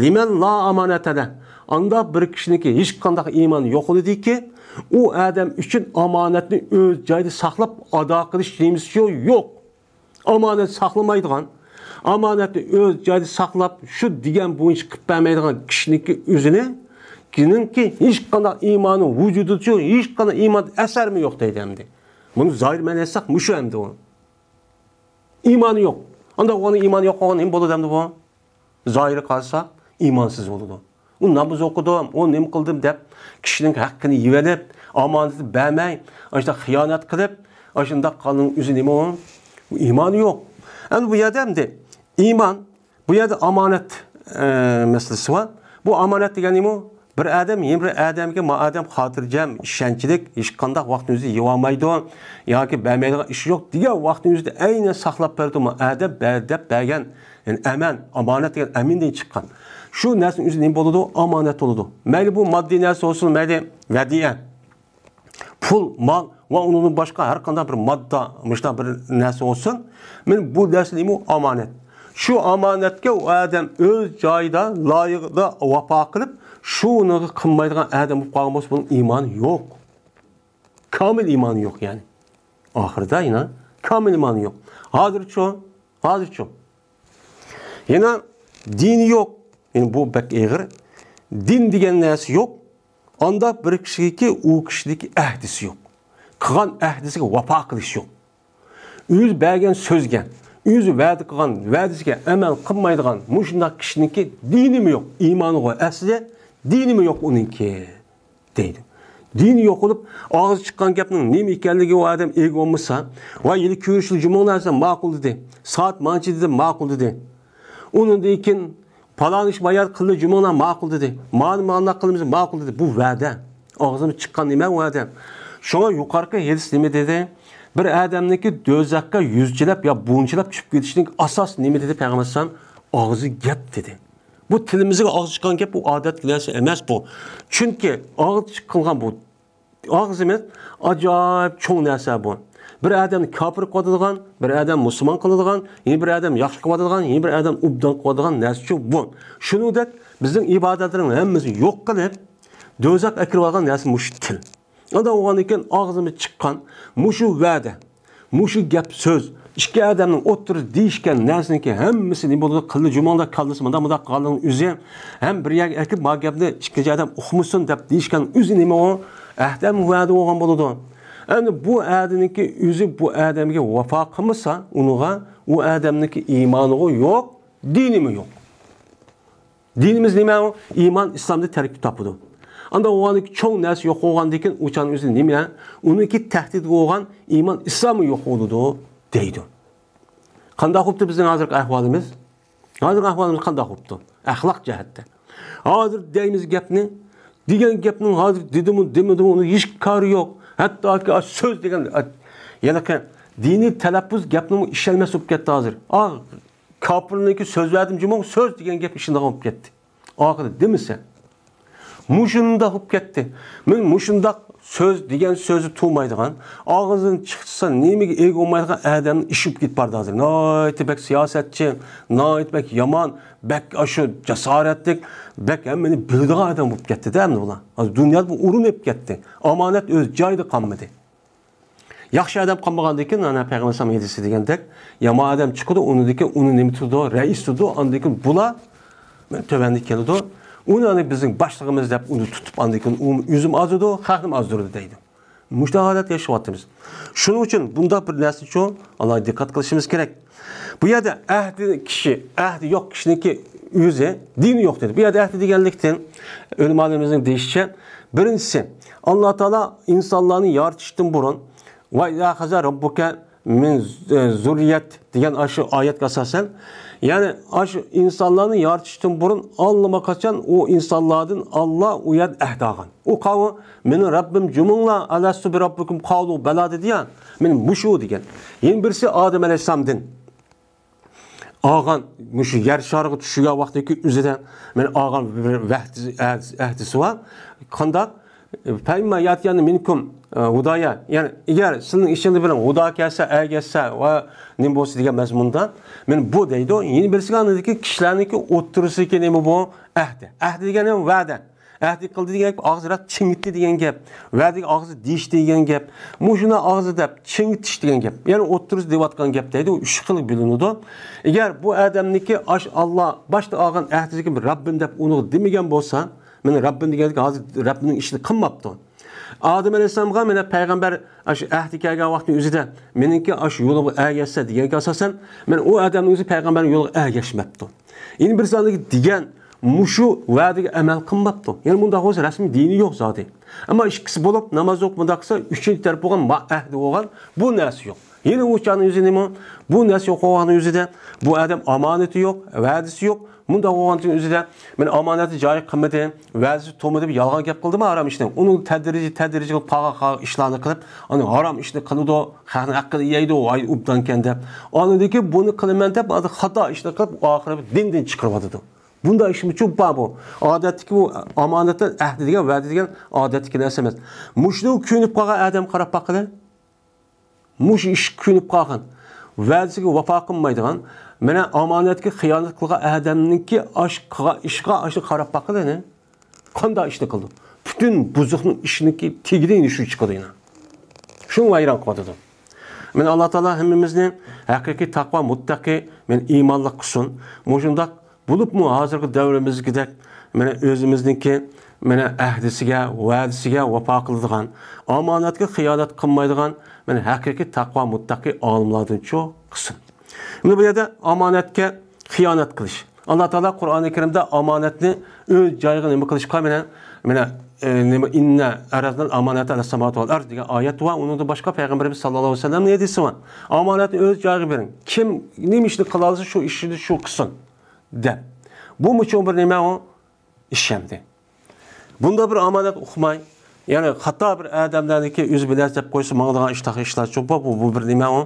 لىمەن لا ئامانەتە لەھ. ئاندا بىر كىشىنىڭكى ھېچقانداق ئىمانى يوق بولىدۇكى، ئۇ ئادەم ئۈچۈن ئامانەتنى ئۆز جايىدا ساقلاپ ئادا قىلىش نېمىسى يوق. ئامانەت ساقلىمايدىغان، ئامانەتنى ئۆز جايىدا ساقلاپ، شۇ دېگەن بويىچە قىلىپ بەرمەيدىغان كىشىنىڭكى ئۆزىنى، كىشىنىڭكى ھېچقانداق ئىمانى ۋۇجۇدىدا يوق، ھېچقانداق ئىمان ئەسەرمۇ يوق دەيدۇ ئەمدى. بۇنى زاھىر مەنىسى مۇشۇ ئەمدى ئۇ. ئىمانى يوق. ئاندا ئۇنىڭ ئىمانى يوق بولغان نېمە بولىدۇ ئەمدى بۇ؟ زاھىرى قارىسا، ئىمانسىز بولىدۇ. ئۇ ناماز ئوقۇدۇم، ئۇ نېمە قىلدىم دەپ، كىشىنىڭ ھەققىنى يېۋېلىپ، ئامانىتىنى بەرمەي، ئاشۇنداق خىيانەت قىلىپ، ئاشۇنداق قىلغاننىڭ ئۆزى نېمە ئۇ؟ ئۇ ئىمانى يوق. ئەمدى بۇ يەردە ئەمدى ئىمان، بۇ يەردە ئامانەت، ئە، مەسىلىسى بار. بۇ ئامانەت دېگەن نېمە ئۇ؟ بىر ئادەم يەنە بىر ئادەمگە، ما ئادەم خاتىرجەم، ئىشەنچلىك، ھېچقانداق ۋاقىتنىڭ ئۆزىدە يېۋالمايدۇ ياكى بەرمەيدىغان ئىشى يوق دېگەن ۋاقىتنىڭ ئۆزىدە ئەينەن ساقلاپ بەردى، ما ئادەم بەر-، دەپ بەرگەن، يەنى ئەمەن، ئامانەت دېگەن ئەمىندىن چىققان. شۇ نەرسىنىڭ ئۆزى نېمە بولىدۇ؟ ئامانەت بولىدۇ. مەيلى بۇ ماددىي نەرسە بولسۇن، مەيلى ۋەدىئە، پۇل، مال ۋە ئۇنىڭدىن باشقا ھەر قانداق بىر ماددا، مۇشۇنداق بىر نەرسە بولسۇن، مانا بۇ نەرسە نېمە؟ ئامانەت. شۇ ئامانەتكە ئۇ ئادەم ئۆز جايىدا، لايىقىدا ۋاپا قىلىپ، شۇنىڭغا قىلمايدىغان ئادەم بولۇپ قالغان بولسا، بۇنىڭ ئىمانى يوق. كامىل ئىمانى يوق يەنى. ئاخىرىدا يەنە كامىل ئىمانى يوق. ھازىرچۇ؟ ھازىرچۇ؟ يەنە دىنى يوق. يەنە بۇ بەك ئېغىر. دىن دېگەن نەرسە يوق. ئاندا بىر كىشىگىكى ئۇ كىشىدىكى ئەھدىسى يوق. قىلغان ئەھدىسىگە ۋاپا قىلىش يوق. ئۆزى بەرگەن سۆزگە، ئۆزى ۋەدە قىلغان ۋەدىسىگە ئەمەل قىلمايدىغان مۇشۇنداق كىشىنىڭكى دىنىمۇ يوق، ئىمانىغۇ ئەسلى دىنىمۇ يوق ئۇنىڭكى. دەيدۇ. دىنى يوق بولۇپ، ئاغزى چىققان گەپنىڭ نېمە ئىكەنلىكىگە ئۇ ئادەم ئىگە بولمىسا، ۋاي، ھېلى كۆرۈشۈلۈپ جۇمۇڭ نەرسە ماقۇل دېدى، سائەت مانچە دېدى، ماقۇل دېدى. ئۇنىڭدىن كېيىن پالان ئىش بايان قىلدى، جۇمۇڭلار ماقۇل دېدى. مانا مانداق قىلىمىز، ماقۇل دېدى. بۇ ۋەدە. ئاغزىمىز چىققان نېمە ۋەدە. شۇڭا يۇقىرىقى ھەدىس نېمە دېدى؟ بىر ئادەمنىڭكى دوزاخقا يۈزچىلەپ يا بۇنچىلاپ چۈشۈپ كېتىشىنىڭ ئاساسى نېمە دېدى پەيغەمبەر ئەلەيھىسسالام؟ ئاغزى گەپ دېدى. بۇ تىلىمىزغا ئاغزى چىققان گەپ، بۇ ئادەتتىكى نەرسە ئەمەس بۇ. چۈنكى ئاغزى چىققان بۇ ئاغزىمىز ئاجايىپ چوڭ نەرسە بۇ. بىر ئادەمنى كاپىر قىلىۋاتىدىغان، بىر ئادەم مۇسۇلمان قىلىدىغان، يەنە بىر ئادەم ياخشى قىلىۋاتىدىغان، يەنە بىر ئادەم ئوبدان قىلىۋاتىدىغان نەرسىچۇ بۇ. شۇنىڭدەك بىزنىڭ ئىبادەتلەرنىڭ ھەممىسىنى يوق قىلىپ، دوزاخقا ئەكىرىۋالغان نەرسە مۇشۇ تىل. ئانداق بولغاندىن كېيىن ئاغزىمىز چىققان مۇشۇ ۋەدە، مۇشۇ گەپ سۆز، ئىككى ئادەمنىڭ ئوتتۇرىسىدا دېيىشكەن نەرسىنىڭكى ھەممىسى نېمە بولىدۇ؟ قىلدى جۇمۇڭدا كاللىسى مۇنداق مۇنداق قالغان ئۆزى ھەم بىر يەرگە ئەكىپ ما گەپنى ئىككىنچى ئادەم ئۇقمىسۇن دەپ دېيىشكەن ئۆزى نېمە ئۇ؟ ئەھدەم ۋەدە بولغان بولىدۇ. ئەمدى بۇ ئادەمنىڭكى ئۆزى بۇ ئادەمگە ۋاپا قىلمىسا، ئۇنىڭغا، ئۇ ئادەمنىڭكى ئىمانىغۇ يوق، دىنىمۇ يوق. دىنىمىز نېمە؟ ئىمان ئىسلامدا تەركىب تاپىدۇ. ئاندا ئۇنىڭكى چوڭ نەرسە يوق بولغاندىن كېيىن ئۇ چاغنىڭ ئۆزى نېمە؟ ئۇنىڭكى تەھدىت بولغان ئىمان ئىسلاممۇ يوق بولىدۇ دەيدۇ. قانداق بوپتۇ بىزنىڭ ھازىرقى ئەھۋالىمىز؟ ھازىرقى ئەھۋالىمىز قانداق بوپتۇ؟ ئەخلاق جەھەتتە. ھازىر دەيمىز گەپنى، دېگەن گەپنىڭ ھازىر دېدىمۇ، دېمىدىمۇ، ئۇنىڭ ھېچ كارى يوق. ھەتتاكى سۆز دېگەن، ھېلىقى دىنىي تەلەپپۇز گەپنىمۇ ئىشەنمەس بولۇپ كەتتى ھازىر. ئا، كاپىرنىڭكى سۆز بەردىم جۇمۇ، سۆز دېگەن گەپ ئىشىنىدىغان بولۇپ كەتتى. ئاخىرى دېمىسە. مۇشۇنداق بولۇپ كەتتى. مەن مۇشۇنداق سۆز دېگەن سۆزى تۇرمايدىغان، ئاغزىدىن چىقسا نېمىگە ئىگە بولمايدىغان ئادەمنىڭ ئىشى بولۇپ كېتىپ باراتتى ھازىر. ناھايىتى بەك سىياسەتچى، ناھايىتى بەك يامان، بەك ئاشۇ جاسارەتلىك، بەك ھەممىنى بىلىدىغان ئادەم بولۇپ كەتتى-دە ئەمدى بۇلار. ھازىر دۇنيادا بۇ ئۇرۇنۇپ كەتتى. ئامانەت ئۆز جايىدا قالمىدى. ياخشى ئادەم قالمىغاندىن كېيىن، ئانا پەيغەمبەر ئەلەيھىسسالام ھەدىسى دېگەندەك، يامان ئادەم چىقىدۇ، ئۇنىڭدىن كېيىن ئۇنى نېمە تۇتىدۇ؟ رەئىس تۇتىدۇ، ئاندىن كېيىن بۇلار تۆۋەندە كېلىدۇ. ئۇنى ئانا بىزنىڭ باشلىقىمىز دەپ ئۇنى تۇتۇپ، ئاندىن كېيىن ئۇ ئۆزىمۇ ئازىدۇ، خەقنىمۇ ئازدۇرىدۇ دەيدۇ. مۇشۇنداق ھالەتتە ياشاۋاتىمىز. شۇنىڭ ئۈچۈن بۇنداق بىر نەرسىچۇ ئالاھىدە دىققەت قىلىشىمىز كېرەك. بۇ يەردە ئەھدى كىشى، ئەھدى يوق كىشىنىڭكى ئۆزى دىنى يوق دېدى. بۇ يەردە ئەھدى دېگەنلىكتىن ئۆلىمالىرىمىزنىڭ دېيىشىچە، بىرىنچىسى، ئاللا تائالا ئىنسانلارنى يارىتىشتىن بۇرۇن، ۋە ئىزا خەزە رەببۇكە مىن زۇررىيەت دېگەن ئاشۇ ئايەتكە ئاساسەن، يەنى ئاشۇ ئىنسانلارنى يارىتىشتىن بۇرۇن ئاللىماقاچان ئۇ ئىنسانلاردىن ئاللا ئۇ يەردە ئەھدى ئالغان. ئۇ قاۋۇ، مېنىڭ رەببىم جۇمۇڭلا، ئەلەستۇ بىرەببىكۇم؟ قالۇ بەلا دېدى يا. مېنىڭ مۇشۇ دېگەن. يەنە بىرسى ئادەم ئەلەيھىسسالامدىن ئالغان، مۇشۇ يەر شارىغا چۈشۈرگەن ۋاقتىدىكى ئۆزىدە مېنىڭ ئالغان بىر ۋەھدىسى، ئەھدىسى بار. قانداق؟ فەئىمما ياتىيەننى مىنكۇم ھۇدايا. يەنى ئەگەر سىلىنىڭ ئىچىڭدە بىرىڭ ھۇدا كەلسە، ئەگەشسە ۋە نېمە بولسا دېگەن مەزمۇندا. مېنىڭ بۇ دەيدۇ. يەنە بىرسىگە ئاندىكى كىشىلەرنىڭكى ئوتتۇرىسىدىكى نېمە بۇ؟ ئەھدى. ئەھدى دېگەن نېمە؟ ۋەدە. ئەھدى قىلدى دېگەن گەپ، ئاغزى راست چىڭىتتى دېگەن گەپ. ۋەدىگە ئاغزى دېيىشتى دېگەن گەپ. مۇشۇنى ئاغزى دەپ چىڭىتىش دېگەن گەپ. يەنى ئوتتۇرىسىدا دەۋاتقان گەپ دەيدۇ، ئۈچ خىل بۆلۈنىدۇ. ئەگەر بۇ ئادەمنىكى ئاش ئاللا باشتا ئالغان ئەھدىدىكى رەببىم دەپ ئۇنىڭغا دېمىگەن بولسا، مېنىڭ رەببىم دېگەندىكى ھازىر رەببىنىڭ ئىشىنى قىلماپتۇ. ئادەم ئەلەيھىسسالامغا مانا پەيغەمبەر ئاشۇ ئەھدى كەلگەن ۋاقىتنىڭ ئۆزىدە مېنىڭكى ئاشۇ يولۇمغا ئەگەشسە دېگەنگە ئاساسەن، مانا ئۇ ئادەمنىڭ ئۆزى پەيغەمبەرنىڭ يولىغا ئەگەشمەپتۇ. يەنە بىرسى ئاندىكى دېگەن مۇشۇ ۋەدىگە ئەمەل قىلماپتۇ. يەنى مۇنداق بولسا رەسمىي دىنى يوق زادى. ئەمما ئىككىسى بولۇپ ناماز ئوقۇپ مۇنداق قىلسا ئۈچىنچى تەرەپ بولغان ما ئەھدى بولغان بۇ نەرسە يوق. يەنە ئۇ چاغنىڭ ئۆزى نېمە؟ بۇ نەرسە يوق بولغاننىڭ ئۆزىدە بۇ ئادەم ئامانىتى يوق، ۋەدىسى يوق. مۇنداق بولغاننىڭ ئۆزىدە مەن ئامانەتنى جايىغا قىلمىدىم، ۋەدىسى تۇرمىدى دەپ يالغان گەپ قىلدىمۇ ھارام ئىشنى. ئۇنى تەدرىجىي، تەدرىجىي قىلىپ قالغان، قالغان ئىشلارنى قىلىپ، ئانا ھارام ئىشنى قىلىدۇ، خەقنىڭ ھەققىنى يەيدۇ، ۋاي ئوبدانكەن دەپ. ئاندىن كېيىن بۇنى قىلىمەن دەپ، خاتا ئىشنى قىلىپ، ئاخىرى دىندىن چىقىرىۋاتىدۇ. بۇنداق ئىشمۇچۇ بار بۇ. ئادەتتىكى بۇ ئامانەتتىن ئەھدى دېگەن، ۋەدە دېگەن ئادەتتىكى نەرسە ئەمەس. مۇشۇنىڭغا كۆنۈپ قالغان ئادەم قاراپ باققىلى. مۇشۇ ئىشقا كۆنۈپ قالغان، ۋەدىسىگە ۋاپا قىلمايدىغان، مانا ئامانەتكە خىيانەت قىلغان ئادەمنىڭكى ئاش قىلغان ئىشىغا ئاشۇ قاراپ باققىلى. قانداق ئىشنى قىلىدۇ؟ پۈتۈن بۇزۇقنىڭ ئىشىنىڭكى تېگىدە يەنە شۇ چىقىدۇ يەنە. شۇنى ۋەيران قىلىۋاتىدۇ. مانا ئاللا تائالا ھەممىمىزنى ھەقىقىي تەقۋا، مۇتتەقى، مانا ئىمانلىق قىلسۇن. مۇشۇنداق بولۇپمۇ ھازىرقى دەۋرىمىزدىكىدەك مانا ئۆزىمىزنىڭكى مانا ئەھدىسىگە، ۋەدىسىگە ۋاپا قىلىدىغان، ئامانەتكە خىيانەت قىلمايدىغان، مانا ھەقىقىي تەقۋا، مۇتتەقى ئالىملاردىنچۇ قىلسۇن. مانا بۇ يەردە ئامانەتكە خىيانەت قىلىش. ئاللا تائالا قۇرئانى كەرىمدە ئامانەتنى ئۆز جايىغا نېمە قىلىشقا مانا، مانا، ئە، نېمە، ئىننا ئەرەزنەل ئامانەتە ئەلەس ساماۋاتى ۋەل ئەرز دېگەن ئايەت ۋە ئۇنىڭدىن باشقا پەيغەمبىرىمىز ساللاللاھۇ ئەلەيھى ۋەسەللەمنىڭ ھەدىسى بار. ئامانەتنى ئۆز جايىغا بېرىڭ. كىم نېمە ئىشنى قىلالىسا شۇ ئىشنى شۇ قىلسۇن دەپ. بۇمۇ چوڭ بىر نېمە ئۇ؟ ئىش ئەمدى. بۇندا بىر ئامانەت ئۇقماي، يەنى خاتا بىر ئادەملەرنىڭكى ئۆزى بىلەن دەپ قويسا ماڭىدىغان ئىشلار، ئىشلار چوڭ بار. بۇ، بۇ بىر نېمە ئۇ؟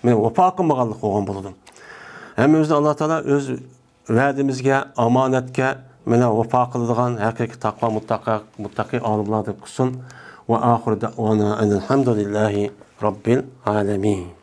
مانا ۋاپا قىلمىغانلىق بولغان بولىدۇ. ھەممىمىزنى ئاللا تائالا ئۆز ۋەدىمىزگە، ئامانەتكە، مانا ۋاپا قىلىدىغان ھەقىقىي تەقۋا مۇتتەقى، مۇتتەقى ئالىملاردىن قىلسۇن. ۋە ئاخىر دەئۋانا ئەنىل ھەمدۇلىللاھى رەببىل ئالەمىن.